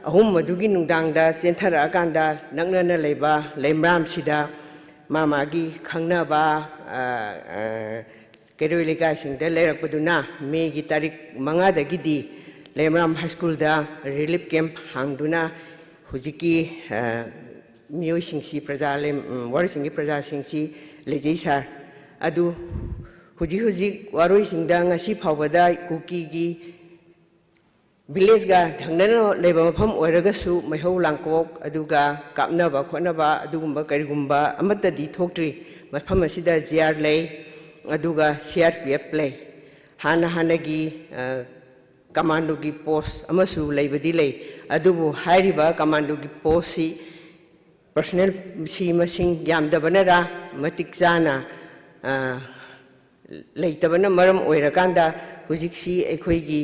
ꯑꯍꯨꯝ ꯑꯗꯨꯒꯤ ꯅꯨꯡꯗꯥꯡꯗ ꯆꯦꯟꯊꯔꯛꯑꯀꯥꯟꯗ, ꯅꯛꯅꯅ ꯂꯩꯕ ꯂꯩꯃꯔꯥꯝꯁꯤꯗ ꯃꯥ ꯃꯥꯒꯤ ꯈꯪꯅꯕ, ꯑ, ꯑ, ꯀꯩꯔꯣꯏ ꯂꯩꯀꯥꯏꯁꯤꯡꯗ ꯂꯩꯔꯛꯄꯗꯨꯅ ꯃꯦꯒꯤ ꯇꯥꯔꯤꯛ ꯃꯉꯥꯗꯒꯤꯗꯤ ꯂꯩꯃꯔꯥꯝ ꯍꯥꯏ ꯁ꯭ꯀꯨꯜꯗ relief camp ꯍꯥꯡꯗꯨꯅ ꯍꯧꯖꯤꯛꯀꯤ, ꯑ, ꯃꯤꯑꯣꯏꯁꯤꯡꯁꯤ, ꯄ꯭ꯔꯖꯥ ꯂꯩ-, ꯎꯝ, ꯋꯥꯔꯣꯏꯁꯤꯡꯒꯤ ꯄ꯭ꯔꯖꯥꯁꯤꯡꯁꯤ ꯂꯩꯖꯩ ꯁꯥꯔ꯫ ꯑꯗꯨ ꯍꯧꯖꯤꯛ ꯍꯧꯖꯤꯛ ꯋꯥꯔꯣꯏꯁꯤꯡꯗ ꯉꯁꯤ ꯐꯥꯎꯕꯗ ꯀꯨꯀꯤꯒꯤ villageꯀ ꯊꯪꯅꯅ ꯂꯩꯕ ꯃꯐꯝ ꯑꯣꯏꯔꯒꯁꯨ ꯃꯩꯍꯧ ꯂꯥꯡꯄꯣꯛ, ꯑꯗꯨꯒ ꯀꯥꯞꯅꯕ ꯈꯣꯠꯅꯕ ꯑꯗꯨꯒꯨꯝꯕ ꯀꯔꯤꯒꯨꯝꯕ ꯑꯃꯠꯇꯗꯤ ꯊꯣꯛꯇ꯭ꯔꯤ꯫ ꯃꯐꯝ ꯑꯁꯤꯗ G R ꯂꯩ, ꯑꯗꯨꯒ C R P F ꯂꯩ꯫ ꯍꯥꯟꯅ ꯍꯥꯟꯅꯒꯤ, ꯑ, commandoꯒꯤ post ꯑꯃꯁꯨ ꯂꯩꯕꯗꯤ ꯂꯩ, ꯑꯗꯨꯕꯨ ꯍꯥꯏꯔꯤꯕ commandoꯒꯤ postꯁꯤ personnelꯁꯤ ꯃꯁꯤꯡ ꯌꯥꯝꯗꯕꯅꯔꯥ, ꯃꯇꯤꯛ ꯆꯥꯅ, ꯑ, ꯂꯩꯇꯕꯅ ꯃꯔꯝ ꯑꯣꯏꯔꯀꯥꯟꯗ ꯍꯧꯖꯤꯛꯁꯤ ꯑꯩꯈꯣꯏꯒꯤ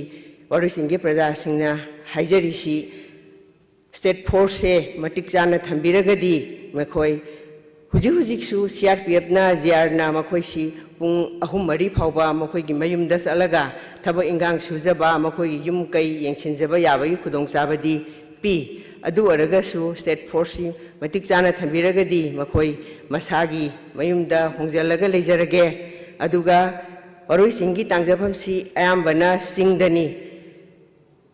ꯋꯥꯔꯣꯏꯁꯤꯟꯒꯤ ꯄ꯭ꯔꯖꯥꯁꯤꯡꯅ ꯍꯥꯏꯖꯔꯤꯁꯤ, state forceꯁꯦ ꯃꯇꯤꯛ ꯆꯥꯅ ꯊꯝꯕꯤꯔꯒꯗꯤ ꯃꯈꯣꯏ ꯍꯧꯖꯤꯛ ꯍꯧꯖꯤꯛꯁꯨ C R P Fꯅ, G Rꯅ ꯃꯈꯣꯏꯁꯤ ꯄꯨꯡ ꯑꯍꯨꯝ ꯃꯔꯤ ꯐꯥꯎꯕ ꯃꯈꯣꯏꯒꯤ ꯃꯌꯨꯝꯗ ꯆꯠꯂꯒ ꯊꯕꯛ ꯏꯟꯈꯥꯡ ꯁꯨꯖꯕ, ꯃꯈꯣꯏꯒꯤ ꯌꯨꯝ ꯀꯩ ꯌꯦꯡꯁꯤꯟꯖꯕ ꯌꯥꯕꯒꯤ ꯈꯨꯗꯣꯡꯆꯥꯕꯗꯤ ꯄꯤ꯫ ꯑꯗꯨ ꯑꯣꯏꯔꯒꯁꯨ state forceꯁꯤ ꯃꯇꯤꯛ ꯆꯥꯅ ꯊꯝꯕꯤꯔꯒꯗꯤ ꯃꯈꯣꯏ ꯃꯁꯥꯒꯤ ꯃꯌꯨꯝꯗ ꯍꯣꯡꯖꯤꯜꯂꯒ ꯂꯩꯖꯔꯒꯦ꯫ ꯑꯗꯨꯒ ꯋꯥꯔꯣꯏꯁꯤꯟꯒꯤ ꯇꯥꯡꯖꯐꯝꯁꯤ ꯑꯌꯥꯝꯕꯅ ꯆꯤꯡꯗꯅꯤ꯫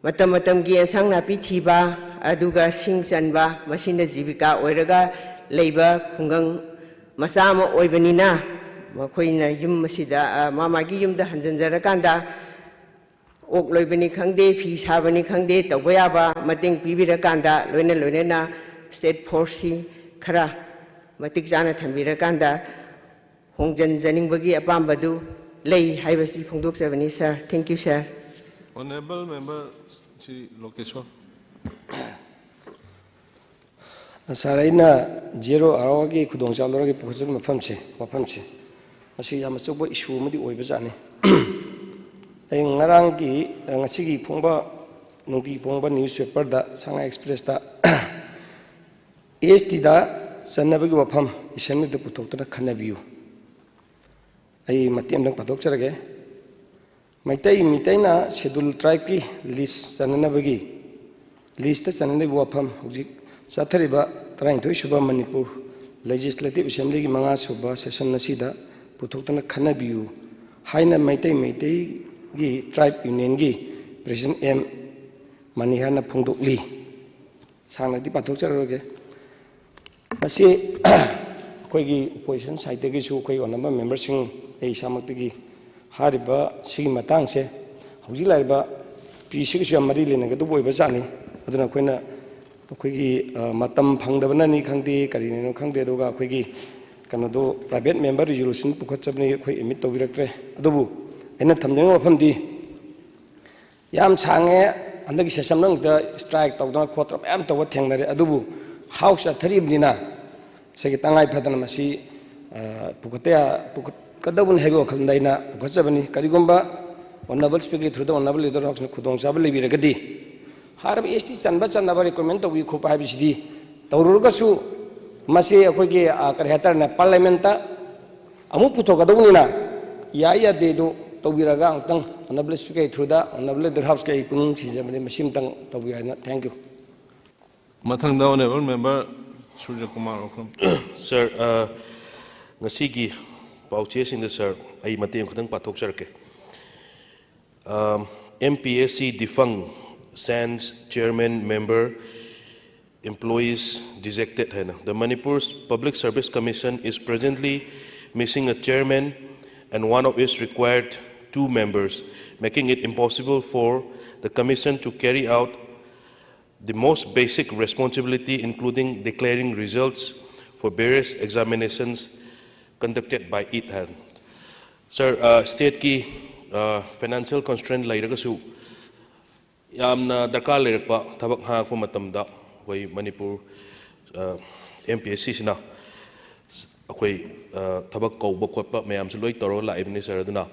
ꯃꯇꯝ ꯃꯇꯝꯒꯤ ꯑꯦꯟꯁꯥꯡ ꯅꯥꯄꯤ ꯊꯤꯕ, ꯑꯗꯨꯒ ꯁꯤꯡ ꯆꯟꯕ, ꯃꯁꯤꯅ ꯖꯤꯕꯤꯀꯥ ꯑꯣꯏꯔꯒ ꯂꯩꯕ ꯈꯨꯡꯒꯪ ꯃꯆꯥ ꯑꯃ ꯑꯣꯏꯕꯅꯤꯅ, ꯃꯈꯣꯏꯅ ꯌꯨꯝ ꯑꯁꯤꯗ, ꯑ, ꯃꯥ ꯃꯥꯒꯤ ꯌꯨꯝꯗ ꯍꯟꯖꯤꯟꯖꯔꯀꯥꯟꯗ, ꯑꯣꯛ ꯂꯣꯏꯕꯅꯤ ꯈꯪꯗꯦ, ꯐꯤ ꯁꯥꯕꯅꯤ ꯈꯪꯗꯦ, ꯇꯧꯕ ꯌꯥꯕ ꯃꯇꯦꯡ ꯄꯤꯕꯤꯔꯀꯥꯟꯗ, ꯂꯣꯏꯅ ꯂꯣꯏꯅꯅ state forceꯁꯤ ꯈꯔ ꯃꯇꯤꯛ ꯆꯥꯅ ꯊꯝꯕꯤꯔꯀꯥꯟꯗ, ꯍꯣꯡꯖꯤꯟꯖꯅꯤꯡꯕꯒꯤ ꯑꯄꯥꯝꯕꯗꯨ ꯂꯩ ꯍꯥꯏꯕꯁꯤ ꯐꯣꯡꯗꯣꯛꯆꯕꯅꯤ, sir꯫ Thank you, sir꯫ Honorable Member Shri ꯂꯣꯀꯦꯁꯣꯔ꯫ ꯁꯥꯔ, ꯑꯩꯅ ꯖꯦꯔꯣ ꯑꯋꯥꯔꯒꯤ ꯈꯨꯗꯣꯡꯆꯥꯕ ꯂꯧꯔꯒ ꯄꯨꯈꯠꯆꯕ ꯃꯐꯝꯁꯦ, ꯋꯥꯐꯝꯁꯦ, ꯃꯁꯤ ꯌꯥꯝ ꯑꯆꯧꯕ issue ꯑꯃꯗꯤ ꯑꯣꯏꯕꯖꯥꯠꯅꯤ꯫ ꯑꯩ ꯉꯔꯥꯡꯒꯤ, ꯉꯁꯤꯒꯤ ꯐꯣꯡꯕ, ꯅꯨꯡꯇꯤ ꯐꯣꯡꯕ newspaperꯗ, ꯁꯉꯥꯏ Expressꯇ, STꯗ ꯆꯟꯅꯕꯒꯤ ꯋꯥꯐꯝ assemblyꯗ ꯄꯨꯊꯣꯛꯇꯨꯅ ꯈꯟꯅꯕꯤꯌꯨ꯫ ꯑꯩ ꯃꯇꯦꯛ ꯑꯃꯇꯪ ꯄꯥꯊꯣꯛꯆꯔꯒꯦ꯫ ꯃꯩꯇꯩ, ꯃꯤꯇꯩꯅ Scheduled Tribeꯀꯤ list ꯆꯟꯅꯅꯕꯒꯤ, listꯇ ꯆꯟꯅꯅꯕꯒꯤ ꯋꯥꯐꯝ ꯍꯧꯖꯤꯛ ꯆꯠꯊꯔꯤꯕ ꯇꯔꯥꯅꯤꯊꯣꯏ ꯁꯨꯕ ꯃꯅꯤꯄꯨꯔ Legislative Assemblyꯒꯤ ꯃꯉꯥ ꯁꯨꯕ session ꯑꯁꯤꯗ ꯄꯨꯊꯣꯛꯇꯨꯅ ꯈꯟꯅꯕꯤꯌꯨ ꯍꯥꯏꯅ ꯃꯩꯇꯩ, ꯃꯩꯇꯩꯒꯤ Tribe Unionꯒꯤ President ꯑꯦꯝ ꯃꯅꯤꯍꯔꯅ ꯐꯣꯡꯗꯣꯛꯂꯤ꯫ ꯁꯥꯡꯅꯗꯤ ꯄꯥꯊꯣꯛꯆꯔꯔꯣꯏꯒꯦ꯫ ꯃꯁꯤ ꯑꯩꯈꯣꯏꯒꯤ opposition sideꯇꯒꯤꯁꯨ, ꯑꯩꯈꯣꯏ honourable memberꯁꯤꯡ, ꯑꯩ ꯏꯁꯥꯃꯛꯇꯒꯤ, ꯍꯥꯏꯔꯤꯕ ꯁꯤꯒꯤ ꯃꯇꯥꯡꯁꯦ ꯍꯧꯖꯤꯛ ꯂꯥꯛꯏꯕ ꯄꯤꯁꯤꯒꯁꯨ ꯌꯥꯝ ꯃꯔꯤ ꯂꯩꯅꯒꯗꯧꯕ ꯑꯣꯏꯕꯖꯥꯠꯅꯤ꯫ ꯑꯗꯨꯅ ꯑꯩꯈꯣꯏꯅ, ꯑꯩꯈꯣꯏꯒꯤ, ꯑ, ꯃꯇꯝ ꯐꯪꯗꯕꯅꯅꯤ ꯈꯪꯗꯦ, ꯀꯔꯤꯅꯤꯅꯣ ꯈꯪꯗꯦ, ꯑꯗꯨꯒ ꯑꯩꯈꯣꯏꯒꯤ ꯀꯩꯅꯣꯗꯣ, private member resolution ꯄꯨꯈꯠꯆꯕꯅꯤ, ꯑꯩꯈꯣꯏ admit ꯇꯧꯕꯤꯔꯛꯇ꯭ꯔꯦ꯫ ꯑꯗꯨꯕꯨ ꯑꯩꯅ ꯊꯝꯖꯅꯤꯡꯕ ꯋꯥꯐꯝꯗꯤ, ꯌꯥꯝ ꯁꯥꯡꯉꯦ, ꯍꯟꯗꯛꯀꯤ session ꯃꯅꯨꯡꯗ strike ꯇꯧꯗꯅ ꯈꯣꯠꯇꯅ ꯃꯌꯥꯝ ꯇꯧꯕ ꯊꯦꯡꯅꯔꯦ꯫ ꯑꯗꯨꯕꯨ House ꯆꯠꯊꯔꯤꯕꯅꯤꯅ ꯁꯤꯒꯤ ꯇꯉꯥꯏ ꯐꯗꯅ ꯃꯁꯤ, ꯑ, ꯄꯨꯈꯠꯇ ꯌꯥ-, ꯄꯨꯈꯠꯀꯗꯧꯕꯅꯤ ꯍꯥꯏꯕ ꯋꯥꯈꯜꯗ ꯑꯩꯅ ꯄꯨꯈꯠꯆꯕꯅꯤ꯫ ꯀꯔꯤꯒꯨꯝꯕ honourable speakerꯒꯤ throughꯗ honourable leader of houseꯅ ꯈꯨꯗꯣꯡꯆꯥꯕ ꯂꯩꯕꯤꯔꯒꯗꯤ, ꯍꯥꯏꯔꯤꯕ ST ꯆꯟꯕ ꯆꯟꯗꯕ recommend ꯇꯧꯕꯤ ꯈꯣꯠꯄ ꯍꯥꯏꯕꯁꯤꯗꯤ ꯇꯧꯔꯨꯔꯒꯁꯨ, ꯃꯁꯤ ꯑꯩꯈꯣꯏꯒꯤ, ꯑ, ꯀꯔꯤ ꯍꯥꯏꯇꯥꯔꯦꯅꯦ, parliamentꯇ ꯑꯃꯨꯛ ꯄꯨꯊꯣꯛꯀꯗꯧꯕꯅꯤꯅ, ꯌꯥꯏ ꯌꯥꯗꯦꯗꯨ ꯇꯧꯕꯤꯔꯒ ꯑꯃꯨꯛꯇꯪ honourable speakerꯒꯤ throughꯗ honourable leader of houseꯀꯤ ꯑꯩ ꯄꯨꯛꯅꯤꯡ ꯅꯨꯡꯁꯤꯖꯕꯅꯤ, ꯃꯁꯤ ꯑꯃꯇꯪ ꯇꯧꯕꯤꯌꯨ ꯍꯥꯏꯅ꯫ Thank you꯫ ꯃꯊꯪꯗ honourable member ꯁꯨꯔꯖꯀꯨꯃꯥꯔ ꯑꯣꯀ꯭ꯔꯝ꯫ Sir, ꯑ, ꯉꯁꯤꯒꯤ ꯄꯥꯎꯆꯦꯁꯤꯡꯗ, sir, ꯑꯩ ꯃꯇꯦꯛ ꯑꯃꯈꯛꯇꯪ ꯄꯥꯊꯣꯛꯆꯔꯛꯀꯦ꯫ ꯑ, MPSC defunct Sands, chairman, member, employees dejected ꯍꯥꯏꯅ. The Manipur's Public Service Commission is presently missing a chairman and one of its required two members, making it impossible for the commission to carry out the most basic responsibility, including declaring results for various examinations conducted by it ꯍꯥꯏꯅ꯫ Sir, stateꯀꯤ financial constraint ꯂꯩꯔꯒꯁꯨ ꯌꯥꯝꯅ ꯗꯔꯀꯥꯔ ꯂꯩꯔꯛꯄ ꯊꯕꯛ ꯍꯥꯡꯉꯛꯄ ꯃꯇꯝꯗ ꯑꯩꯈꯣꯏ ꯃꯅꯤꯄꯨꯔ MPSCꯁꯤꯅ ꯑꯩꯈꯣꯏ ꯊꯕꯛ ꯀꯧꯕ ꯈꯣꯠꯄ ꯃꯌꯥꯝꯁꯨ ꯂꯣꯏ ꯇꯧꯔꯒ ꯂꯥꯛꯏꯕꯅꯤ sir꯫ ꯑꯗꯨꯅ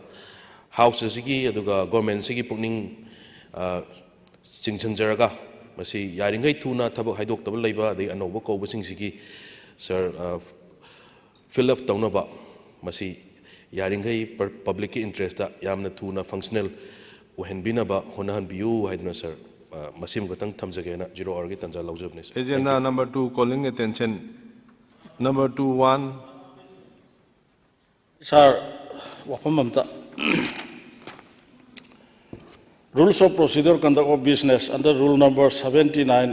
House ꯑꯁꯤꯒꯤ ꯑꯗꯨꯒ governmentꯁꯤꯒꯤ ꯄꯨꯛꯅꯤꯡ ꯆꯤꯡꯁꯤꯟꯖꯔꯒ ꯃꯁꯤ ꯌꯥꯔꯤꯈꯩ ꯊꯨꯅ ꯊꯕꯛ ꯍꯥꯏꯗꯣꯛꯇꯕ ꯂꯩꯕ ꯑꯗꯩ ꯑꯅꯧꯕ ꯀꯧꯕꯁꯤꯡꯁꯤꯒꯤ sir fill up ꯇꯧꯅꯕ ꯃꯁꯤ ꯌꯥꯔꯤꯈꯩ publicꯀꯤ interestꯇ ꯌꯥꯝꯅ ꯊꯨꯅ functional ꯑꯣꯏꯍꯟꯕꯤꯅꯕ ꯍꯣꯠꯅꯍꯟꯕꯤꯌꯨ ꯍꯥꯏꯗꯨꯅ sir ꯃꯁꯤꯃ ꯈꯛꯇꯪ ꯊꯝꯖꯒꯦꯅ zero hourꯒꯤ ꯇꯥꯟꯖꯥ ꯂꯧꯖꯕꯅꯤ sir꯫ Agenda number two, calling attention. Number two one. Sir, ꯋꯥꯐꯝ ꯑꯝꯇ꯫ Rules of Procedure Conduct of Business under Rule number seventy nine,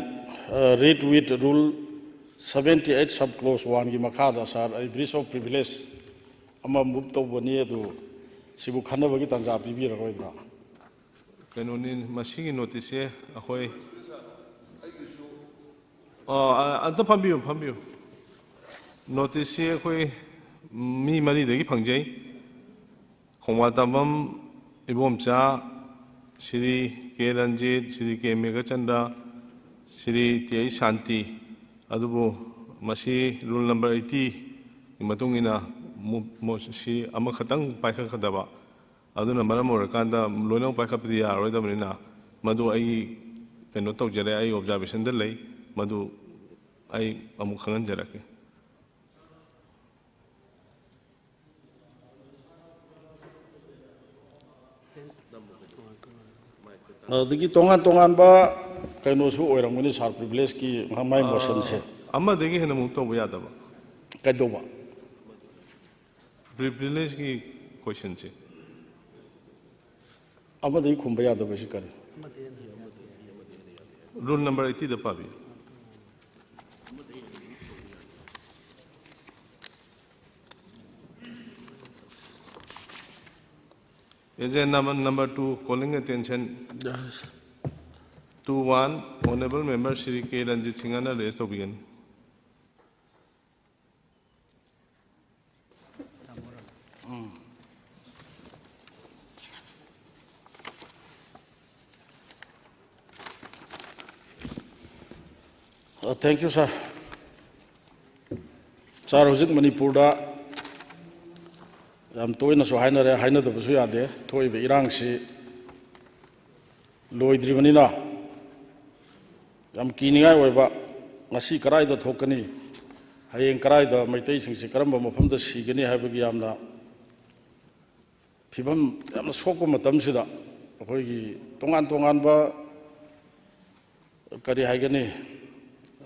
read with Rule seventy eight sub clause one ꯒꯤ ꯃꯈꯥꯗ sir, ꯑꯩ breach of privilege ꯑꯃ move ꯇꯧꯕꯅꯤ, ꯑꯗꯨ ꯁꯤꯕꯨ ꯈꯟꯅꯕꯒꯤ ꯇꯥꯟꯖꯥ ꯄꯤꯕꯤꯔꯔꯣꯏꯗ꯭ꯔꯥ? ꯀꯩꯅꯣꯅꯤ, ꯃꯁꯤꯒꯤ noticeꯁꯦ ꯑꯩꯈꯣꯏ ꯑꯣ, ꯑ, ꯑꯝꯇ ꯐꯝꯕꯤꯌꯨ, ꯐꯝꯕꯤꯌꯨ꯫ Noticeꯁꯤ ꯑꯩꯈꯣꯏ ꯃꯤ ꯃꯔꯤꯗꯒꯤ ꯐꯪꯖꯩ꯫ ꯈꯣꯡꯕꯥꯟ ꯇꯝꯐꯝ ꯏꯕꯣꯝꯆꯥ, ꯁ꯭ꯔꯤ ꯀꯦ ꯔꯟꯖꯤꯠ, ꯁ꯭ꯔꯤ ꯀꯦ ꯃꯦꯘꯆꯟꯗ꯭ꯔ, ꯁ꯭ꯔꯤ ꯇꯤ ꯑꯩꯆ ꯁꯥꯟꯇꯤ꯫ ꯑꯗꯨꯕꯨ ꯃꯁꯤ rule number eightyꯒꯤ ꯃꯇꯨꯡ ꯏꯟꯅ ꯃꯨ-, ꯃꯨ-, ꯁꯤ ꯑꯃꯈꯛꯇꯪ ꯄꯥꯏꯈꯠꯀꯗꯕ꯫ ꯑꯗꯨꯅ ꯃꯔꯝ ꯑꯣꯏꯔꯀꯥꯟꯗ ꯂꯣꯏꯅꯃꯛ ꯄꯥꯏꯈꯠꯄꯗꯤ ꯌꯥꯔꯔꯣꯏꯗꯕꯅꯤꯅ, ꯃꯗꯨ ꯑꯩ ꯀꯩꯅꯣ ꯇꯧꯖꯔꯦ, ꯑꯩ observationꯗ ꯂꯩ, ꯃꯗꯨ ꯑꯩ ꯑꯃꯨꯛ ꯈꯪꯍꯟꯖꯔꯛꯀꯦ꯫ ꯑꯗꯒꯤ ꯇꯣꯉꯥꯟ ꯇꯣꯉꯥꯟꯕ ꯀꯩꯅꯣꯁꯨ ꯑꯣꯏꯔꯝꯒꯅꯤ sir, privilegeꯀꯤ ꯃꯥꯏ motionꯁꯦ꯫ ꯑꯃꯗꯒꯤ ꯍꯦꯟꯅ move ꯇꯧꯕ ꯌꯥꯗꯕ꯫ ꯀꯩꯗꯧꯕ? Privilegeꯀꯤ questionꯁꯦ꯫ ꯑꯃꯗꯒꯤ ꯈꯨꯝꯕ ꯌꯥꯗꯕꯁꯤ ꯀꯔꯤ? Rule number eighty the ꯄꯥꯕꯤꯌꯨ꯫ Agenda number, number two, calling attention to one, Honorable Member Shri K Ranjit Singh ꯅ raise ꯇꯧꯕꯤꯒꯅꯤ꯫ Uh, thank you, sir. Sir, ꯍꯧꯖꯤꯛ ꯃꯅꯤꯄꯨꯔꯗ ꯌꯥꯝ ꯇꯣꯏꯅꯁꯨ ꯍꯥꯏꯅꯔꯦ, ꯍꯥꯏꯅꯗꯕꯁꯨ ꯌꯥꯗꯦ, ꯊꯣꯛꯏꯕ ꯏꯔꯥꯡꯁꯤ ꯂꯣꯏꯗ꯭ꯔꯤꯕꯅꯤꯅ ꯌꯥꯝ ꯀꯤꯅꯤꯡꯉꯥꯏ ꯑꯣꯏꯕ, ꯉꯁꯤ ꯀꯗꯥꯏꯗ ꯊꯣꯛꯀꯅꯤ, ꯍꯌꯦꯡ ꯀꯗꯥꯏꯗ ꯃꯩꯇꯩꯁꯤꯡꯁꯤ ꯀꯔꯝꯕ ꯃꯐꯝꯗ ꯁꯤꯒꯅꯤ ꯍꯥꯏꯕꯒꯤ ꯌꯥꯝꯅ ꯐꯤꯕꯝ ꯌꯥꯝꯅ ꯁꯣꯛꯄ ꯃꯇꯝꯁꯤꯗ ꯑꯩꯈꯣꯏꯒꯤ ꯇꯣꯉꯥꯟ ꯇꯣꯉꯥꯟꯕ ꯀꯔꯤ ꯍꯥꯏꯒꯅꯤ,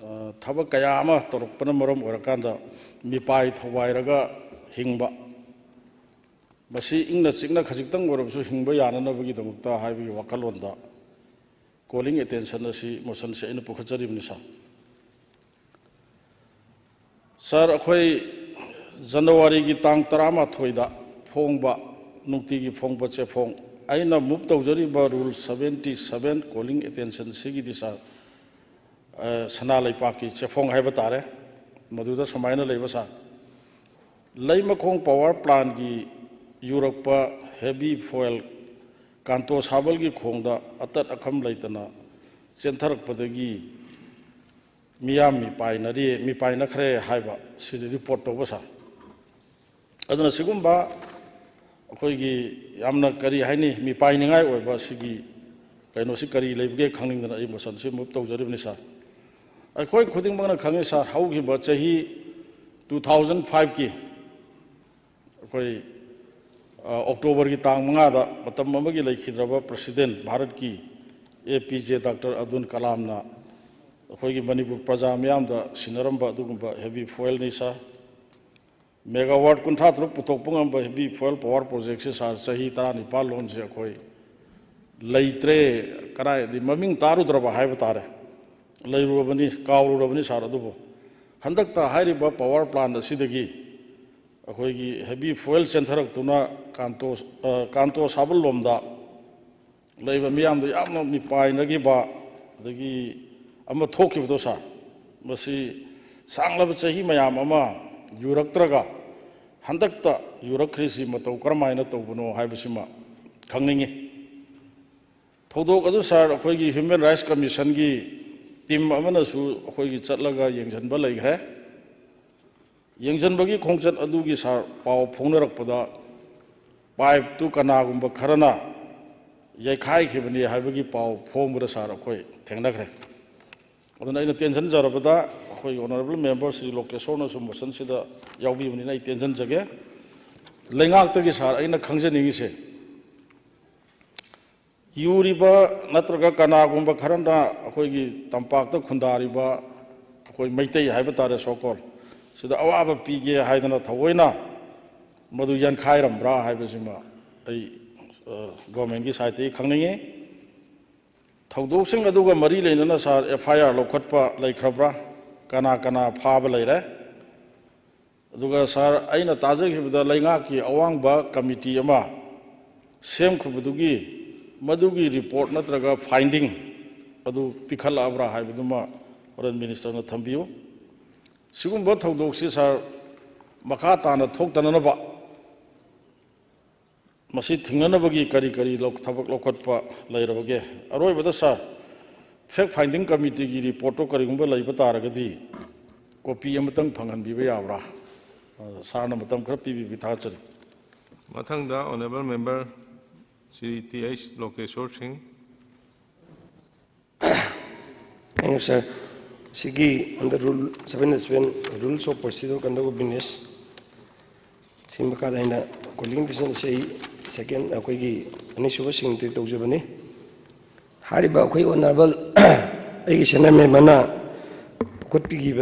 ꯑ, ꯊꯕꯛ ꯀꯌꯥ ꯑꯃ ꯇꯧꯔꯛꯄꯅ ꯃꯔꯝ ꯑꯣꯏꯔꯀꯥꯟꯗ ꯃꯤꯄꯥꯏ ꯊꯧꯒꯥꯏꯔꯒ ꯍꯤꯡꯕ, ꯃꯁꯤ ꯏꯪꯅ ꯆꯤꯛꯅ ꯈꯖꯤꯛꯇꯪ ꯑꯣꯏꯔꯕꯁꯨ ꯍꯤꯡꯕ ꯌꯥꯅꯅꯕꯒꯤꯗꯃꯛꯇ ꯍꯥꯏꯕꯒꯤ ꯋꯥꯈꯜꯂꯣꯟꯗ calling attention ꯑꯁꯤ, motion ꯁꯤ ꯑꯩꯅ ꯄꯨꯈꯠꯆꯔꯤꯕꯅꯤ, sir꯫ Sir, ꯑꯩꯈꯣꯏ ꯖꯅꯋꯥꯔꯤꯒꯤ ꯇꯥꯡ ꯇꯔꯥꯃꯥꯊꯣꯏꯗ ꯐꯣꯡꯕ, ꯅꯨꯡꯇꯤꯒꯤ ꯐꯣꯡꯕ ꯆꯦꯐꯣꯡ, ꯑꯩꯅ move ꯇꯧꯖꯔꯤꯕ rule seventy seven calling attention ꯁꯤꯒꯤꯗꯤ, sir, ꯑ, ꯁꯅꯥ ꯂꯩꯄꯥꯛꯀꯤ ꯆꯦꯐꯣꯡ ꯍꯥꯏꯕ ꯇꯥꯔꯦ, ꯃꯗꯨꯗ ꯁꯨꯃꯥꯏꯅ ꯂꯩꯕ, sir꯫ ꯂꯩꯃꯈꯣꯡ power plant ꯀꯤ ꯌꯨꯔꯛꯄ heavy fuel ꯀꯥꯟꯇꯣ ꯁꯥꯕꯜꯒꯤ ꯈꯣꯡꯗ ꯑꯇꯠ ꯑꯈꯝ ꯂꯩꯇꯅ ꯆꯦꯟꯊꯔꯛꯄꯗꯒꯤ ꯃꯤꯌꯥꯝ ꯃꯤꯄꯥꯏꯅꯔꯤ, ꯃꯤꯄꯥꯏꯅꯈ꯭ꯔꯦ ꯍꯥꯏꯕ ꯁꯤꯗꯤ report ꯇꯧꯕ, sir꯫ ꯑꯗꯨꯅ ꯁꯤꯒꯨꯝꯕ ꯑꯩꯈꯣꯏꯒꯤ ꯌꯥꯝꯅ, ꯀꯔꯤ ꯍꯥꯏꯅꯤ, ꯃꯤꯄꯥꯏꯅꯤꯡꯉꯥꯏ ꯑꯣꯏꯕ ꯁꯤꯒꯤ ꯀꯩꯅꯣꯁꯤ ꯀꯔꯤ ꯂꯩꯕꯒꯦ ꯈꯪꯅꯤꯡꯗꯅ ꯑꯩ motion ꯁꯤ move ꯇꯧꯖꯔꯤꯕꯅꯤ, sir꯫ ꯑꯩꯈꯣꯏ ꯈꯨꯗꯤꯡꯃꯛꯅ ꯈꯪꯉꯤ, sir, ꯍꯧꯈꯤꯕ ꯆꯍꯤ two thousand five ꯀꯤ ꯑꯩꯈꯣꯏ, ꯑ, October ꯒꯤ ꯇꯥꯡ ꯃꯉꯥꯗ ꯃꯇꯝ ꯑꯃꯒꯤ ꯂꯩꯈꯤꯗ꯭ꯔꯕ president ꯚꯥꯔꯠꯀꯤ, A P J Doctor Abdul Kalam ꯅ ꯑꯩꯈꯣꯏꯒꯤ ꯃꯅꯤꯄꯨꯔ ꯄ꯭ꯔꯖꯥ ꯃꯤꯌꯥꯝꯗ ꯁꯤꯟꯅꯔꯝꯕ ꯑꯗꯨꯒꯨꯝꯕ heavy fuel ꯅꯤ, sir꯫ Megawatt ꯀꯨꯟꯊ꯭ꯔꯥ ꯇꯔꯨꯛ ꯄꯨꯊꯣꯛꯄ ꯉꯝꯕ heavy fuel power project ꯁꯦ, sir, ꯆꯍꯤ ꯇꯔꯥꯅꯤꯄꯥꯜ ꯂꯣꯝꯁꯦ ꯑꯩꯈꯣꯏ ꯂꯩꯇ꯭ꯔꯦ꯫ ꯀꯗꯥꯏꯗꯤ ꯃꯃꯤꯡ ꯇꯥꯔꯨꯗ꯭ꯔꯕ ꯍꯥꯏꯕ ꯇꯥꯔꯦ, ꯂꯩꯔꯨꯔꯕꯅꯤ, ꯀꯥꯎꯔꯨꯔꯕꯅꯤ ꯁꯥꯔ꯫ ꯑꯗꯨꯕꯨ ꯍꯟꯗꯛꯇ ꯍꯥꯏꯔꯤꯕ power plant ꯑꯁꯤꯗꯒꯤ ꯑꯩꯈꯣꯏꯒꯤ heavy fuel ꯆꯦꯟꯊꯔꯛꯇꯨꯅ ꯀꯥꯟꯇꯣ, ꯑ, ꯀꯥꯟꯇꯣ ꯁꯥꯕꯜ ꯂꯣꯝꯗ ꯂꯩꯕ ꯃꯤꯌꯥꯝꯗ ꯌꯥꯝꯅ ꯃꯤꯄꯥꯏꯅꯈꯤꯕ, ꯑꯗꯒꯤ ꯑꯃ ꯊꯣꯛꯈꯤꯕꯗꯣ ꯁꯥꯔ, ꯃꯁꯤ ꯁꯥꯡꯂꯕ ꯆꯍꯤ ꯃꯌꯥꯝ ꯑꯃ ꯌꯨꯔꯛꯇ꯭ꯔꯒ ꯍꯟꯗꯛꯇ ꯌꯨꯔꯛꯈ꯭ꯔꯤꯁꯤ ꯃꯇꯧ ꯀꯔꯝ ꯍꯥꯏꯅ ꯇꯧꯕꯅꯣ ꯍꯥꯏꯕꯁꯤꯃ ꯈꯪꯅꯤꯡꯉꯤ꯫ ꯊꯧꯗꯣꯛ ꯑꯗꯨ ꯁꯥꯔ, ꯑꯩꯈꯣꯏꯒꯤ Human Rights Commissionꯒꯤ team ꯑꯃꯅꯁꯨ ꯑꯩꯈꯣꯏꯒꯤ ꯆꯠꯂꯒ ꯌꯦꯡꯁꯤꯟꯕ ꯂꯩꯈ꯭ꯔꯦ꯫ ꯌꯦꯡꯁꯤꯟꯕꯒꯤ ꯈꯣꯡꯆꯠ ꯑꯗꯨꯒꯤ ꯁꯥꯔ ꯄꯥꯎ ꯐꯥꯎꯅꯔꯛꯄꯗ pipeꯇꯨ ꯀꯅꯥꯒꯨꯝꯕ ꯈꯔꯅ ꯌꯩꯈꯥꯏꯈꯤꯕꯅꯤ ꯍꯥꯏꯕꯒꯤ ꯄꯥꯎ ꯐꯣꯡꯕꯗ ꯁꯥꯔ ꯑꯩꯈꯣꯏ ꯊꯦꯡꯅꯈ꯭ꯔꯦ꯫ ꯑꯗꯨꯅ ꯑꯩꯅ ꯇꯦꯟꯁꯤꯟꯖꯔꯕꯗ ꯑꯩꯈꯣꯏꯒꯤ honourable member ꯁ꯭ꯔꯤ ꯂꯣꯀꯦꯁꯣꯔꯅꯁꯨ motionꯁꯤꯗ ꯌꯥꯎꯕꯤꯕꯅꯤꯅ ꯑꯩ ꯇꯦꯟꯁꯤꯟꯖꯒꯦ꯫ ꯂꯩꯉꯥꯛꯇꯒꯤ ꯁꯥꯔ ꯑꯩꯅ ꯈꯪꯖꯅꯤꯡꯉꯤꯁꯦ, ꯌꯨꯔꯤꯕ ꯅꯠꯇ꯭ꯔꯒ ꯀꯅꯥꯒꯨꯝꯕ ꯈꯔꯅ ꯑꯩꯈꯣꯏꯒꯤ ꯇꯝꯄꯥꯛꯇ ꯈꯨꯟꯗꯥꯔꯤꯕ ꯑꯩꯈꯣꯏ ꯃꯩꯇꯩ ꯍꯥꯏꯕ ꯇꯥꯔꯦ, so called, ꯁꯤꯗ ꯑꯋꯥꯕ ꯄꯤꯒꯦ ꯍꯥꯏꯗꯅ ꯊꯑꯣꯏꯅ ꯃꯗꯨ ꯌꯥꯟꯈꯥꯏꯔꯝꯕ꯭ꯔꯥ ꯍꯥꯏꯕꯁꯤꯃ ꯑꯩ, ꯑ, governmentꯀꯤ sideꯇꯒꯤ ꯈꯪꯅꯤꯡꯉꯤ꯫ ꯊꯧꯗꯣꯛꯁꯤꯡ ꯑꯗꯨꯒ ꯃꯔꯤ ꯂꯩꯅꯅ ꯁꯥꯔ, FIR ꯂꯧꯈꯠꯄ ꯂꯩꯈ꯭ꯔꯕ꯭ꯔꯥ? ꯀꯅꯥ ꯀꯅꯥ ꯐꯥꯕ ꯂꯩꯔꯦ? ꯑꯗꯨꯒ ꯁꯥꯔ, ꯑꯩꯅ ꯇꯥꯖꯈꯤꯕꯗ ꯂꯩꯉꯥꯛꯀꯤ ꯑꯋꯥꯡꯕ committee ꯑꯃ ꯁꯦꯝꯈꯤꯕꯗꯨꯒꯤ ꯃꯗꯨꯒꯤ report ꯅꯠꯇ꯭ꯔꯒ finding ꯑꯗꯨ ꯄꯤꯈꯠꯂꯛꯑꯕ꯭ꯔꯥ ꯍꯥꯏꯕꯗꯨꯃ ꯍꯣꯔꯦꯟ ministerꯅ ꯊꯝꯕꯤꯌꯨ꯫ ꯁꯤꯒꯨꯝꯕ ꯊꯧꯗꯣꯛꯁꯤ ꯁꯥꯔ, ꯃꯈꯥ ꯇꯥꯅ ꯊꯣꯛꯇꯅꯅꯕ ꯃꯁꯤ ꯊꯤꯡꯅꯅꯕꯒꯤ ꯀꯔꯤ ꯀꯔꯤ ꯂꯧ-, ꯊꯕꯛ ꯂꯧꯈꯠꯄ ꯂꯩꯔꯕꯒꯦ? ꯑꯔꯣꯏꯕꯗ ꯁꯥꯔ, fact finding committeeꯒꯤ reportꯇꯣ ꯀꯔꯤꯒꯨꯝꯕ ꯂꯩꯕ ꯇꯥꯔꯒꯗꯤ copy ꯑꯃꯇꯪ ꯐꯪꯍꯟꯕꯤꯕ ꯌꯥꯕ꯭ꯔꯥ? ꯑ, ꯁꯥꯔꯅ ꯃꯇꯝ ꯈꯔ ꯄꯤꯕꯤꯕꯒꯤ ꯊꯥꯒꯠꯆꯔꯤ꯫ ꯃꯊꯪꯗ honourable member Shri T H Lokeshwar Singh. Thank you, sir. ꯁꯤꯒꯤ under rule seven seven, rules of procedure conduct of business, ꯁꯤ ꯃꯈꯥꯗ ꯑꯩꯅ calling decision ꯑꯁꯤ ꯑꯩ second, ꯑꯩꯈꯣꯏꯒꯤ ꯑꯅꯤꯁꯨꯕ signatory ꯇꯧꯖꯕꯅꯤ꯫ ꯍꯥꯏꯔꯤꯕ ꯑꯩꯈꯣꯏ honourable ꯑꯩꯒꯤ senior memberꯅ ꯄꯨꯈꯠꯄꯤꯈꯤꯕ